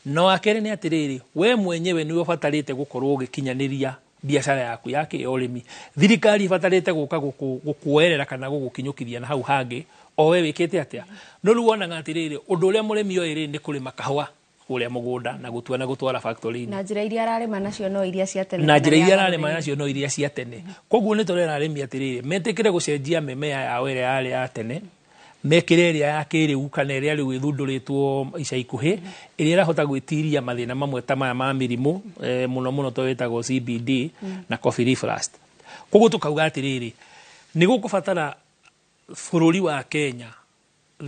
Speaker 22: Na wa kerĩ nĩ atĩrĩrĩ, we mwenyewe nĩwe ũbatarĩte gũkorwo ũgĩkinyanĩria biacara yaku ya kĩũrĩmi. Thirikari ĩbatarĩte gũka gũkuoerera kana gũgũkinyũkithia na hau hangĩ o we wĩkĩte atĩa. No rĩu wonaga atĩrĩrĩ, ũndũ ũrĩa mũrĩmi oĩ rĩ nĩ kũrĩma kahũa kũrĩa mũgũnda na gũtua na gũtwara factory-inĩ.
Speaker 1: Na njĩra iria ararĩma nacio no iria cia tene.
Speaker 22: Na njĩra iria ararĩma nacio no iria cia tene. Koguo nĩ tũrera arĩmi atĩrĩrĩ, metĩkĩre gũcenjia mĩmea yao ĩrĩa yarĩ ya tene, mekĩre ĩrĩa ya kĩrĩu kana ĩrĩa rĩu ĩthundũrĩtwo ica ikuhĩ, ĩrĩa ĩrahota gwĩtiria mathĩna mamwe ta maya ma mĩrimũ, mũno mũno to ĩtagwo CBD na coffee leaf rust. Koguo tũkauga atĩrĩrĩ, nĩ gũkũbatara bũrũri wa Kenya,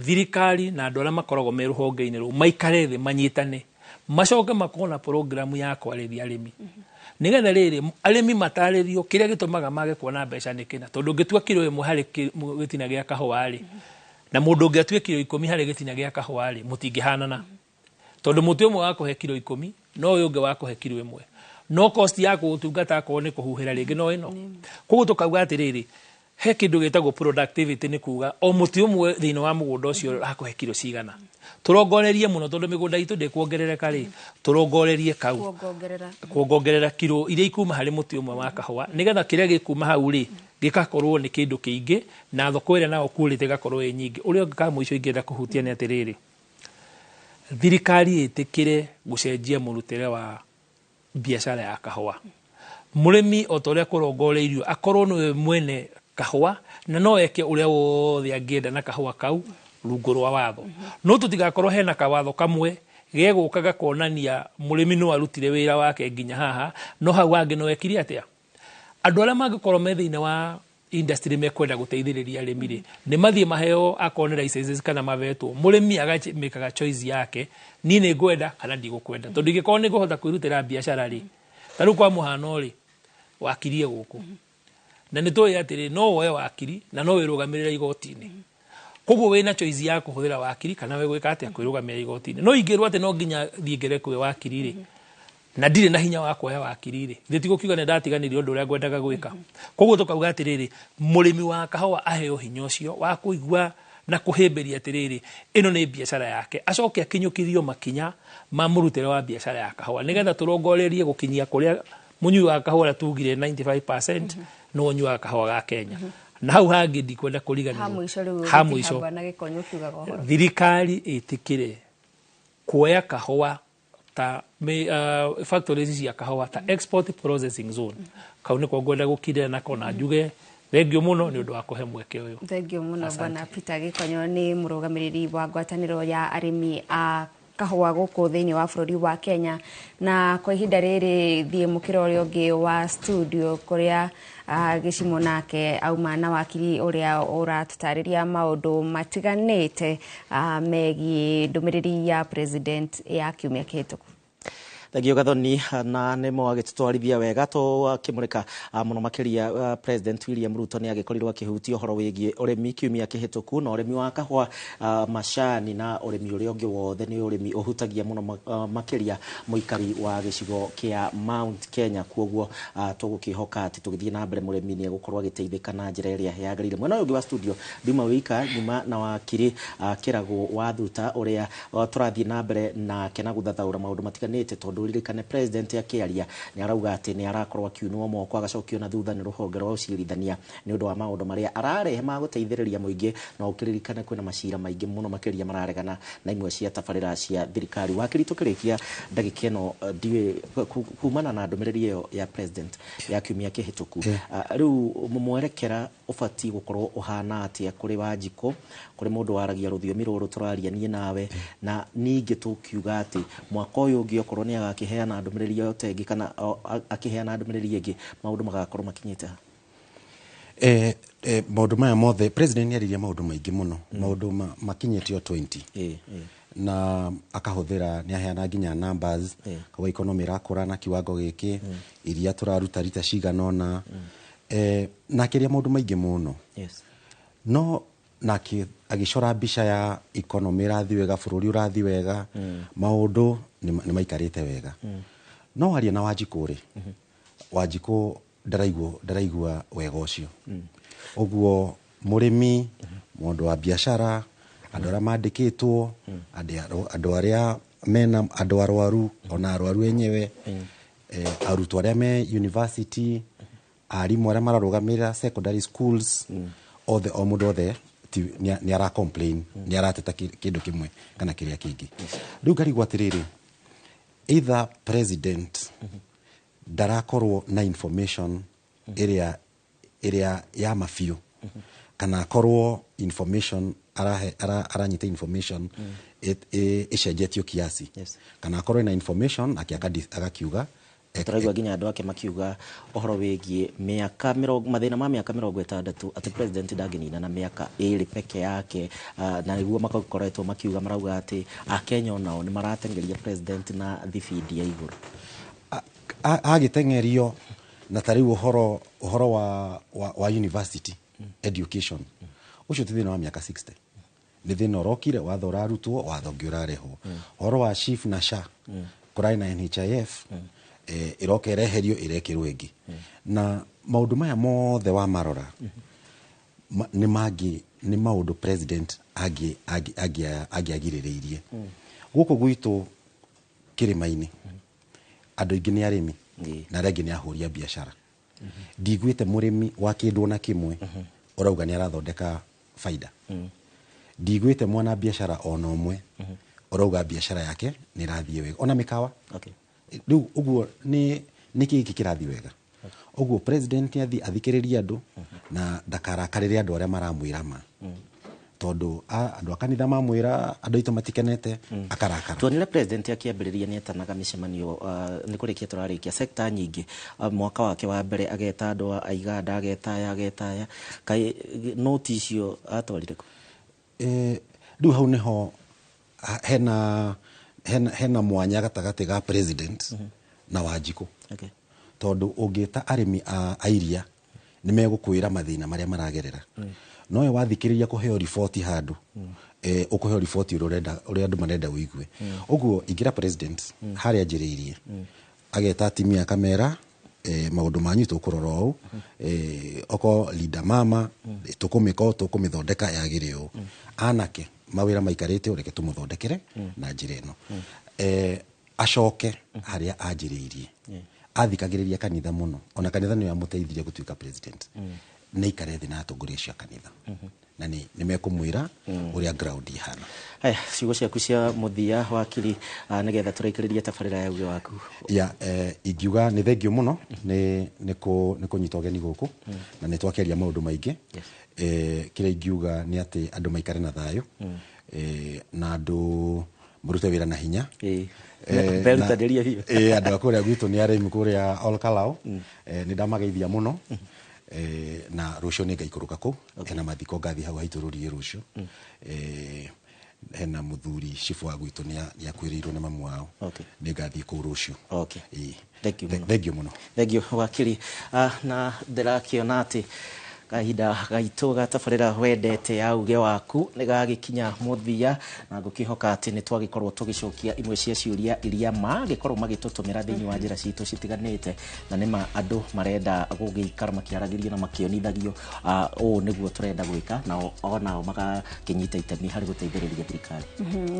Speaker 22: thirikari na andũ arĩa makoragwo me rũhonge-inĩ rũu maikare thĩ manyitane, macoke makorwo na programu ya kwarĩria arĩmi, nĩgetha rĩrĩ arĩmi matarĩrio kĩrĩa gĩtũmaga mage kuona mbeca nĩ kĩna. Tondũ ũngĩtua kiro 1 harĩ gĩtina gĩa kahũa rĩ, na mũndũ ũngĩ atue kiro 10 harĩ gĩtina gĩa kahũa rĩ, mũtingĩhanana. Tondũ mũtĩ ũmwe wa kũhe kiro 10 no ũyũ ũngĩ wa kũhe kiro 1, no cost ya kũũtungata akorwo nĩ kũhuhĩra rĩngĩ no ĩno. Koguo tũkauga atĩrĩrĩ, he kĩndũ gĩtagwo productivity, nĩ kuga o mũtĩ ũmwe thĩinĩ wa mũgũnda ũcio akũhe kiro cigana. Tũrongorerie mũno tondũ mĩgũnda itũ ndĩkuongerereka rĩ, tũrongorerie kau kuongerera kiro iria ikuma harĩ mũtĩ ũmwe wa kahũa, nĩgetha kĩrĩa gĩkuma hau rĩ gĩgakorwo nĩ kĩndũ kĩingĩ na thoko ĩrĩa nayo quality ĩgakorwo ĩ nyingĩ. Ũrĩa ũngĩ ka mũico ingĩenda kũhutia nĩ atĩrĩrĩ, thirikari ĩtĩkĩre gũcenjia mũrutĩre wa biacara ya kahũa. Mũrĩmi o ta ũrĩa kũrongoreirio akorwo nĩwe mwene kahũa na no eke ũrĩa wothe angĩenda na kahũa kau rungu rwa watho. No tũtigakorwo hena kawatho kamwe gegũka gakonania mũrĩmi no arutire wĩra wake nginya haha, no hau hangĩ no ekire atĩa. Andũ arĩa mangĩkorwo me thĩinĩ wa industry mekwenda gũteithĩrĩria arĩmi rĩ, nĩ mathiĩ maheo akorwo nĩ licenses kana mavetwo, mũrĩmi agamĩkaga choice yake, niĩ nĩ ngwenda kana ndigũkwenda. Tondũ ingĩkorwo nĩ ngũhota kwĩrutĩra biacara rĩ, ta rĩu kwa mũhano rĩ, wakirie gũkũ na nĩ tũĩ atĩrĩ, no woe wakiri na no wĩrũgamĩrĩre igoti-inĩ. Koguo wĩna choice ya kũhũthĩra wakiri kana we gwĩka atĩa kwĩrũgamĩrĩra igoti-inĩ. No ingĩrwo atĩ no nginya thiĩ ngere kwĩ wakiri rĩ, na ndirĩ na hinya wa kuoya wakiri rĩ, githĩ ti gũkiuga nĩ ndatiganĩria ũndũ ũrĩa ngwendaga gwĩka. Koguo tũkauga atĩrĩrĩ, mũrĩmi wa kahũa aheo hinya ũcio wa kũigua na kũhĩmbĩria atĩrĩrĩ, ĩno nĩ biacara yake, acoke akinyũkithio makinya ma mũrutĩre wa biacara ya kahũa, nĩgetha tũrongorerie gũkinyia kũrĩa mũnyui wa kahũa ũrĩa tugire 95% no ũnyuaga kahũa ga Kenya. Na hau hangĩ ndikwenda kũriganĩrwo, ha mũico thirikari ĩtĩkĩre kuoya kahũa ta factories cia kahũa ta export processing zone. Kau nĩko ngwenda gũkirĩra nako na njuge thengio mũno nĩ ũndũ wa kũhe mweke ũyũ.
Speaker 1: Thengio mũno bwana Peter Gĩkonyo, nĩ mũrũgamĩrĩri wa ngwatanĩro ya arĩmi a kahũa gũkũ thĩinĩ wa bũrũri wa Kenya. Na kwa ihinda rĩrĩ thiĩ mũkĩra ũrĩa ũngĩ wa studio kũrĩa Gĩcimo nake auma na wakiri ũrĩa ũratũtarĩria maũndũ matiganĩte megiĩ ndũmĩrĩri ya president ya kiumia kĩhĩtũku.
Speaker 2: Thengio Gathoni, na nĩmo agĩtũtwarithia wega tũkĩmũrĩka mũno makĩria President William Ruto nĩ agĩkorirwo akĩhutia ũhoro wĩgiĩ ũrĩmi kiumia kĩhĩtũku, na ũrĩmi wa kahũa, macani na ũrĩmi ũrĩa ũngĩ wothe nĩ ũrĩmi ũhutagia mũno makĩria mũikari wa gĩcigo kĩa Mount Kenya. Koguo tũgũkĩhoka atĩ tũgĩthiĩ na mbere mũrĩmi nĩ egũkorwo agĩteithĩka na njĩra ĩrĩa yagĩrĩire. Mwena ũyũ ũngĩ wa studio nduma wika nyuma na wakiri Kĩragũ wa Thuta ũrĩa tũrathiĩ na mbere nake na gũthathaũra maũndũ matiganĩte, tondũ ririkane president akĩaria nĩ arauga atĩ nĩ arakorwo akiunwo moko agacokio na thutha nĩ rũhonge rwa ũcirithania nĩ ũndũ wa maũndũ marĩa ararehe ma gũteithĩrĩria mũingĩ. Na ũkĩririkane kwĩna macira maingĩ mũno makĩria mararegana na imwe cia tabarĩra cia thirikari. Wakiri, tũkĩrĩkia ndagĩka ĩno, ndiũĩ kumana na ndũmĩrĩri ĩyo ya president ya kiumia kĩhĩtũku, rĩu mwerekera Ũbatiĩ gũkorwo ũhana atĩa kũrĩ Wanjikũ, kũrĩ mũndũ waragia rũthiomi rũrũ tũraria niĩ nawe? Na ningĩ tũkiuga atĩ mwaka ũyũ ũngĩ, okorwo nĩ agakĩheana ndũmĩrĩri yote ĩngĩ kana akĩheana ndũmĩrĩri ĩngĩ, maũndũ magakorwo makinyĩte ha?
Speaker 5: Maũndũ maya mothe president nĩ aririe maũndũ maingĩ mũno, maũndũ makinyĩte o 20, na akahũthĩra, nĩ aheana nginya numbers, kauga economy ĩrakũra na kiwango gĩkĩ, iria tũraruta rita cigana ũna, na akĩaria maũndũ maingĩ mũno. No na agĩcora mbica ya economy ĩrathiĩ wega, bũrũri ũrathiĩ wega, maũndũ nĩ maikarĩte wega. No waria na Wanjikũ rĩ, Wanjikũ ndaraigua wega ũcio. Ũguo mũrĩmi, mũndũ wa biacara, andũ arĩa mandĩkĩtwo, andũ arĩa mena andũ arwaru, ona arwaru enyewe, arutwo arĩa me university, arimũ arĩa mararũgamĩrĩra secondary schools, othe, o mũndũ othe nĩ ara complain, nĩ arateta kĩndũ kĩmwe kana kĩrĩa kĩngĩ. Rĩu ngarigwo atĩrĩrĩ, either president ndarakorwo na information ĩrĩa ya mabiũ, kana akorwo information arahe aranyita information ĩcenjetio kiasi, kana akorwo ina information nake agakiuga.
Speaker 2: Tũraigua nginya andũ ake makiuga ũhoro wĩgiĩ mĩaka mĩrongo, mathĩna ma mĩaka 60, atĩ president ndangĩnina na mĩaka 2 peke yake. Na nĩguo makoretwo makiuga, marauga atĩ Akenya onao nĩ maratengeria president na thibindi ya igũrũ.
Speaker 5: Agĩteng'erio na ta rĩu ũhoro wa university education, ũcio ti thĩna wa mĩaka 60, nĩ thĩna ũrokire, watho ũrarutwo, watho ũngĩ ũrarehwo. Ũhoro wa SHIF na SHA, kũrarĩ na NHIF, ĩroka ĩreherio, ĩrekĩrwo ĩngĩ. Na maũndũ maya mothe wamarora, nĩ mangĩ, nĩ maũndũ president angĩagirĩrĩirie. Gũkũ gwitũ kĩrĩma-inĩ, andũ aingĩ nĩ arĩmi na arĩa angĩ nĩ ahũri a biacara. Ndiguĩte mũrĩmi wa kĩndũ ona kĩmwe ũrauga nĩ arathondeka baida. Ndiguĩte mwana biacara ona ũmwe ũrauga biacara yake nĩ ĩrathiĩ wega, ona mĩkawa. Rĩu ũguo nĩ kĩĩ gĩkĩ kĩrathiĩ wega? Ũguo president nĩ athiĩ athikĩrĩrie andũ na ndakarakarĩre andũ arĩa maramwĩra ma, tondũ andũ a kanitha mamwĩra andũ aitũ matikenete, akarakara.
Speaker 2: Tuonire president akĩambĩrĩria nĩ etanaga mĩcemanio, nĩ kũrĩkia tũrarĩkia, sector nyingĩ. Mwaka wake wa mbere ageta andũ a iganda, ageta aya, ageta aya. Kaĩ noti icio atwarire kũ?
Speaker 5: Rĩu hau nĩho hena mwanya gatagatĩ ga president na Wanjikũ. Tondũ ũngĩta arĩmi a iria, nĩ megũkwĩra mathĩna marĩa maragerera. No we wathikĩrĩria kũheo riboti handũ, ũkũheo riboti ũrĩa ũrenda, ũrĩa andũ marenda ũigue. Ũguo ingĩra president harĩa anjĩrĩirie, ageta atimia, akamera, maũndũ manyu tũkũrora ũũ, oko Linda Mama tũkũmĩka ũũ, tũkũmĩthondeka yagĩrĩ ũũ, anake mawĩra maikarĩte ũũ, reke tũmũthondekere na njĩra ĩno. Acoke harĩa anjĩrĩirie. Athikagĩrĩria kanitha mũno, ona kanitha nĩyo yamũteithirie gũtuĩka president. Nĩ aikare thĩ na atongoria acio a kanitha, na nĩ mekũmwĩra ũrĩa ground ihana.
Speaker 2: Haya, ciugo ciaku cia mũthia, wakiri, nĩgetha tũrĩkĩrĩrie tabarĩra ya Uge Waku.
Speaker 5: Ya, ingiuga nĩ thengio mũno nĩ kũnyita ũgeni gũkũ, na nĩ twakĩaria maũndũ maingĩ. Kĩrĩa ingiuga nĩ atĩ andũ maikare na thayũ, na andũ marute wĩra na hinya.
Speaker 2: Merutanĩrie biũ.
Speaker 5: Andũ a kũrĩa gwitũ nĩ arĩmi kũrĩa Ol Kalou, nĩ ndamageithia mũno. Na rũciũ nĩ ngaikũrũka kũu, hena mathiko, ngathiĩ hau haitũ rũriĩ rũciũ. Hena mũthuri cibũ wa gwitũ nĩ akuĩrĩirwo nĩ mamu wao. Nĩ ngathiĩ kũu rũciũ.
Speaker 2: Thank you mũno.
Speaker 5: Thank you mũno.
Speaker 2: Thank you, wakiri. Na ndĩrakĩona atĩ kahinda gaitũ ga tabarĩra wendete ya Uge Waku nĩ gagĩkinya mũthia, na ngũkĩhoka atĩ nĩ twagĩkorwo tũgĩcokia imwe cia ciũria iria magĩkorwo magĩtũtũmĩra thĩinĩ wa njĩra citũ citiganĩte. Na nĩma andũ marenda gũgĩikara makĩaragĩrio na makĩonithagio, ũũ nĩguo tũrenda gwĩka, nao onao magakĩnyita itemi harĩ gũteithĩrĩria thirikari.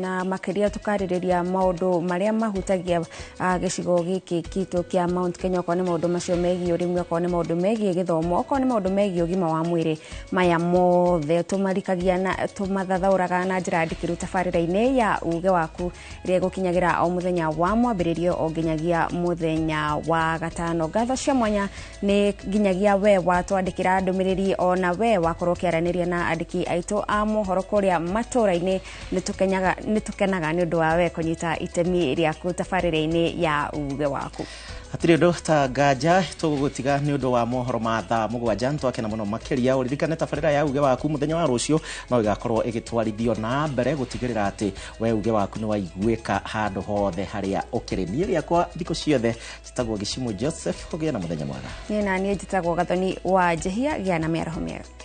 Speaker 1: Na makĩria tũkarĩrĩria maũndũ marĩa mahutagia gĩcigo gĩkĩ kitũ kĩa Mount Kenya, okorwo nĩ maũndũ macio megiĩ ũrĩmi, okorwo nĩ maũndũ megiĩ gĩthomo, okorwo nĩ maũndũ megiĩ ũgima. ũgima wa mwĩrĩ. Maya mothe tũmarikagia na tũmathathaũraga na njĩra ndikĩru tabarĩra-inĩ ya uge waku ĩrĩa ĩgũkinyagĩra o mũthenya wa mwambĩrĩrio o nginyagia mũthenya wa gatano. Ngatho cia mwanya nĩ nginyagia we watwandĩkĩra ndũmĩrĩri, ona we wakorwo ũkĩaranĩria na andĩki aitũ a mohoro kũrĩa matũra-inĩ. Nĩ tũkenaga nĩ ũndũ wa we kũnyita itemi rĩaku tabarĩra-inĩ ya uge waku.
Speaker 2: Hatirĩ ũndũ ta nganja tũgũgũtiga nĩ ũndũ wa mohoro ma thaa 7. Twakena mũno makĩria. Ũririkane tabarĩra ya uge waku mũthenya wa rũciũ no ĩgakorwo ĩgĩtwarithio na mbere gũtigĩrĩra atĩ we uge waku nĩ waiguĩka handũ hothe harĩa ũkĩrĩ. Niĩ rĩakwa thikũ ciothe njĩtagwo Gĩcimũ Joseph, ũgĩe na mũthenya mwega.
Speaker 1: Niĩ na niĩ njĩtagwo Gathoni wa Njehia, gĩa na mĩaraho mĩega.